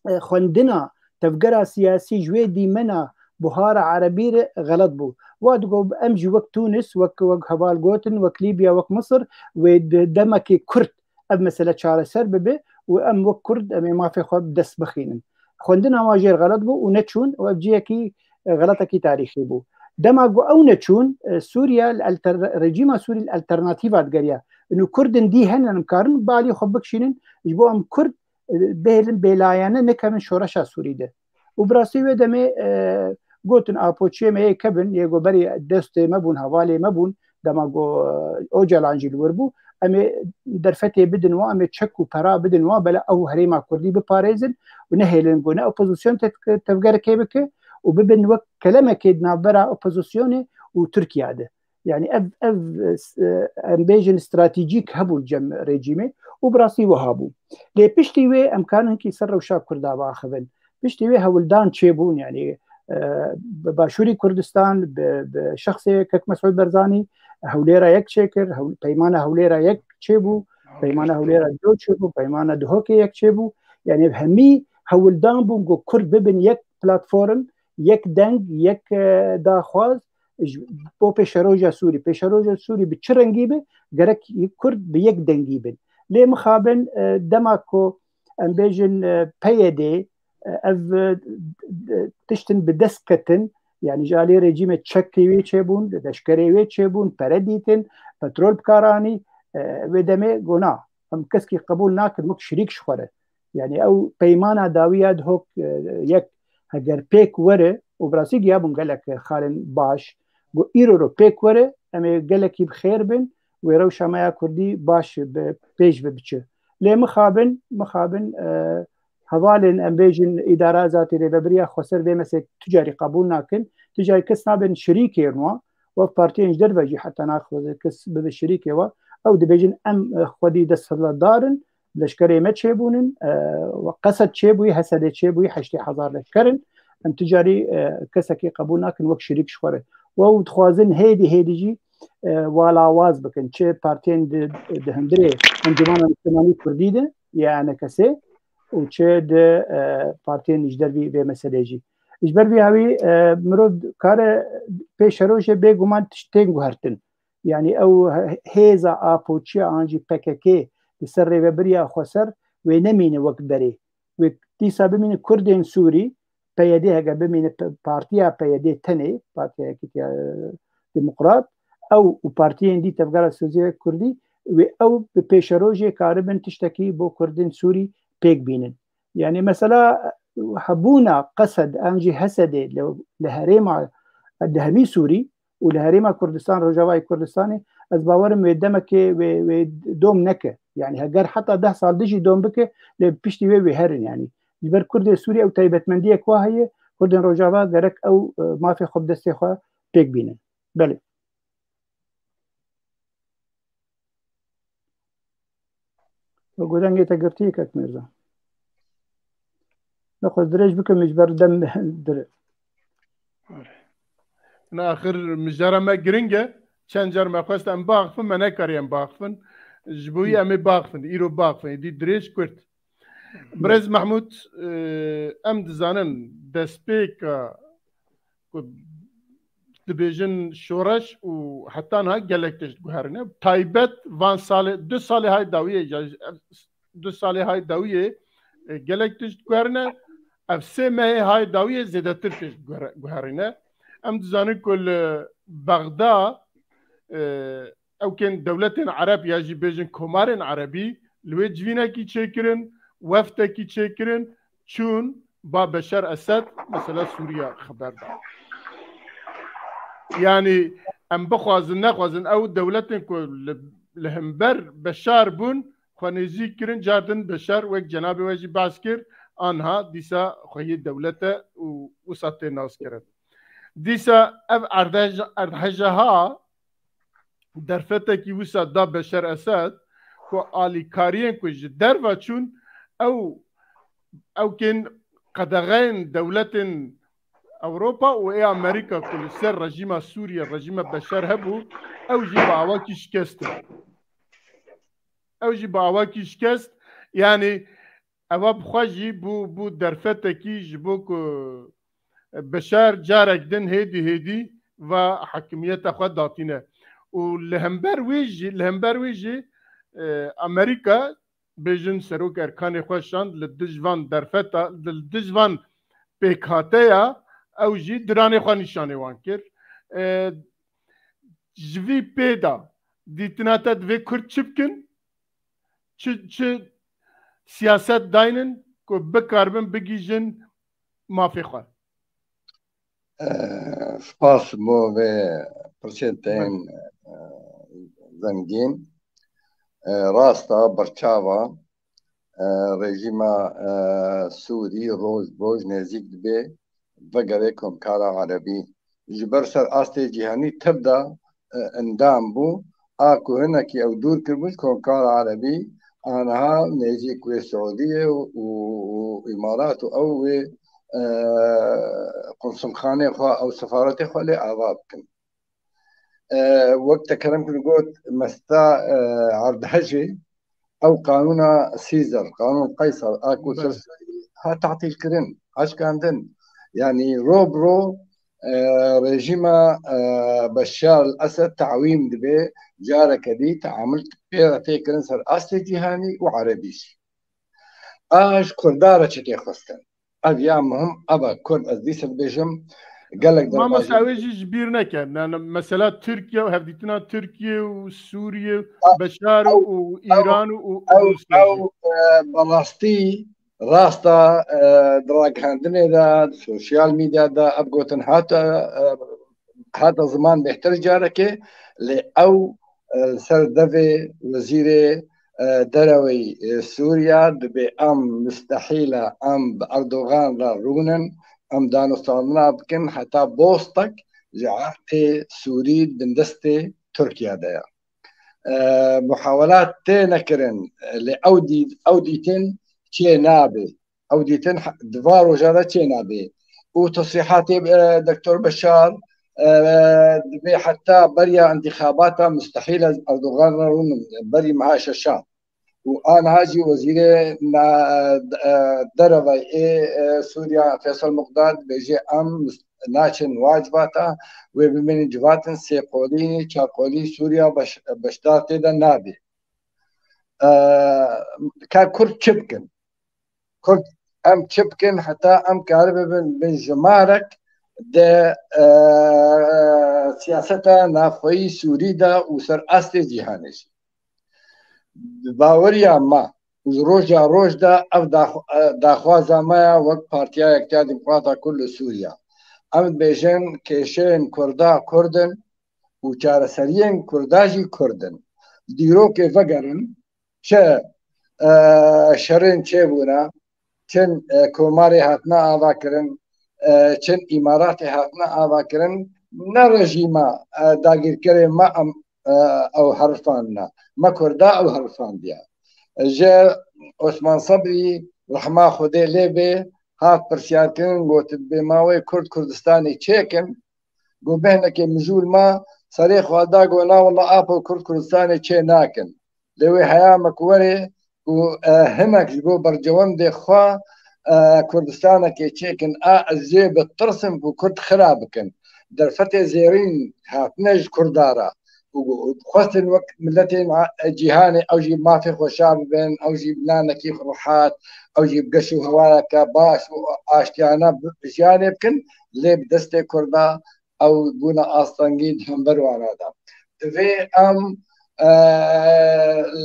e, xwendina tevgera siyasî ji wê dîmena buhara erebî re xelet bû. Wa digot, em jî wek Tûnis, wek, wek heval gotin, wek Lîbya, wek Misir, wê di demekê kurt ev mesele çareser bibe û em wek kurd em ê mafê xwe bi dest bixînin. Xwendina wan jêr xelet bû û neçûn û ev cihekî, e, xeletekî tarîxî bû. Dema ku ew neçûn, e, Sûriye li alter-, rejîma Sûrî li alternatîva digeriya. Û kurdin dî hene em karin bi alî xwe bikişînin, ji bo em kurd, e, bihêlin bêlayane nekevin şoreşa Sûrî de. Û bi rastî wê demê, e, gotin apoçiyê me yê kevin, yê ku berî dostê me bûn, hevalê me bûn, dema ku, e, Ocalan jî li wir bû, em ê derfetê bidin wan, em ê çek û pera bidin wan, bela ew herêma Kurdî biparêzin û nehêlin ku ne opozîsyon te-, tevgerekê bike û bibin wek kelemekê di navbera opozîsyonê û Tirkiye de. Yani ev, ev, e, em bêjin stratejîk hebû cem rejîmê û bi rastî wiha bû. Lê piştî wê em karin hinkî ser rewşa Kurda biaxivin. Piştî wê hewldan çêbûn, yani, e, bi Başûrî Kurdistan, bi, bi şexsê Kek Mesûd Barzanî hewlêra yek çêkir, hewl-, peymana hewlêra yek çêbû, peymana hewlêra do çêbû, peymana Duhokê yek çêbû. Yani hemî hewldan bûn ku Kurd bibin yek platform, yek deng, yek, e, daxwaz, ji bo pêşeroja Sûrî. Pêşeroja Sûrî bi çi rengî be, gerek Kurd bi yek dengî bin. Lê mixabin, e, dema ku em bêjin, e, P Y D, e, ev, e, tiştin bi dest ketin, yani ji alî rejîmê çekê wê çêbûn, leşkerê wê çêbûn, pere dîtin, petrol bi kar anî, e, wê demê gona. Em keskî qebûl nakin wek şirîk ji xwe re. Yani ew peymana dawî ya Duhok, e, yek heger pêk were û bi rastî giya bûn gelek xalên baş, got îro ro pêk were, em ê gelekî bi xêr bin, wê rewşa me ya Kurdî baş bi pêş ve biçe. Lê mixabin, mixabin, e, hevalên em bêjin îdara zatî rêvebiriya xweser vê mesê tu carî qebûl nakin, tu carî kes nabin şirîkê wan, wek partiyên ji derve jî heta naxwaze kes bibe şirîkê we. Ew dibêjin em, e, xwedî desthilatdar in, leşkerê me çêbûnin, e, we Qesed çêbûyî, Hesedê çêbûyî, heştê hezar leşker in. Em tu carî, e, kesekî qebûl nakin wek şirîk ji xwe re. Û ew dixwazin hêdî hêdî jî, e, walawaz bikin. Çi partiyên di, di hundirê Encûmena Niştimanî Kurdî de, ya E N K S, û çi di, e, partiyên ji dervî vê meselê jî. Ji ber vî hawî, e, mirov kare pêşerojê bêguman tişt tên guhertin. Yani ew hêza apoçiya an jî P K K li ser rêvebiriya xweser wê nemîne wek berê. Wê dîsa bimîne Kurdên Sûrî, P Y D heke bimîne pe-, partiya P Y D tenê, Partiya Yekîtiya, e, Demokrat, ew û partiyên dî Tevgera Siyasî Kurdî, wê ew bi pêşerojê karibin tiştekî bo Kurdên Sûrî pêk bînin. Yani mesela hebûna Qesed an jî Hesedê li, li herêma, li hemî Sûrî û li herêma Kurdistan, Rojavayê Kurdistanê, ez bawerim wê demekê wê, wê dom neke. Yani heger heta deh sal dijî dom bike, lê piştî wê wê herin yani. Ji ber Kurdê Sûrî ew taybetmendiyek wa heye, Kurdên Rojava gerek ew, e, mafê xwe bi destê xwe pêk bînin. Belê. Godengê te girtî, Kek Mirza. Nexwe dirêj bikim, ji ber dem dire. Na axir mijara me giring e. Çend car me xwest em baxifin, me nekarî em baxifin. Ji bo wî em ê baxifin, îro baxifin. Êdî dirêj kurt. Birêz Mehmûd, e, em dizanin destpêka ku dibêjin şoreş û heta niha gelek tişt guherîne. Taybet van salê, du salê hay dawiyê, ya du salê hay dawiyê, e, gelek tişt guherîne. Ev sê mehê hay dawiyê zêdetir tişt guhere-, guherîne. Em dizanin ku li Bexda, e, ewkên dewletên Ereb ya jî bêjin komarên Erebî li wê civînekî çêkirin, wefdekî çêkirin, çûn ba Beşar Esed mesela Sûriya xeber da. Yani em bixwazin nexwazin ew dewletên ku li, li hember Beşar bûn xwe nêzîk kirin, car din Beşar wek cenabê we jî behs kir, anha dîsa xweyê dewlet e û wisa tê naskirin. Dîsa ev erdhej-, erdhejeha derfetekî wisa da Beşar Esed ku alîkariyên ku ji derve çûn, ew, ew kên qedexeyên dewletên Ewropa û ê Amerîka ku li ser rejîma Sûriye, rejîma Beşar hebû, ew jî bi awakî şikest e. Ew jî bi awakî şikest, yanî ewa bi xwe jî bû, bû derfetekî ji bo ku Beşar carek din hêdî hêdî va hakimiyeta xwe datîne. Û li hember wî jî, li hember wî jî, e, Amerîka bêjin Serok Erkanê xwe şand li dij van derfeta, li dij van pêkhateya, ew jî diranê xwe nîşanê wan kir. E, ji vî pê de dîtina te divê Kurd çi bikin? Çi, çi siyaset daynin ku bikaribin bigihîjin mafê xwe? Eh, spas bo vê pirsên te yên, eh, zengîn. Eh, rast e, berçav e, eh, rejîma, eh, Sûrî roj bi roj nêzîk dibe vegere Komkara Erebî. Ji ber ser astê cîhanî tev de, eh, endam bû. A ku hinekî ew dûr kiribû ji Komkara Erebî, aniha nêzîk wê Siûdiyê û, û, û Îmarat û ew wê, eh, qunsulxanê xwe, ew sefaretê xwe lê ava bikin. Eh, wek te kerem kir got, mesta, eh, Erdhejê, ew qanûna Sîzer, qanûn Qeyser, a ku ser Sûrî hat tatîl kirin, aşkandin. Yanî ro bi ro, e, rejîma, e, Beşar el-Esed tawîm dibe, careke dî teamul pê re tê kirin ser astê cîhanî û erebî jî. A ji Kurda re çi tê xwestin? Ev ya muhim, ev e, Kurd, ez dîsa dibêjim, gelek Mamoste, derbazî. Ew ê jî ji bîr neke. Yani, mesela Tirkiye û hevdîtina Tirkiye û Sûriye, Beşar û Îran û, û, û Rûsya jî. Ew, e, berastî, rast e, e, di ragihandinê de, di sosyal medya de ev gotin hate, e, hate ziman bêhtir careke, lê ew, e, li ser devê wezîrê, e, dereweyî, e, Sûriya dibê em mustehîl e, em bi Erdogan re rûnin, em danûstandina bikin heta bostek ji erdê Sûrî bindestê Tirkiye de ye. E, muhawelat tê nekirin, lê ew dî-, ew dîtin çê nabe. Ew dîtin he-, di van roja de çê nabe. Û tesrîhatê, e, Doktor Beşar, e, dibê heta beriya întîxabata mustehîl e Erdogan re rûnin, berî meha şeşan. Û aniha jî wezîrê na-, e, dereve ê, e, Sûriya Feysel Muqdad dibêje em naçin wa civata, wê bimînin civatin sê qolî, çar qolî Sûriya beş-, beşdar tê de nabe. E, ka Kurd çi bikin? Kurd em çi bikin heta em karibibin bin jimarek di, e, siyaseta navxweyî Sûrî de û ser astê cîhanê jî? Bi baweriya me û ji roja roj de ev dax-, e, daxwaza me ya wek Partiya Yekitiya Demokrata Kurd li Sûriya. Em dibêjin kêşeyên Kurda Kurd in û çareseriyên Kurda jî Kurd in. Dîrokê vegerin, çi, e, şerên çêbûne, çend, e, komarê hatine avakirin, e, çend îmaratê hatine avakirin, ne rejîma, e, dagîrkerê me em, e, ew herifandine. Me Kurda ew herifandiye. Ji Osman Sebrî, rehma Xwedê lê bê, hat pirsyarkirin, got, dibê ma wê Kurd Kurdistanê çêkin, got, behnekê mijûl ma serê xwe da, got, na wela apo Kurd Kurdistanê çê nakin. Lê wê heyama ku were û, e, hinek ji bo bercewendê xwe, e, Kurdistanekê çêkin. A ez jê bi tirsim ku Kurd xira bikin. Derfetê zêrîn hatine ji Kurda re. Û xwestin wek miletên a-, cîhanê ew jî mafê xwe şa bibin, ew jî bi nanekî rehat, ew jî bi geş û hewayeke baş û aştiyane bi-, jiyanê bikin, lê bi destê Kurda ew bûne astengî di hember wana de. Divê em, e,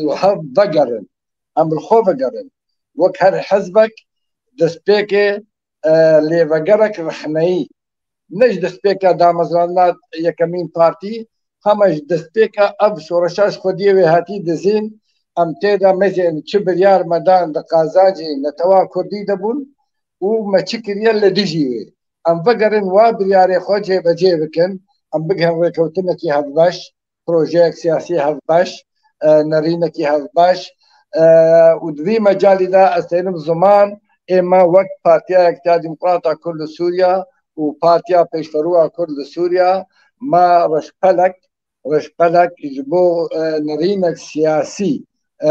li hev vegerin, em li xwe vegerin. Wek her hizbek destpêkê, e, lêvegerek rexneyî, ne ji destpêka damezrandina yekemîn partî, hema ji destpêka ev şoreşa ji xwediyê wê hatî dizîn, em tê de mezên çi biryar me dan di qazancê netewa kurdî de bûn û me çi kiriye li dijî wê. Em vegerin wa biryarê xwe cêbecê bikin, em bigihin rêkewtinekî hevbeş, projeyek siyasî hevbeş, e, nerînekî hevbeş, E, û di vî mecalî de ez tênim ziman, ê me wek Partiya Yekîtiya Demokrata Kurd li Sûriya û Partiya Pêşverûya Kurd li Sûriya, me reşpelek, reşpelek ji bo, e, nerînek siyasî, e,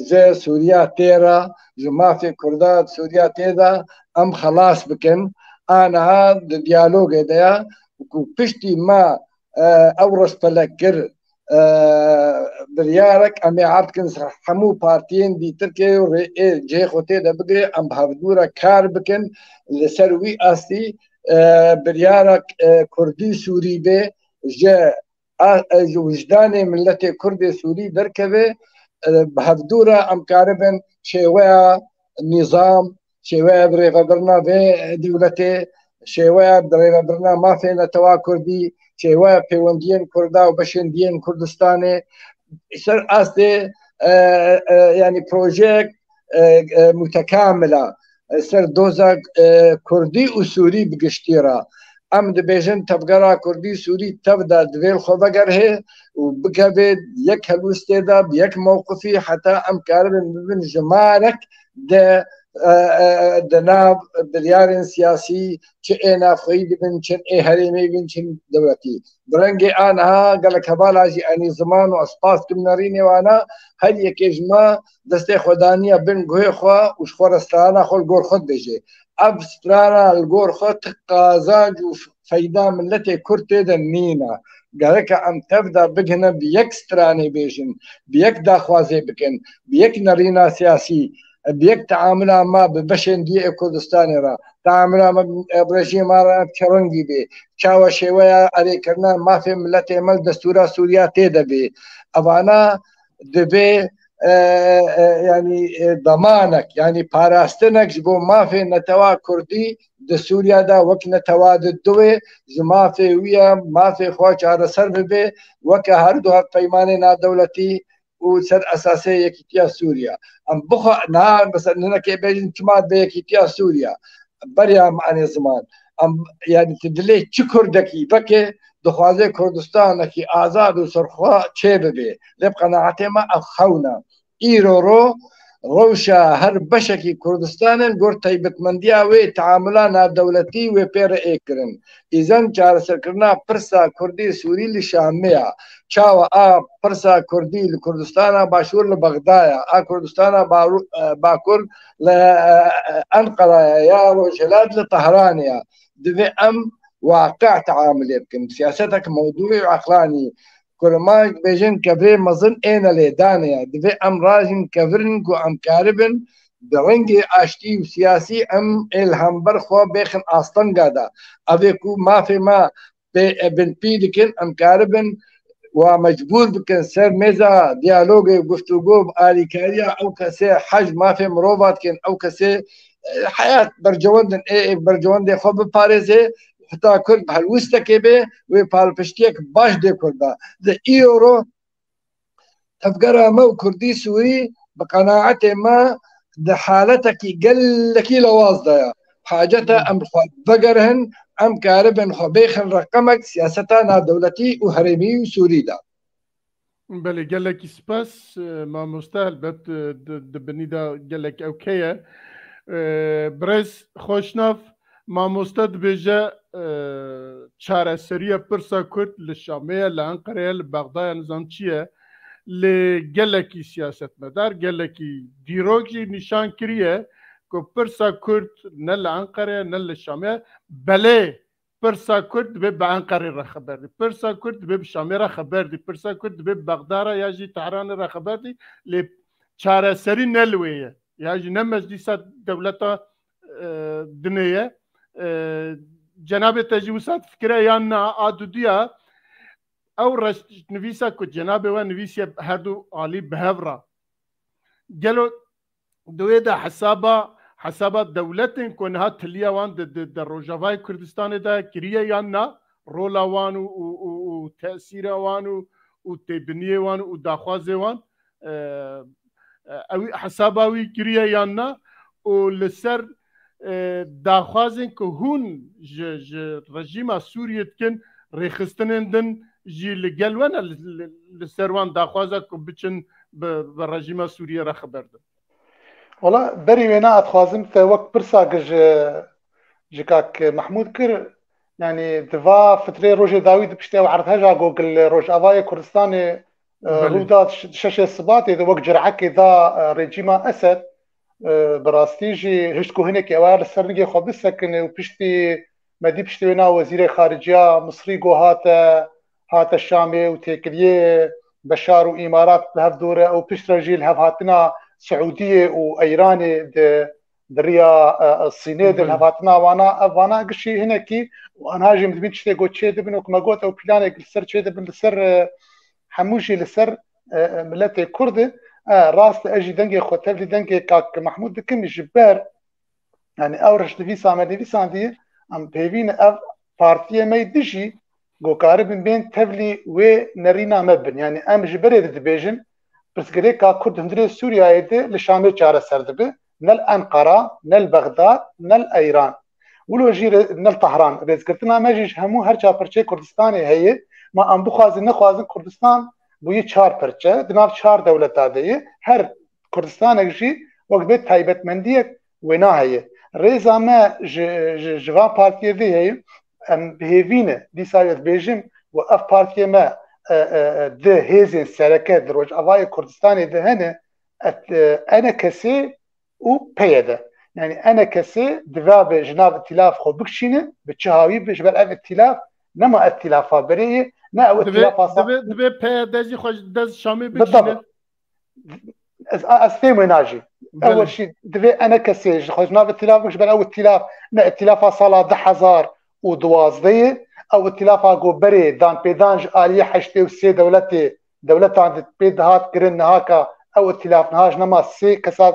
ji Sûriya tê re, ji mafê Kurda di Sûriya tê de em xelas bikin. Aniha di diyalogê de ye ku piştî me, e, ew reşpelek kir, e, biryarek em ê erd kin ser hemû partiyên dîtirkê û rê ê cihê xwe tê de bigire, em bi hevdû re kar bikin. Li ser wî astî, e, biryarek, e, Kurdî Sûrî bê ji a, e, ji wijdanê miletê Kurdê Sûrî derkeve, e, bi hevdû re em karibin şêweya nîzam, şêweya birêvebirina vê dewletê, şêweya birêvebirina mafê netewa Kurdî, şêweya pêwendiyên Kurda û beşên diyên Kurdistanê, ser astê, e, e, yanî projeyek, e, e, mutekamil a, e, ser doza, e, Kurdî û Sûrî bi giştî re. Em dibêjin tevgera Kurdî Sûrî tev de divê li xwe vegerhe û bikeve yek helwistê de bi yek mewqifî heta em karibin bibin jimarek de, e, e, di nav biryarên siyasî çi ê navxweyî dibin, çi ê herêmê bin, çi dewletî. Bi rengê aniha gelek hevala jî enî ziman û ez spas dikim nerînê wana, her yekê ji me destê xwe daniye bin guhê xwe û ji xwe re strana xwe li gor xwe dibêje. Ev strana li gor xwe ti qazanc û feyda miletê Kurd tê de nîne. Gereke em tev de bigihine bi yek stranê bêjin, bi yek daxwazê bikin, bi yek nerîna siyasî, bi yek teamula me bi beşên diyê ê Kurdistanê re, teamula me bi rejîma re çi rengî bê, çawa şêweya erêkirina mafê miletê me li destûra Sûriya tê de bê. Evana divê, e, e, yanî, e, damanek, yanî parastinek ji bo mafê netewa Kurdî di Sûriya de wek netewa di duwê ji mafê wî ya mafê xwe çareser bibe, weke her du hevpeymanê navdewletî û ser esasê yekîtiya Sûriya. Em bixwe niha mesela hinekê bêjin çima be yekîtiya Sûriya? Beriya me enê ziman. Em, yanî tu dilê çi Kurdekî veke dixwaze Kurdistanekî azad û serxwe çê bibe. Lê bi qenaetê me ev xewna. Îro ro rewşa her beşekî Kurdistanê li gor taybetmendiya wê teamula navdewletî wê pê re ê kirin. Îzen çareserkirina pirsa Kurdî Sûrî li Şamê ya. Çawa a pirsa Kurdî li Kurdistana Başûr li Bexda ya, a Kurdistana Baru-, e, Bakur li, e, Enqera ya, ya Rojhilat li Tehranê ya. Divê em waqi teamulê bikin. Siyasetek mewdûî û eqlanî. Kurmanc dibêjin kevirê mezin ê nelêdanê ye. Divê em rajin kevirin ku em karibin bi rengê aştî û siyasî em ê li hember xwe bêxin astenga de. Ev ê ku mafê me pê, e, binpî dikin, em karibin wa mecbûr bikin ser mêza diyalogê, guftûgo, alîkariya ew kesê hej mafê mirova dikin, ew kesê, e, heyat bercewendin, ê, ê bercewendê xwe biparêze, heta Kurd bi helwistekê bê, wê palpiştiyek baş dê Kurda. Di îro tevgera me û Kurdî Sûrî bi qenaetê me di haletekî gelekî lewaz de ye. Hacet e em xwe vegerihin, em karibin xwe bêxin reqemek siyaseta navdewletî û herêmî û Sûrî de. Belê, gelekî spas, e, mamoste, helbet, e, di, di binî de gelek ewkê ye. E, birêz Xweşnav, mamoste dibêje, e, çareseriya pirsa Kurd li Şamê ye, li Enqerê ye, li Bexda ye, nizam çi ye. Lê gelekî siyasetmedar, gelekî dîrok jî nîşan kiriye ku pirsa Kurd ne li Enqerê ye, ne li Şamê ye. Belê, pirsa Kurd dibê bi Enqerê re xeber dî. Pirsa Kurd dibê bi Şamê re xeber dî. Pirsa Kurd dibê bi Bexda re ya jî Tehranê re xeber dî. Lê çareserî ne li wê ye. Ya jî ne meclîsa dewleta, e, dinê ye. E, cenabê te jî wisa difikire yan na, a duduya ew reş-, nivîsa ku cenabê we nivîsiye her du alî bi hev re. Gelo di wê de hesaba, hesaba dewletên ku niha tiliya wan di, di, di Rojavayê Kurdistanê de kiriye yan na, rola wan û, û, û, û tesîra wan û, û têbiniyê wan û daxwazê wan, e, e, ew hesaba wî kiriye yan na û li ser, e, daxwazên ku hûn ji, ji rejîma Sûriyê dikin, rêxistinên din jî li gel we ne, li, li, li ser wan daxwaza ku biçin bi, bi rejîma Sûriyê re xeber de. Wala berî wêna ez dixwazim te wek pirsa ji, ji kak Mehmûd kir, yanî di va fitrê rojê dawî di piştê ew erdheja ku li Rojavayê Kurdistanê e, Belê. rû da şeşê Sibatê de wek cirhekê da e, rejîma Esed, e, bi rastî jî hişt ku hinekî ew li ser nigê xwe bisekine û piştî me dî piştî wêna wezîrê xariciya Misrî ku hate, hate Şamê û têkiliyê Beşar û Îmarat bi hev dû re û piştre jî li hev hatina Siûdiyê û Eyranê di, di riya e, Sînê de li Belê. hev hatina wana, ev vana gişî hinekî û anha jî min dibîn tiştê ku çê dibin û ku me got ew planê li ser çê dibin li ser e, hemû jî li ser e, e, miletê Kurd e. E, rast e, ez jî dengê xwe tevlî dengê kak Mehmûd dikim ji ber, yanî ew rişnivîsa me nivîsandiye, em pêvî ne ev partiyê me yê dijî ku karibin bên tevlî wê nerîna me bin. Yanî em ji berê de dibêjin, pirsgirêka Kurd hundirê Sûriyeyê de li Şamê çareser dibe, ne li Enqara, ne li Bexdad, ne li Eyran. Wilo jî re-, ne li Tehran. Rêzgirtina me jî ji hemû her çar pirçeyê Kurdistanê heye. Ma em bixwazin nexwazin Kurdistan bûye çar pirçe. Di nav çar dewleta de ye. Her Kurdistanek jî wek bê taybetmendiyek wêna heye. Rêza me ji, ji, ji van partiyê vê heye. Em bi hêvî ne. Dîsa ez bêjim û ev partiyê me e, e, e, di hêzên sereke di Rojavayê Kurdistanê de hene, et, e, ene kesê û peyede. Yanî ene kesê divabe ji nav îtîlaf xwe bikişîne, bi çi hawî be, ji ber ev îtîlaf nema îtîlafa berê ye, ne ew Divê, îtîlafa sa- divê, divê P Y D jî xwe ji dest Şamê Bi bikişîne. tabi. Ez, ez fêm wê najî. Ew Belê. jî divê ene kesê ji xwe ji nav îtîlaf bikişîne, ji ber ew îtîlaf ne îtîlafa sala du hezar û duwazdeh ye. Ew îtîlafa ku berê danpêdan ji aliyê heştê û sê dewletê, dewletan di pê dihat kirin, niha ka ew îtîlaf niha ji nema sê kesa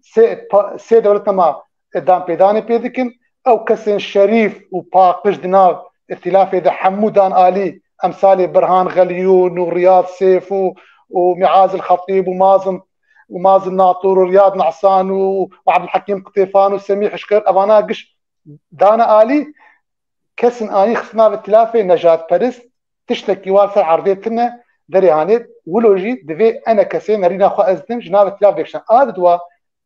sê, pa-, sê dewlet nema danpêdanê pê dikin. Ew kesên şerîf û paqij di nav îtîlafê de hemû dan alî, emsalê Birhan Xeliyûn û Riyad Sêf û, û Miaz el Xetîb û Mazin, û Mazin Natûr û Riyad Nehsan û, û Ebdulhekîm Qitêfan û Semîh Hişkir, evana giş dane alî, kesên anî xistina îtîlafê nejadperist, tiştekî wa li ser erdê tune, derê hanê, wilo jî divê ene kesê nerîna xwe ez dim, ji nav îtîlaf vekişin. A bi dua,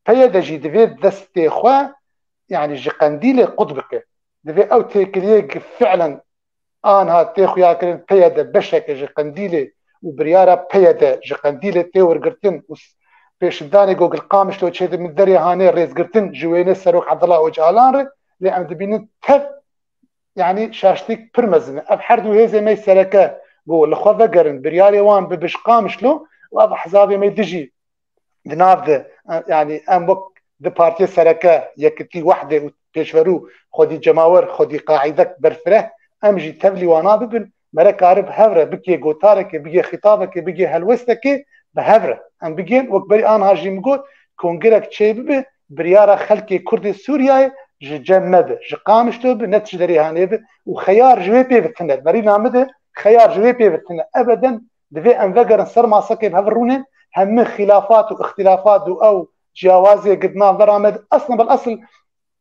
P Y D jî divê destê xwe, yanî ji qendîlê qut bike. Divê ew têkiliyê ki fi'len anha tê xuyakirin, P Y D beşeke ji qendîlê û biryara P Y D ji qendîlê tê wergirtin û s-, pêşidanê ku li Qamişlo çêdibin derê hanê rêzgirtin ji wênê Serok Abdullah Ocalan re, lê em dibînin tev, yanî şaştîk pir mezin e. Ev her du hêzê me sereke ku li xwe vegerin, biryarê wan bibe ji Qamişlo û ev hezabê me dijî di nav de, e, yanî em wek di partiyê sereke, Yekitî, Wehdê û pêşverû xwedî cemawer, xwedî qaîdek berfireh, em jî tevlî wana bibin, mere karib hev re bigê gotarekê, bigê xîtabekê, bigê helwestekê bi hev re. Em bigên, wek berî anha jî min got, kongrek çê bibe, biryara xelkê Kurdê Sûriyeyê ji cem me be, ji Qamişlo be, ne ji derê hanê be û xeyar ji wê pê ve tune. Merîna min de xeyar ji wê pê ve tune. Ebeden divê em vegerin ser masekê bi hev rûnên, hemî xîlafat û îxtîlafat û ew ciyawazê gi di nav vera me de, eslen bel esil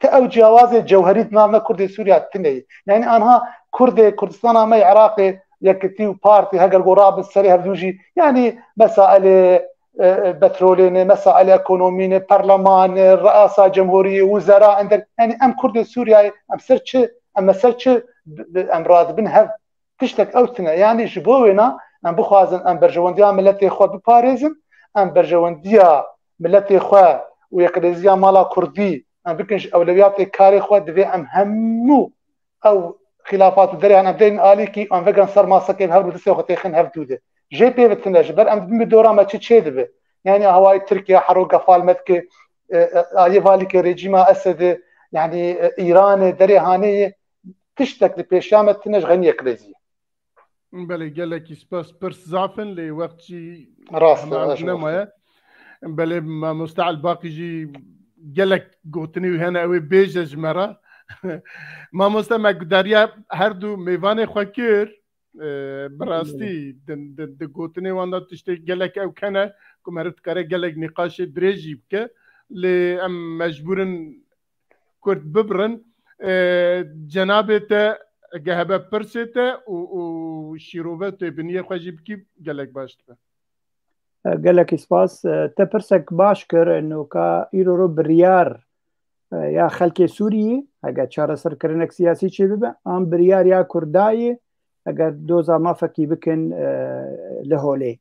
ti ew ciyawazê cewherî di nav me Kurdê Sûriya tune ye. Yanî anha Kurdê Kurdistana me yê Iraqê, Yekitî û Partî, heger ku rabin serê hevdû jî, yanî mesailê, e, e, petrolê ne, mesailê ekonomî ne, perleman ne, reasa cemhurî, wizera, ender, yanî em Kurdê Sûriyeyê, em ser çi, em ser çi bi, bi, em radibin hev. Tiştek ew tune. Yanî ji bo wêna em bixwazin em berjewendiya miletê xwe biparêzin, em berjewendiya miletê xwe û yekrêziya mala Kurdî em bikin ji ewlewiyatê karê xwe, divê em hemû ew xîlafat û derê em deynin alîkî, em vegerin ser masekê bi hev û destê xwe têxin hev dû de. Jê pê ve tune, ji ber em dibin bi dora me çi çê dibe. Yanî hawayî Tirkiye hero gefal me dike, e, e, aliyê valîkê rejîma Esedê, yanî, e, Îranê, derê hanê ye, tiştek li pêşiya me tune ji xeynî yekrêzî ye. Belê, gelekî spas. Pirs zaf in, lê wext jî Rast e, hema ev ji nemaye. Belê, mamoste Elbaqî jî gelek gotinê wî hene, ew ê bêje ji me re. Mamoste, me gudariya her du mêvanê xwe kir. E, bi rastî, di, di, di gotinê wan de tiştê gelek ew hene ku meriv dikare gelek nîqaşê dirêj jî bike. Lê em mecbûr in kurt bibirin. E, cenabê te, ege hebe pirsê te û, û şîrove tê biniyê xwe jî bikî, gelek baş dibe. E, gelekî spas. E, te pirsek baş kir, eno ka îro ro biryar, e, ya xelkê Sûriyê, eger çareserkirinek siyasî çêbibe, an biryar ya Kurdayê, eger doza mafekî bikin, e, li holê.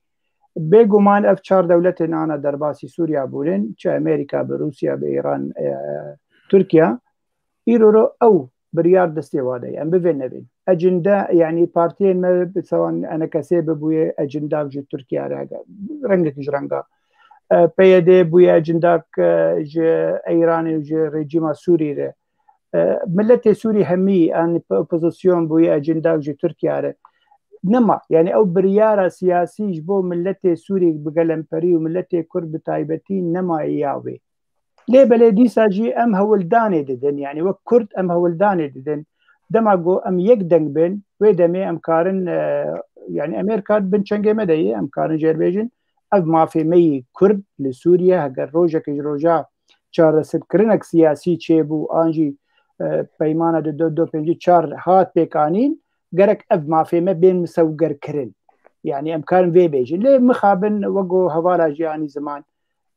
Bêguman ev çar dewletên ana derbasî Sûriya bûnin, çi Amerîka bi, Rûsya bi, Îran, e, Tirkiya, îro ro ew biryar destê wa de ye. Em bivên nevên. Ecinde, yanî partiyên me bi sewan enekesê bibûye, ecinda ji Tirkiye re, rengek ji renga. E, P Y D bûye ecindak, e, ji Îranê û ji rejîma Sûrî re. E, miletê Sûrî hemî, yanî p-, opozisyon bûye ecindak ji Tirkiye re. Nema, yanî ew biryara siyasî ji bo miletê Sûrî bi gelemperî û miletê Kurd bi taybetî nemaye ya wê. Lê belê dîsa jî em hewldanê didin, yanî wek Kurd em hewldanê didin. Dema ku em yek deng bin, wê demê em karin, e, yanî Amerîka bin çengê me de ye, em karin jê re bêjin, ev mafê me yî Kurd li Sûriye, heger rojekê ji roja çareserkirinek siyasî çêbû, an jî, e, peymana di du, du pêncî çar hat pêkanîn, gerek ev mafê me bên misewgerkirin. Yanî em karin vê bêjin. Lê mixabin wek ku hevala jî anî ziman,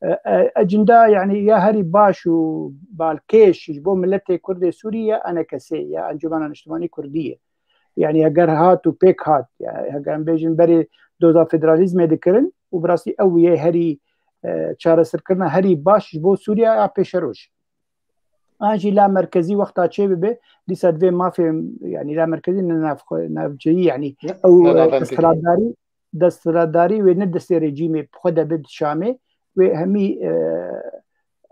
e, e, ecinda, yanî ya herî baş û balkêş ji bo miletê Kurdê Sûrî ya ENKSê, ya Encûmena Niştimanî Kurdî ye. Yanî heger hat û pêk hat, ya heger em bêjin berê doza federalîzmê dikirin û bi rastî ew yê herî, e, çareserkirina herî baş ji bo Sûriya ya pêşeroj. An jî la merkezî wexta çê bibe, dîsa divê mafê, yanî la merkezî ne navxwe-, navçeyî, yanî Ne, ew, ne e, navendekî. Desthilatdarî, desthilatdarî wê ne destê rejîmê bi xwe de bi Şamê, wê hemî, e,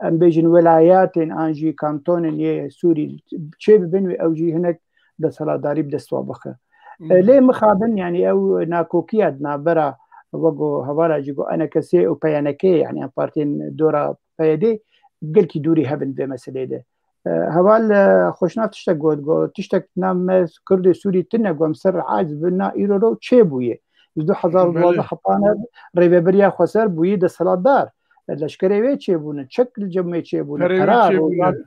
em bêjin welayatên an jî kantonên yê Sûrî çê bibin, wê ew jî hinek desthilatdarî bi dest wa bixe. E, Hmm. Lê mixabin, yanî ew nakokiya di navbera wek ku hevala jî got ENKSê û PYNKê, yanî em partiyên dora P Y D gelkî dûrî hebin vê meselê de. E, heval, e, Xweşnav tiştek got, got, tiştek nav me Kurdê Sûrî tine, got, em ser aciz bin, na îro ro çêbûye. Ji du hezar û duwazdeh Belê. Hepane rêvebiriya xweser bûyî desthilatdar. E, leşkerê wê çêbûne, çek li cem wê çêbûne, Perê wê qera, çêbûne. rojan-,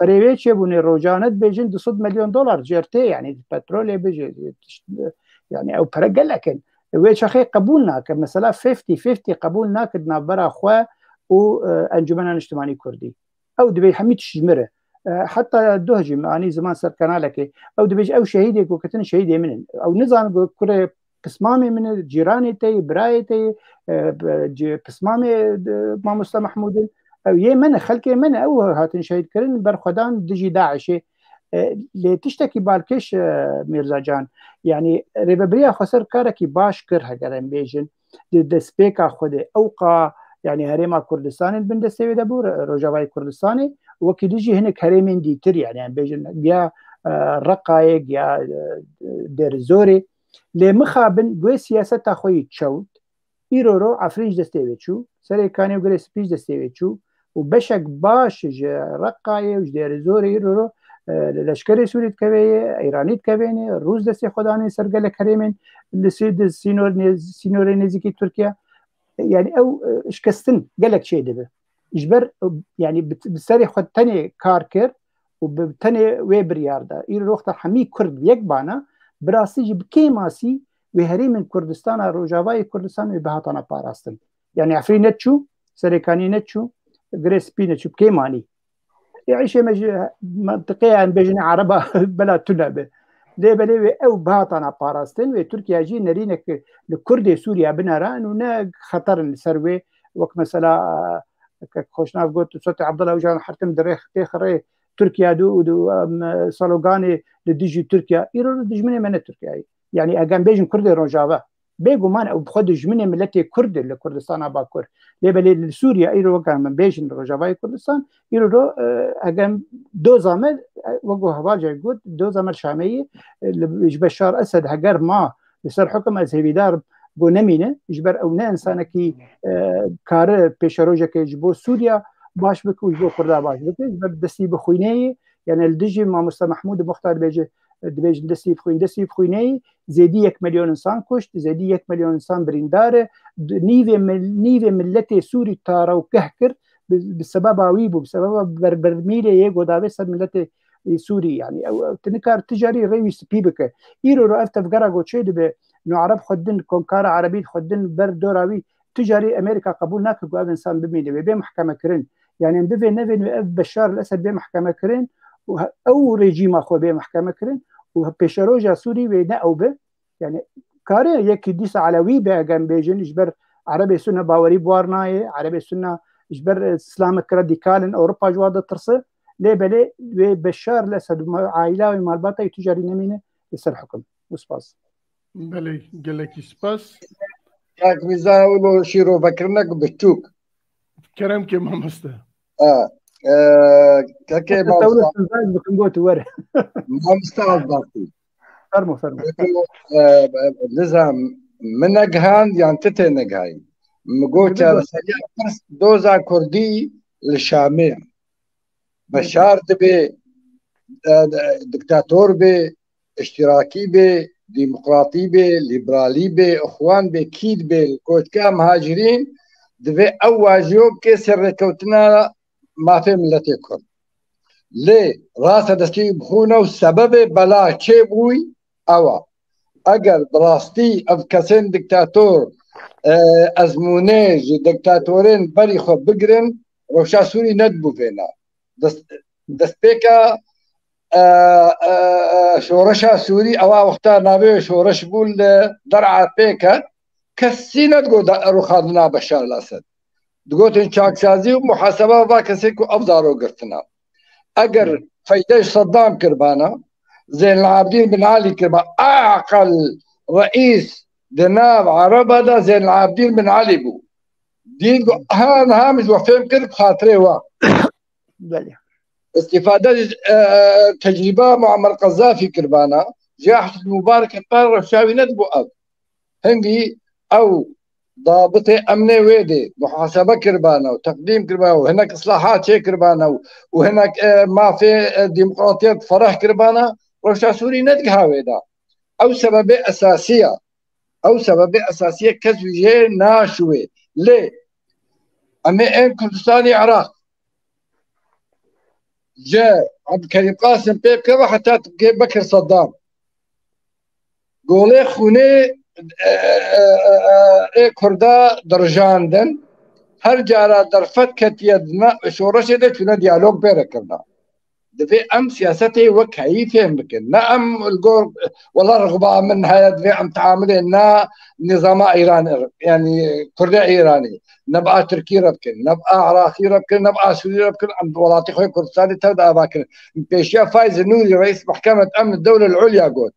perê wê çêbûne, rojane dibêjin du sed milyon dolar, C R T, yanî petrolê bije, tişt-, yanî ew pere gelek in. Wê çaxê qebûl nake. Mesela fifty fifty qebûl nake di navbera xwe û, e, Encûmena Niştimanî Kurdî. Ew dibê hemî tişt ji min re. E, heta doh jî min anî ziman ser kanalekê. Ew dibêje ew şehîdê ku ketine şehîdê min in. Ew nizanin ku kurê pismamê min e, cîranê te ye, birayê te ye, e, bi-, ci-, pismamê, e, mamoste Mehmûd in. Ew yê me ne, xelkê me ne, ew hatin şehîd kirin, berxwedan dijî DAIŞê. E, lê tiştekî balkêş, e, Mîrza Can, yanî rêvebiriya xweser karekî baş kir, heger em bêjin, di destpêka xwe de ewqa, yanî Herêma Kurdistanê bin destê wê de bû, Ro-, Rojavayê Kurdistanê, wekî dî jî hinek herêmên dîtir, yanî em bêjin giya, e, Reqayê, giya, e, Dêrizorê. Lê mixabin wê siyaseta xwe yî çewt, îro ro Efrîn ji destê wê çû, Serêkanê û Girê Spî ji destê wê çû û beşek baş ji Reqayê û ji Dêrizorê îro ro, e, li leşkerê Sûrî dikevê ye, Îranî dikevêne, Rûs destê xwe danê ser gelek herêmên li sî-, di sînor nê-, sînorê nêzîkî Tirkiye. Yanî ew, e, şikestin gelek çê dibe. Ji ber, e, yanî bi, bi serê xwe tenê kar kir û bi tenê wê biryar da. Îro wexta hemî Kurd yek bana, bi rastî jî bi kêmasî wê herêmên Kurdistana, Rojavayê Kurdistan wê bihatana parastin. Yanî Efrîn neçû, Serêkanî neçû, Girê Spî neçû, bi kêmanî. Ê, îşê me ji mentiqeya em bêjin Ereba bela tune be. Lê belê wê ew bihatana parastin, wê Tirkiye jî nerînek li Kurdê Sûriye binera, û ne xeter in li ser wê, wek mesela, e, ke Xweşnav got, Sotê Abdullah Ocalan hertim di rêx-, têxirê Tirkiye du û du, em, sloganê li dijî Tirkiye. Îro li dijminê me ne Tirkiye ye. Yanî eger em bêjin Kurdê Rojava, bêguman ew bi xwe dijminê miletê Kurd e li Kurdistana Bakur. Lê belê li Sûriye îro wek em bêjin Rojavayê Kurdistan, îro ro, e, eger em doza me, e, wek ku heval jî got, doza me Şamê ye, e, li, ji Beşar Esed heger ma li ser hukum ez hêvîdar im ku nemîne, ji ber ew ne însanekî, e, kare pêşerojekê ji bo Sûriya baş bike û ji bo Kurda baş bike, ji ber destî bi xwînê ye, yani li dijî mamoste Mehmûd Muxtar bêje, dibêjin destî bi xwîn, destî bi xwînê ye, zêdî yek milyon însan kuşt, zêdî yek milyon însan birîndar e, di-, nîvê mil-, nîvê miletê Sûrî tarewgeh kir, bi, bi sebeba wî bû, bi sebeba berbermîlê yê godavê ser miletê Sûrî, yani ew, ew tu nikar tu carî rê wî spî bike. Îro ro ev tevgera ku çê dibe, no Ereb xwe din, Komkara Erebî xwe din ber dora wî, tu carî Amerîka qebûl nake ku ev însan bimîne, wê bê mehkeme kirin. Yani em bivê nevên wê ev Beşar el Esed bê mehkeme kirin û he-, ew rejîma xwe bê mehkeme kirin û pêşeroja Sûrî wê ne ew be. Yani kare yekî dîsa Elewî be, eger em bêjin ji ber Erebê Sunne bawerî bi war nayê, Erebê Sunne ji ber, e, Îslameke radîkal in, Ewropa ji wan ditirse. Lê belê wê Beşar el Esed û ma-, aîla wê malbata wî tu carî nemîne li ser hukum. Û spas. Belê, gelekî spas. Kak Mîza wilo şîrovekirinek bi tûk. Kerem ke mamoste. Ha, e, kekê Mamoste mamosta. Tewle Sinzay bikin got were. Mamosta Azbaktî. Fermo, fermo. E, e, nizam, min negihand yan ti tê negihayî. Min got çareseriya pirs doza Kurdî li Şamê ye. Beşar dibe, e, e, diktator be, iştirakî be, demokratî be, liberalî be, ixwan be, kî dibe, li koçka muhacirîn, divê ew wajiyo bike ser rêkewtina mafê miletê Kurd. Lê rastedestî bixwîne û sebebê bela çêbûyî ew a. Eger bi rastî ev kesên diktator, e, ezmûnê ji diktatorên berî xwe bigirin, rewşa Sûrî nedibû vêna. Dest, destpêka, e, e, e, şoreşa Sûrî, ewa wexta navê şoreş bû li der'a pêke, kesî nedigot da-, rûxandina Beşar el Esed. Digotin çaksazî û muhaseba va kesê ku ev zarok girtina. Eger feyde ji Seddam kiribana, Zeynel Abidin bin Ali kiriba, aqil reîs di nav Ereba de Zeynel Abidin bin Ali bû. Dîn ku ha niha min ji we fêm kir bi xatirê we. Belê. Îstîfade ji, e, e, tecrîba Muammer Qezafî kiribana, ji Husni Mubarekê qal rewşa wî nedibû ev. Hingî ew dabitê emnê wê dê muhasebe kiribana û teqdîm kiribana û hinek islahat çêkiribana û, û hinek, e, mafê, e, demokratiyet fereh kiribana, rewşa Sûrî nedigiha wê de. Ew sebebê esasî ye. Ew sebebê esasî ye, kes wî jê naşûwê. Lê em ê ên Kurdistanê Iraq ji Abdulkerîm Qasim pê bikeve heta tu bigê Bekir Seddam. Golê xûnê, e, e, e, e, ê Kurda dirijandin. Her cara derfet ketiye di na-, şoreşê de çûne diyalog pê re kirina. Divê em siyasetê wek heyî fêm bikin. Ne em li gor, wela rixba min heye, divê em teamilê ne nizama Îranê, yanî Kurdê Îranê, ne bi a Tirkî re bikin, ne bi a Iraqî re bikin, ne bi a Sûrî re bikin, em bi welatê xwe Kurdistanê tev de ava kirin. Pêşiya Faiz Nûrî, reîs Mehkemet Emn Dewle Ulya got.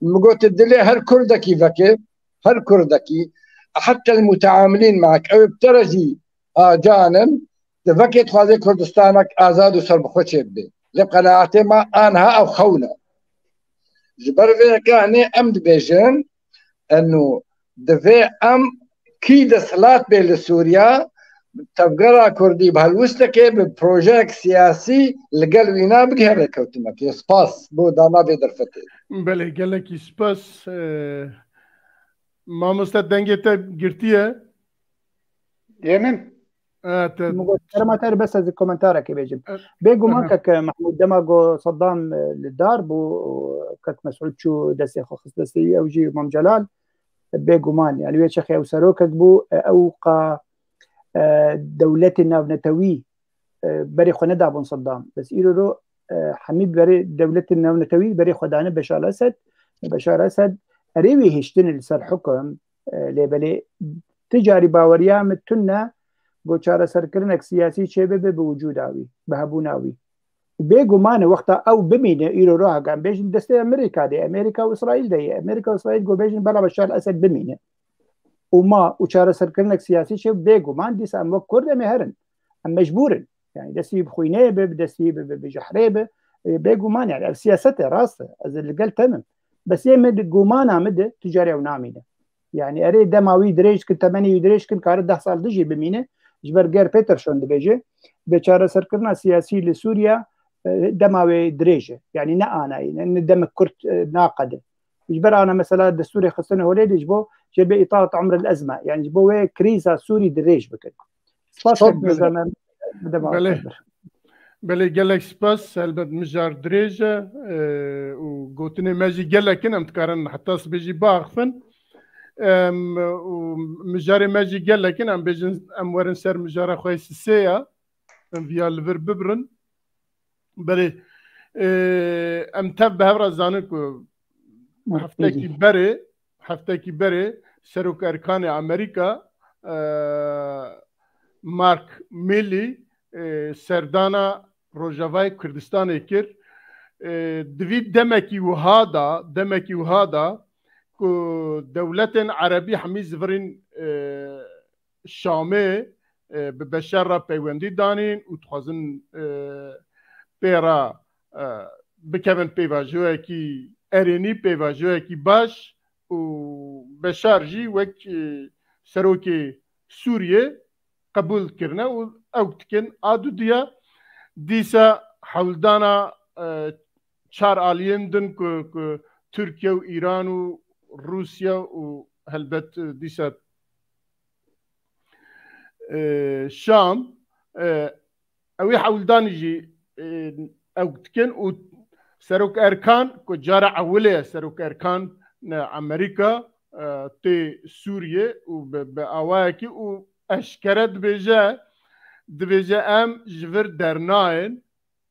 Min got, dilê her Kurdekî veke, her Kurdekî, heta li muteamilîn mak, ew bi te re jî acan in, di vekê dixwaze Kurdistanek azad û serbixwe çêbibe. Lê qenaetê me aniha ew xewn e. Ji ber vê yekê em dibêjin, eno divê em kî desthilat bê li Sûriya, tevgera Kurdî bi helwisteke, bi projeyek siyasî li gel wîna bigihê rêkewtinekê. Spas bo dana vê derfetê. Belê, gelekî spas. Ee, mamoste dengê te girtiye. Yê min? E, te Min got, kerema te bes ez komentarekê bêjim. E, Bêguman aha. Kek Mehmûd dema go Saddam, e, li dar bû, û kek Mesûd çû destê xwe xist destê wî, ew jî Mam Celal, e, bêguman, yani wê çaxê ew serokek bû, e, ew qa, e, dewletên navnetewî, e, berê xwe nedabûn Saddam. Bes îro ro, e, hemî berê dewletên navnetewî berê xwe dane Beşar Esed. Beşar Esed erê wê hiştin li ser hukum, e, lê belê ti carî baweriya min tune ku çareserkirinek siyasî çêbibe bi wicûda wî, bi hebûna wî. Û bêguman e wexta ew bimîne, îro roha em bêjin destê Amerîka de, Amerîka û Îsraîl de ye. Amerîka û Îsraîl ku bêjin bela Beşar Esed bimîne. Û ma û çareserkirinek siyasî çê bêguman dîsa em wek Kurd em ê herin. Em mecbûr in. Yani destî bi xwînê be, bi destî bi, bi, bi jehrê be. E, bêguman yani ev siyaset e, rast e. Ez li gel te me. Bes yê min di gumana min de tu carî ew namîne. Yani erê dema wî dirêj kin, temenê wî dirêj kin, kare deh sal dijî bimîne. Ji ber Gerd Peterson dibêje, bi çareserkirina siyasî li Sûriya, e, dema wê dirêj e. Yani ne anayî, ne, ne demek kurt, e, naqede. Ji ber ana mesela destûrê xistine holê de ji bo jê bê îtaat umr el ezme. Yani ji bo wê krîza Sûrî dirêj bikin. Spas Çok kek güzel. Nizam em bi dema Belê. Xwe kir. Belê, gelek spas. Helbet mijar dirêj e, e, û gotinê me jî gelek in, em dikarin heta sibê jî biaxifin. Em, û mijarê me jî gelek in, em bêjin, em werin ser mijara xwe sisê ya, em viya li vir bibirin. Belê, e, em tev bi hev re zanin ku heftekî berê, heftekî berê Serok Erkanê Amerîka, e, Mark Milley, e, serdana Rojavayê Kurdistanê kir. E, di vî demekî wiha da, demekî wiha da ku dewletên erebî hemî zivirîn, e, Şamê, e, bi Beşar re peywendî danîn û dixwazin, e, pê re, e, bikevin pêvajoyekî erênî, pêvajoyekî baş û Beşar jî wek, e, serokê Sûriyê qebûl kirine û ew dikin. A dudiya dîsa hewldana, e, çar aliyên din ku, ku Tirkiye û Îran û Rûsya û helbet, e, dîsa, e, Şam, e, ew ê hewldanî jî, e, ew dikin û Serok Erkan ku cara ewilê ye Serok Erkan ne Amerîka, e, tê Sûriyê û bi, bi awayekî û eşkere dibêje, dibêje em ji vir dernayên,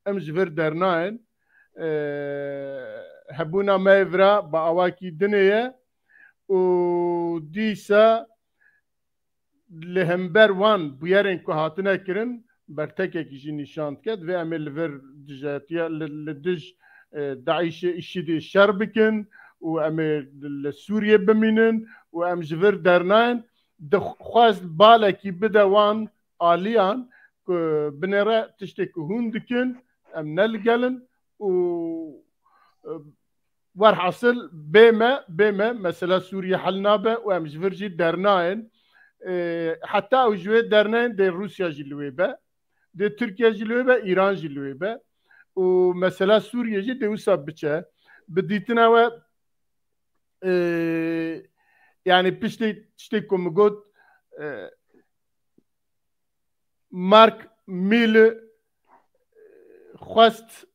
em ji vir dernayên. E, hebûna me vira bi awakî dinê ye û dîsa li hember wan bûyerên ku hatine kirin, bertekekî jî nîşan dike. Divê em ê li vir dijetiya, li, li dij, e, DAIŞê, IŞÎDê şer bikin û em ê li Sûriyê bimînin û em ji vir dernayên. Dixwest balekî bide wan aliyan ku binêre tiştê ku hûn dikin, em ne li gel in û, e, Werhasil bê me, bê me, mesela Sûriye hel nabe û em ji vir jî dernayên. E, heta ew ji wê dernayên dê Rûsya jî li wê be, dê Tirkiye jî li wê be, Îran jî li wê be. Û mesela Sûriye jî dê wisa biçe. Bi dîtina we, e, yani piştî tiştê ku min got, e, Mark Milley xwest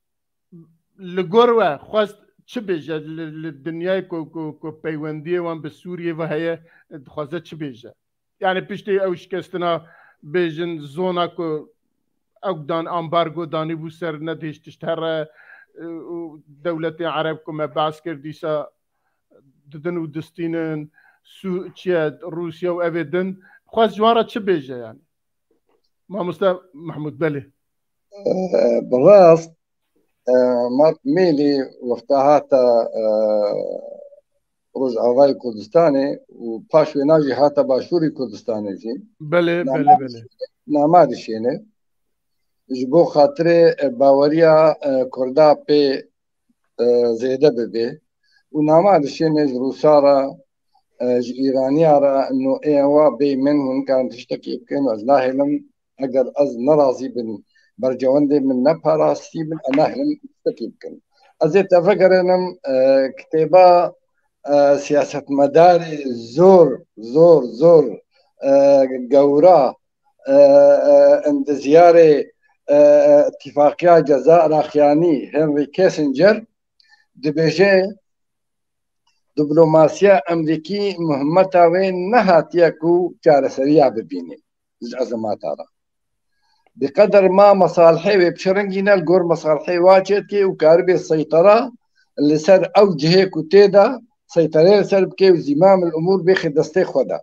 li gor we xwest çi bêje li, li dinyayê ku, ku, ku peywendiyê wan bi Sûriyê ve heye, dixwaze çi bêje? Yani piştî ew şikestina bêjin zona ku ew dan ambargo danîbû ser nedihêj tişt here, e, û dewletên Ereb ku me behs kir dîsa didin û distînin, Sû-, çi ye, Rûsya û evê din. Xwest ji wan re çi bêje yani? Mamoste Mehmûd, belê. Bi rast, e, Mark Milley wexta hate, e, Rojavayê Kurdistanê û paş wêna jî hate Başûrê Kurdistanê jî. Belê, belê, belê. Nama dişêne. Ji bo xatirê, e, baweriya, e, Kurda pê, e, zêde bibe. Û nama dişêne ji Rûsa re, e, ji Îraniya re, no ê wa bê min hûn karin tiştekî bikin, ez nahêlim eger ez nerazî bin, bercewendê min neparastî bin, ez nahêlim tiştekî bikin. Ez ê te vegerênim, e, kitêba, e, siyasetmedarê zor, zor, zor, e, gewra, e, e, endizyarê, e, e, Îtîfaqiya Ceza Iraqiyanî Henry Kissinger dibêje, diplomasiya Emerîkî muhimmeta wê nehatiye ku çareseriya bibîne ji ezimata re. Bi qeder ma mesalihê wê bi çi rengî ne, li gor mesalihê wa çêdike û karibê seytera li ser ew cihê ku tê de seyterê li ser bike û zîmamil umûr bêxe destê xwe de.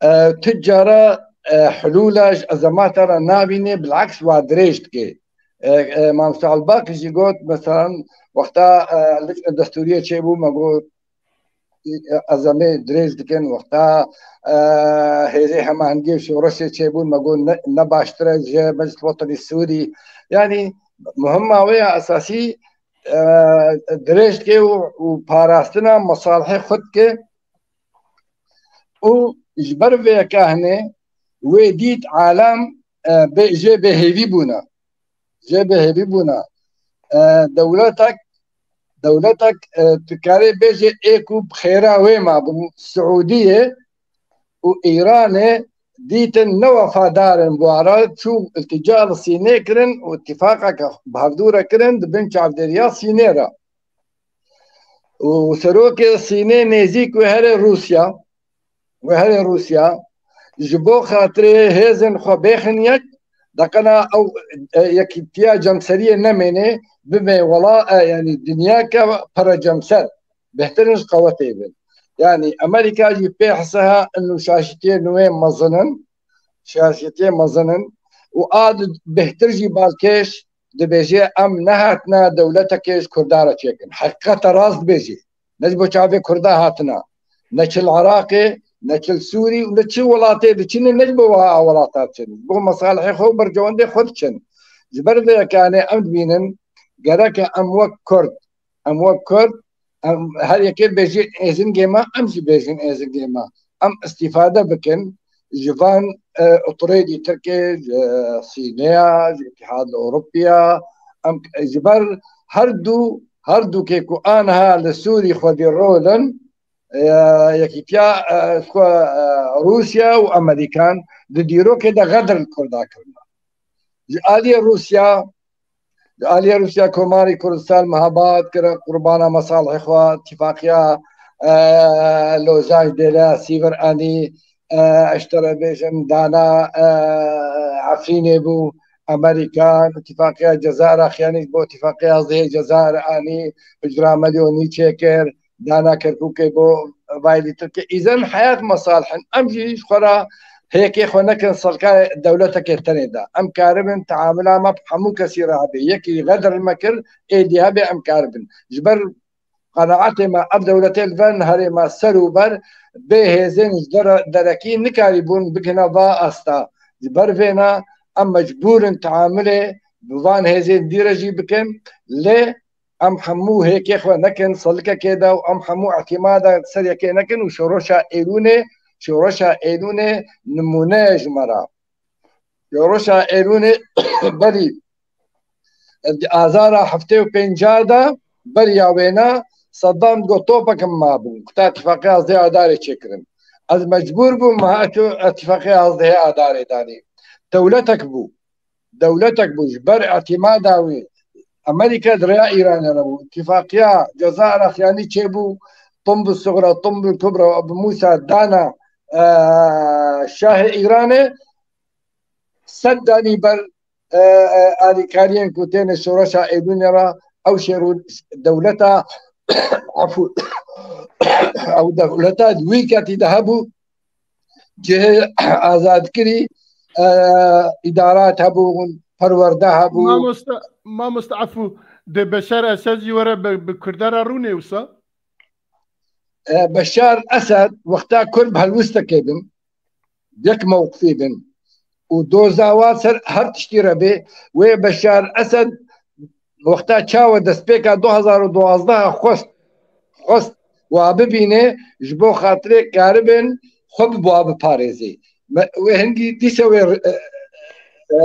E, tu cara, e, hilûla ji ezemata re nabîne, bileks wa dirêj dike. E, e, Mamoste Elbakî jî got, meselan, wexta, e, lijne destûriyê çêbû, me got, e, ezemê dirêj dikin, wexta, e, hêzê hemahengiyê şoreşê çêbûn, me got, ne, ne baştir e ji Meclis Wetenî Sûrî. Yanî, muhimma wê ya esasî, e, dirêj dike û, û parastina mesalihê xwe dike. Û ji ber vê yeka hinê wê dît alem, e, bê, jê bêhêvî bûne. Jê bêhêvî bûne. E, dewletek, dewletek, e, tu karê bêjê ê ku bi xêra wê mabû, Siûdiyê û Îranê dîtin ne wefadar in bi wan re, çû iltîca li Sînê kirin û îtîfaqeke bi hevdû re kirin di bin çavdêriya Sînê re. û serokê Sînê nêzîk wê herê Rûsya, wê herê Rûsya ji bo xatirê hêzên xwe bêxin yek, deqena ew, e, yekîtiya cemseriyê nemêne, bimê wela, e, yanî dinya ke pere cemser, bêhtir in ji qewetê bin. Yanî Amerîka jî pê hise ha inu şaşitiyê nûê mezin in, şaşitiyê mezin in û a di bêhtir jî balkêş dibêje, em nehatine dewletekê ji Kurda re çêkin. Heqîqeta rast dibêje. Ne ji bo çavê Kurda hatine. Ne çi li Iraqê, ne çi li Sûrî û ne çi welatê diçin, ne ji bo wiha welata diçin. Ji bo mesalihê xwe û bercewendê xwe diçin. Ji ber vê yekanê em dibînin, gereke em wek Kurd, em wek Kurd, em her yekê bêjin êzingê me, em jî bêjin êzingê me. Em îstîfade bikin ji van, e, otorêdî Tirkê, ji Sîneya, ji Îtîhad Ewropiya, em ji ber her du, her du kê ku aniha li Sûrî xwedî rol in, e, yekîtiya, e, xwe, e, Rûsya û Amerîkan di dîrokê de xedir li Kurda kirine. Ji aliyê Rûsya, ji aliyê Rûsya Komarî Kurdistan mehabat kire qurbana mesalihê xwe, tifaqiya, e, Lozan dêle sîvir anî, e, ez ji te re bêjim, dana, e, Efrînê bû, Amerîkan, tifaqiya Cezayra xiyanî ji bo tifaqiya yazdehê Cezayir anî, hicra milyonî çêkir, dana Kerkûkê bo vayî li Tirkiyê. Îzen heyat mesalih in. Em jî ji xwe re hêkê xwe nekin serka dewletekê tenê de. Em karibin teamula me bi hemû kesî re hebe. Yekî xedir me kir, êdî hebe em karibin. Ji ber qenaetê me ev dewletê li ver niherê me ser û ber bê hêzên ji dere-, derekî nikarîbûn bigihine va asta. Ji ber vê ne em mecbûr in teamulê bi van hêzên dî re jî bikin. Lê em hemû hêkê xwe nekin silikekê de û em hemû îtîmada ser yekê nekin û şoreşa Êlûnê, şoreşa Êlûnê nimûne ye ji me re. Şoreşa Êlûnê berî di azara heftê û pênca de beriya wêne Seddam got topek min mabû. Kuta tifaqê yazdehê Adarê çêkirin. Ez mecbûr bûm meha tu tifaqê yazdehê Adarê danî. Dewletek bû. Dewletek bû, ji ber îtîmada wî Amerîka di rêya Îranê re bû. Îtîfaqiya Cezayra xiyanî çêbû, Tumbul Suxra, Tumbul Kubra û Ebu Musa dana, e, şahê Îranê, sed danî ber, e, e, alîkariyên ku têne şoreşa Êlûnê re, ew şêr û dewleta, efû, ew dewleta di wî ketî de hebû, cihê azadkirî, e, îdarat hebûn, perwerde hebû. Mamoste, mamoste, efû, dê Beşar Esed jî were bi, bi Kurda re rûnê wisa? E, Beşar Esed wexta Kurd bi helwistekê bin, yek mewqifî bin û doza wa ser her tiştî re bê, wê Beşar Esed wexta çawa destpêka du hezar û duwazdeh xwest, xwest wa bibîne, ji bo xatirê karibin xwe bi wa biparêzê. Me, wê hingî dîse wê, e, e,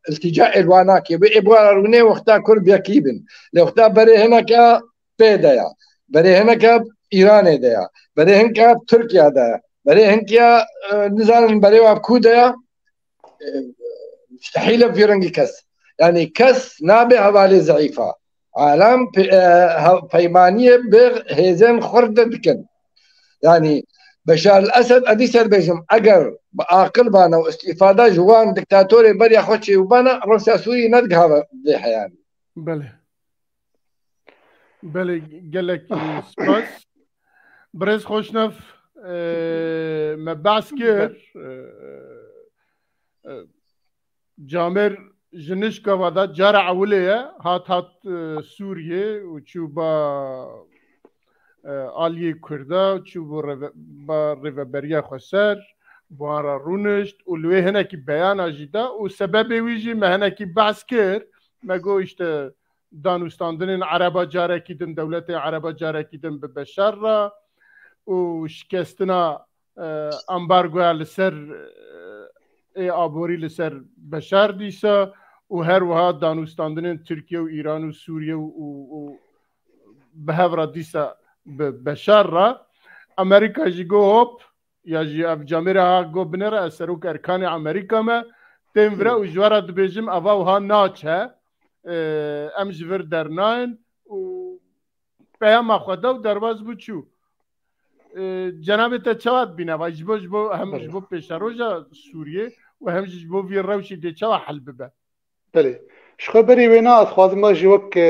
iltîca êlwa nake. Wê ê bi wa re rûnê wexta Kurd yekî bin. Lê wexta berê hineke pê de ya. Berê hineke Îranê de ya. Berê hinke Tirkiye de ya. Berê hinke, e, nizanin berê wa bi ku de ya. E, mustehîl e vî rengî kes. Yanî kes nabe hevalê zeîfa. Alem pe-, e, he-, peymaniyê bi hêzên xurt de dikin. Yanî Beşar el Esed, edî ser bêjim, eger bi aqil bana û îstîfade ji wan diktatorê beriya xwe çêbûbana, rewşa Sûrî nedigihava vê heyanî. Belê. Belê, gelek, e, spas. Birêz Xweşnev, e, me behs kir, e, e, Camêr ji nişka va da cara ewilê ye, hat, hat, e, Sûriyê û çû ba, e, aliyê Kurda, çû bo rêve-, ba rêveberiya xwe ser, bi wan re rûnişt û li wê hinekî beyana jî da û sebebê wî jî me hinekî behs kir, me got, işte, danûstandinên Ereba carekî din, dewletê Ereba carekî din bi Beşar re û şikestina, e, ambargoya li ser, e, ê aborî li ser Beşar dîsa û her wiha danûstandinên Tirkiye û Îran û Sûriye û, û, û bi hev re dîsa bi Beşar re. Amerîka jî got hop, ya jî ev camêra ha got binêre, ez serok erkanê Amerîka me, tên vira û ji we re dibêjim, eva wiha naçe, e, em ji vir dernayên û peyama xwe da û derbas bû çû. E, cenabê te çawa dibîne? Vay, ji bo, ji bo, hem ji bo pêşeroja Sûriyê û hem jî ji bo vî rewşî dê çawa hel bibe? Belê. Ji xwe berî wêna ez xwazim ez jî wek, e,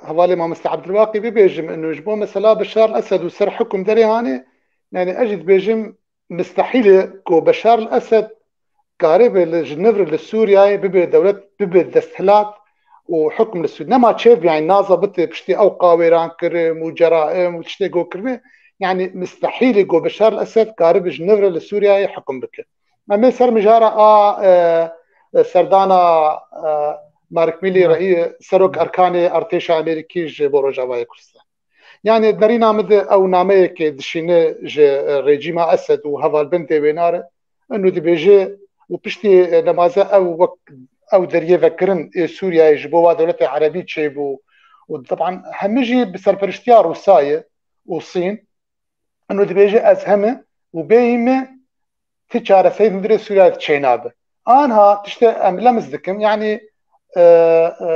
hevalê mamoste Ebdulbaqî bibêjim, ino ji bo mesela Beşar el-Esed û ser hukm derê hanê, yani ez jî dibêjim, mistehîl e ku Beşar el-Esed karibe li, ji nivr li Sûriyeyê bibe dewlet, bibe desthilat û hukm li Sûriyê. Nema çêbî, yani naza bite piştî ew qawêran kirin û ceraim û tiştê go kirine. Yani mistehîl e ku Beşar el-Esed karibe ji nivr li Sûriyeyê hukm bike. Em ê ser mijara a, e, e, serdana, e, Mark Millî, rehî serok erkanê artêşa Amerîkî ji bo Rojavayê Kurdistan. Yani derîna min de ew nameyekê dişîne ji, e, rejîma Esed û hevalbendê wê nare. Eno dibêje û piştî, e, nemaze ew wek ew deriyê vekirin ê Sûriyeyê ji bo wa dewletê erebî çêbû û teban hemî jî bi serperiştiya Rûsayê û Sîn. Eno dibêje ez heme û bêyî me ti çareserî hundirê Sûriyeyê çênabe. Anha tiştê em lemez dikim, yani, e, e,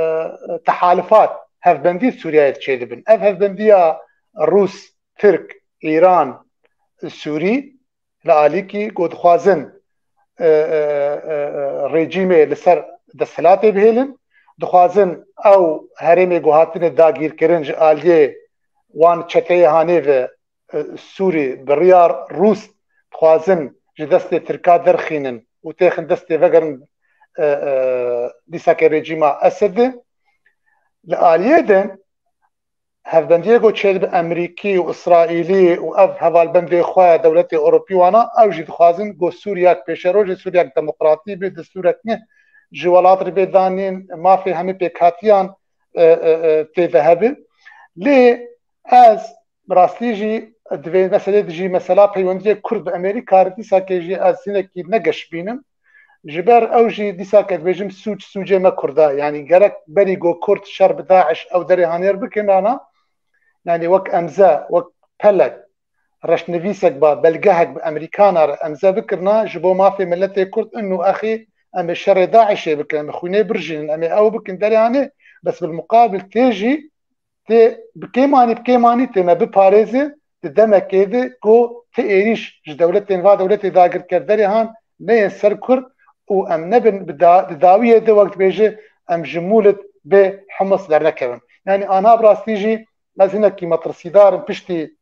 tehalifat, hevbendî Sûriyeyê çêdibin. Ev hevbendiya Rûs, Tirk, Îran, Sûrî li alîkî ku dixwazin, e, e, e, e, rejîmê li ser desthilatê bihêlin, dixwazin ew herêmê ku hatine dagîrkirin ji aliyê wan çeteyê hanê ve, e, Sûrî bi riya Rûs dixwazin ji destê Tirka derxînin û têxin destê vegerin, e, e, dîsake rejîma Esedê. Li aliyê din hevbendiyê ku çêdibe Emerîkî û Îsraîlî û ev hevalbendê xwe dewletê Ewropî wana, ew jî dixwazin ku Sûriyek pêşerojê, Sûriyek demokratî bê, destûrek ne ji welat re bê danîn, mafê hemî pêkhatiyan, e, e, e, tê de hebe. Lê ez bi rastî jî di vê meselê de jî mesela peywendiyê Kurd bi Amerîka re dîsakê jî ez hinekî ne geş bînim. Ji ber ew jî dîsake dibêjim sûc, sûcê me Kurda. Yani gerek berî ku Kurd şer bi DAIŞ ew derê hanêr bikin ana. Yani wek emze, wek pelek, reşnivîsek ba, belgehek bi Amerîkana re emze bikirina, ji bo mafê miletê Kurd inu exî em ê şerê DAIŞê bikin, em ê xwînê birjînin, em ê ew bikin derê hanê, bes bil muqabil tê jî tê bi kêmanî, bi kêmanî tê me biparêze di demekê de ku ti êrîş ji dewletên va dewletê dagirker derê han neyên ser Kurd û em nebin bi da-, di dawiyê de wek dibêje em ji Mûlid bê Humus dernekevin. Yani anha bi rastî jî ez hinekî metirsîdar im piştî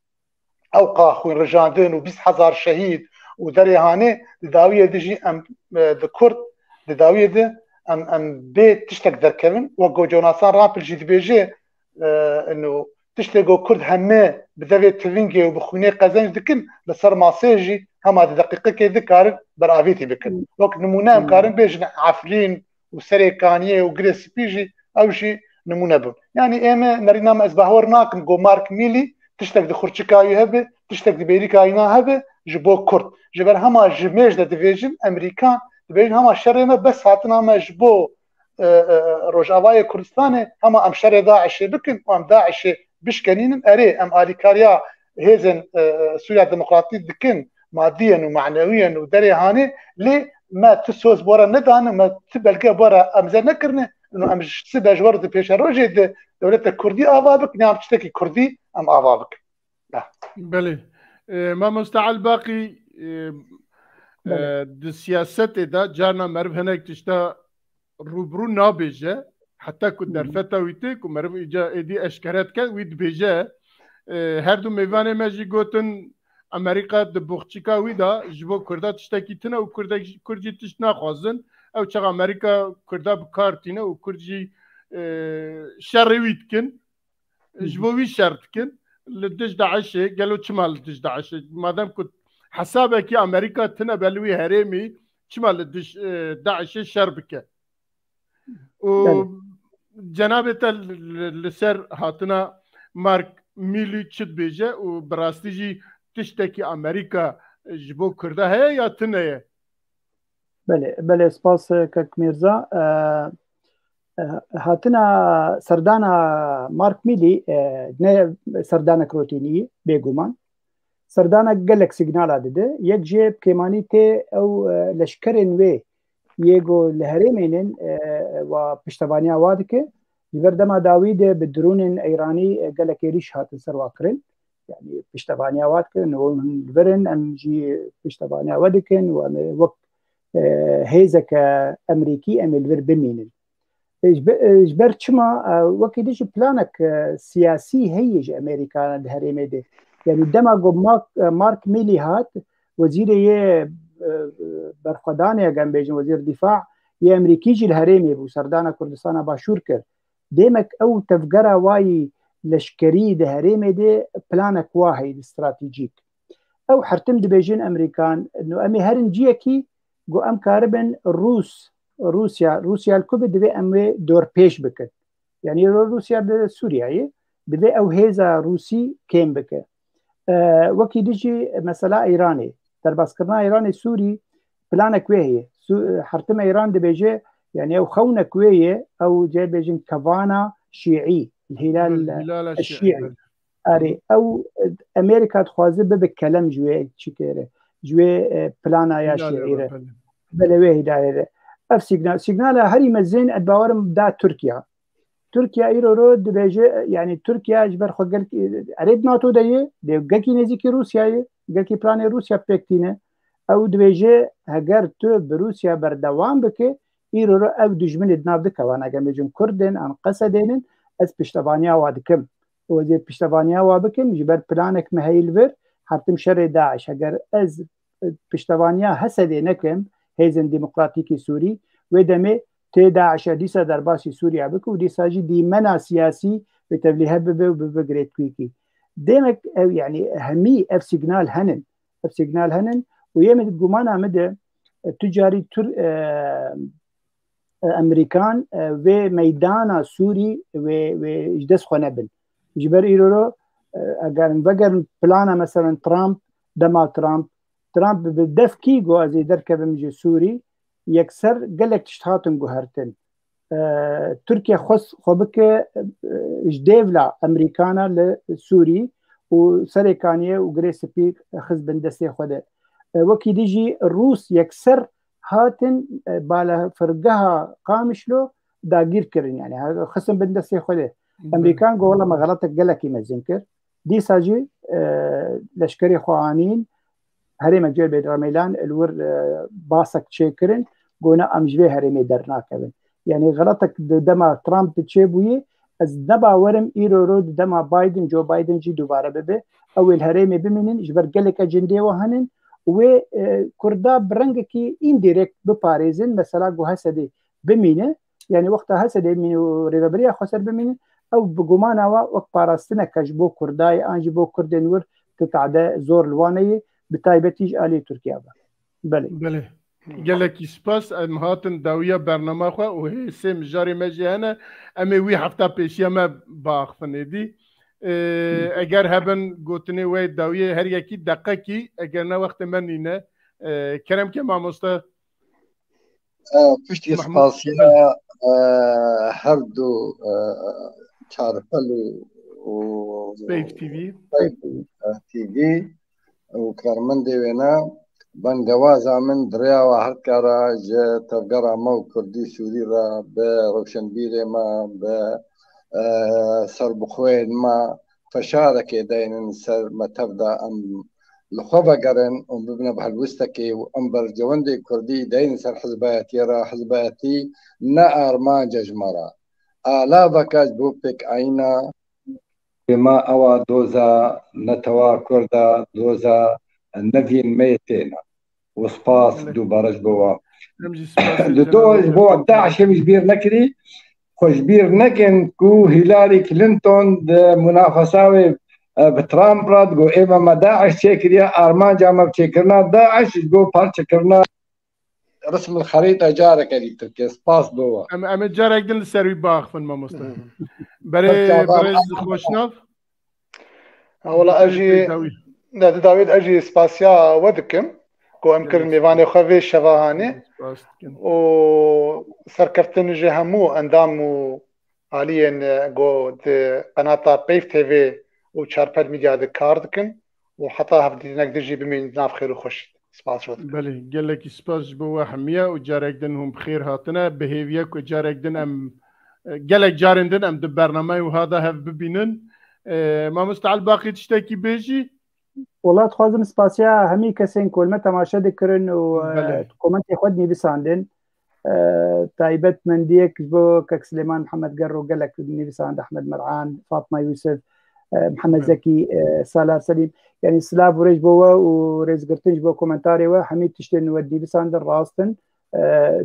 ewqa xwînrijandin û bîst hezar şehîd û derê hanê di dawiyê de jî em, e, di Kurd di dawiyê de em, em bê tiştek derkevin. Wek ku Jonathan Rampel jî dibêje, e, ino tiştê ku Kurd heme bi devê tivingê û bi xwînê qezenc dikin, li ser masê jî hema di deqîqekê dikarin beravêtî bikin. Wek nimûne em karin bêjin Efrîn û Serêkaniyê û Girê Spî jî ew jî nimûne bûn. Yani ê me nerîna me ez bawer nakim ku Mark Millî tiştek di xurçika wî hebe, tiştek di bêrîka wî na hebe ji bo Kurd. Ji ber hema ji mêj de divêjin Emerîkan, dibêjin hema şerê me bes hatina me ji bo e, e, Rojavayê Kurdistanê hema em şerê DAIŞê bikin û em DAIŞê bişkenînin. Erê, em alîkariya hêzên, e, e, Sûriya Demokratîk dikin, madiyen û manewiyen û derê hanê, lê me tu soz bora nedane, me tu belge bora emze nekirine. Û em ji sibe ji wer di pêşerojê de dewlete Kurdî ava bikin, ya em tiştekî Kurdî em ava bikin. Belê. E, Mamoste Elbaqî, e, e, di siyasetê de carna meriv hinek tişta rûbirû nabêje, heta ku derfeta wî tê ku meriv îca êdî eşkere dike, wî dibêje, e, her du mêvanê me jî gotin, Amerîka di boxçika wî de ji bo Kurda tiştekî tune û Kurdek jî, Kurd jî tişt naxwazin. Ew çax Amerîka Kurda bi kar tîne û Kurd jî, e, şerê wî dikin. Ji bo wî şer dikin. Li dij DAIŞê, gelo çima li dij DAIŞê? Madem ku hesabekî Amerîka tine be li wî herêmî, çima li dij, e, DAIŞê şer bike? Û cenabê te li, li, li ser hatina Mark Millî çi dibêje û bi rastî jî tiştekî Amerîka ji bo Kurda heye ya tune ye? Belê, belê, spas, e, kek Mîrza. E, e, hatina serdana Mark Millî, e, ne serdanek rotînî, bêguman. Serdanek gelek sîgnala dide. Yek jê bi kêmanî tê ew, e, leşkerên wê yê ku li herêmê nin, e, wa piştevaniya wa dike. Ji ber dema dawî de bi dronên Îranî, e, gelek êrîş hatin ser wa kirin. Yani piştevaniya wa dikin, hûn li vir in, em jî piştevaniya we dikin û em ê wek, e, hêzeke Emerîkî em ê li vir bimînin. E, ji be-, e, ji ber çima, e, wekî din jî planek, e, siyasî heye ji Amerîka di herêmê de. Yani dema ku Mark, e, Mark Milley hat, wezîrê yê, e, berxwedanê, eger em bêjin wezîr difa yê Emerîkî jî li herêmê bû, serdana Kurdistana Başûr kir. Demek ew tevgera wayî leşkerî di herêmê de planek wa heye, stratejîk. Ew her tim dibêjin Emerîkan, no em ê herin ciyekî ku em karibin Rûs, Rûsya, Rûsya li ku be divê em wê dorpêç bikin. Yani îro Rûsya di Sûriyeyê, divê ew hêza Rûsî kêm bike. E, wekî din jî mesela Îranê, derbaskirina Îranê Sûrî planek wê heye. Su-, her tim Îran dibêje, yani ew xewnek wê ye, ew cê bêjin kevana şîî, hilal Hilala şîî, şîî. Belê. Erê, ew, e, Amerîka dixwaze bibe kelem ji wê çîkê re, ji wê, e, plana ya Hilal şîî re. Belê. Belê wê hîdayê re. Ev signal, signala herî mezin ez bawerim da Tirkiye. Tirkiye îro ro dibêje, e, yani Tirkiye ji ber xwe gelk, e, erê di NATO de ye, dê gelkî nêzîkî Rûsya ye, gelkî planê Rûsya pêk tîne. Ew dibêje, heger tu bi Rûsya berdewam bike, îro ro ev dijminê di nav dikevana, eger bêjin Kurd in, an Qesedên in, ez piştevaniya wa dikim. Û ez ê piştevaniya wa bikim, ji ber planek me heye li vir, her tim şerê DAIŞ. Heger ez, e, piştevaniya Hesedê nekim, Hêzên Demokratîkî Sûrî, wê demê tê DAIŞ e dîsa derbasî Sûriya bike û dîsa jî dîmena siyasî bi tevlîhe bibe û bibe girêdkûyîkî. Demek ew, yani hemî ev signal henin. Ev signal henin û yê min gumana min de, e, tu carî Tur-, e, e, Emerîkan, e, vê meydana Sûrî wê, wê ji dest xwe nebin. Ji ber îro ro, e, eger em vegerin plana, meselen Trump, dema Trump, Trump bi devkî got ez ê derkevim ji Sûrî, yekser gelek tişt hatin guhertin. E, Tirkiye xwest xwe bike, e, ji dêvla Emerîkana li Sûrî û serê kaniye û girê spî xist bin destê xwe de. E, wekî din jî Rûs yekser hatin, e, balafirgeha Qamişlo dagîr kirin, yani ha-, xistin bin destê xwe de. Belê. Emerîkan got, wela me xeletek gelekî mezin kir. Dîsa jî, e, leşkerê xwe anîn herêmek cêr bê Rameylan li wir, e, basek çêkirin, got na em ji vê herêmê dernakevin. Yani xeletek di dema Trump çêbûyê, ez ne bawerim îro ro di dema Biden, Joe Biden jî dubare bibe. Ew ê li herêmê bimînin, ji ber geleke cindê we henin. Wê, e, Kurda bi rengekî indirekt biparêzin, mesela ku Hesedê bimîne. Yani wexta Hesedê bimîne û rêveberiya xweser bimîne, ew bi gumana we wek parastineke ji bo Kurda ye, an jî bo Kurdên wir ti tade zor li wan heye, bi taybetî ji alî Tirkiye ve. Belê. Belê. Gelekî spas. Em hatin dawiya bernama xwe û hê sê mijarê me jî hene. Em ê wî hefta pêşiya me biaxivin êdî. Ee, eger hebin gotinê we dawiyê her yekî deqekî, eger ne wextê me nîne. Ee, kerem ke mamoste. Ee, piştî Mahmut, spasiya, belê. Ee, her du, ee, Çarpel û, û Peyv T V. Peyv, ee, T V û karmendê wêne, bengewaza min di rêya we her kara ji tevgera me û Kurdî Sûrî re, bi rewşenbîrê me, bi, e, serbixweyên me feşarekê deynin ser me tev de em li xwe vegerin û bibine bi helwistekê û em bercewendê Kurdî deynin ser hizbayetiyê re. Hizbayetî ne armanc e ji me re. Alaveke ji bo pêkayîna Ema ewa doza netewa Kurda, doza nevîn me yê têna. Û spas Gelek. Dubare ji bo wan. Em jî spasê Di do ji bo DAIŞ em ji bîr nekirî, xwe ji bîr nekin ku Hillary Clinton di munafesa wê, e, bi Trump re digot, ême me DAIŞ çêkiriye, armanca me bi çêkirina DAIŞ ji bo parçekirina Resim el xerîte careke dî Tirkiye. Spas bo we. Em, em ê carek din li ser wî biaxivin, mamoste. Hı hı. Berê Peki, adam, birêz Xweşnav. Ha, wala ez jî, Dawî. Ne, di dawî de ez jî spasiya we dikim ku em kirin Gelek. Mêvanê xwe vê şeva hanê. Spas dikim. Û serkeftin ji hemû endam û aliyên, e, ku di qenata Peyv T V û Çarpel Media de kar dikin û heta hevdîtinek din jî bimînin di nav xêr û xweşî. Spas ji we dikim. Belê, gelekî spas ji bo we hemiya û carek din hûn bi xêr hatine. Bi hêviya ku carek din em e, gelek carên din em di bernameyê wiha de hev bibînin. E, Mamoste Elbaqî tiştekî bêjî? Wela dixwazim spasiya hemî kesên ku li me temaşe dikirin û e, Belê. komentê xwe dinivîsandin. E, taybetmendiyek ji bo kek Silêman Mihemed Gerro gelek dinivîsand, Ehmed Mer'an, Fatma Yusuf, e, Mihemed Belê. Zekî, e, Salar Selîm. Yanî silav û rêz bo we û rêzgirtin ji bo komentarê we. Hemî tiştên we dinivîsandin rast in. E,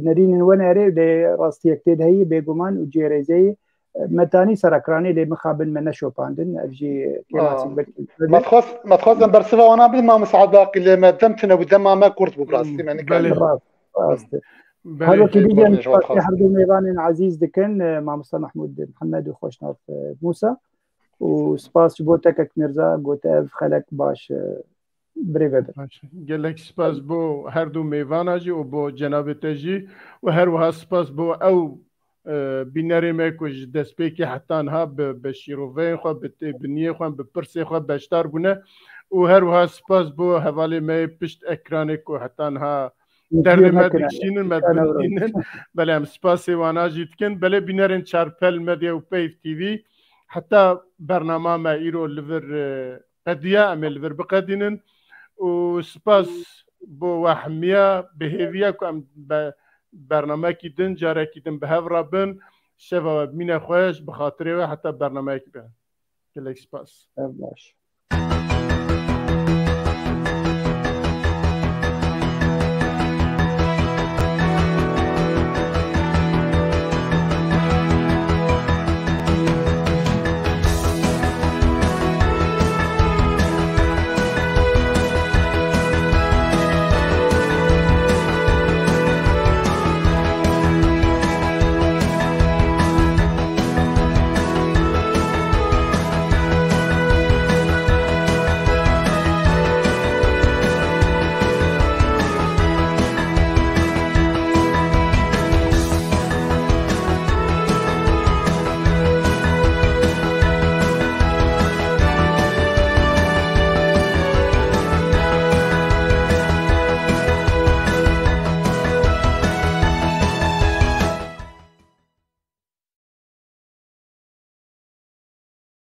nerînin we nere lê rastiyek tê de heye bêguman û cihê rêzê ye. E, me tanî serekranê lê mixabin me neşopandin. Ev jî kêmasî Aa. belkî Me dixwest, me dixwest em bersiva wana bidin Mamoste Elbaqî, lê me dem tune bû, dema me kurt bû bi rastî me Belê. nikariye. Rast, rast. Belê. Her wekî Pêk dî jî em wazê ji wan spasî her xwest. du mêvanên ezîz dikin, e, Mamosta Mehmûd Mihemed û Xweşnav, e, Mûsa. Û spas ji bo Tekek Mîrza, gote ev xelek baş, e, birêve bin. Baş. Gelek spas bo her du mêvana jî û bo cenabê te jî û her wiha spas bo ew, e, bînerê me ku ji destpêkê heta niha bi, bi şîroveyên xwe, bi têbiniyê xwe, bi pirsê xwe beşdar bûne û her wiha spas bo hevalê me yê pişt ekranê ku heta niha dernê me dikişînin, me dibînin. Belê em spasê wana jî dikin. Belê bînerên Çarpel Medya û Peyv T V, heta bernama me îro li vir, e, qediya, em ê li vir biqedînin. Û spas bo we hemiya, bi hêviya ku em be-, bernamekî din, carekî din bi hev re bin. Şeva we bimîne xweş, bi xatirê we heta bernameyekî be. Gelek spas. Ev baş.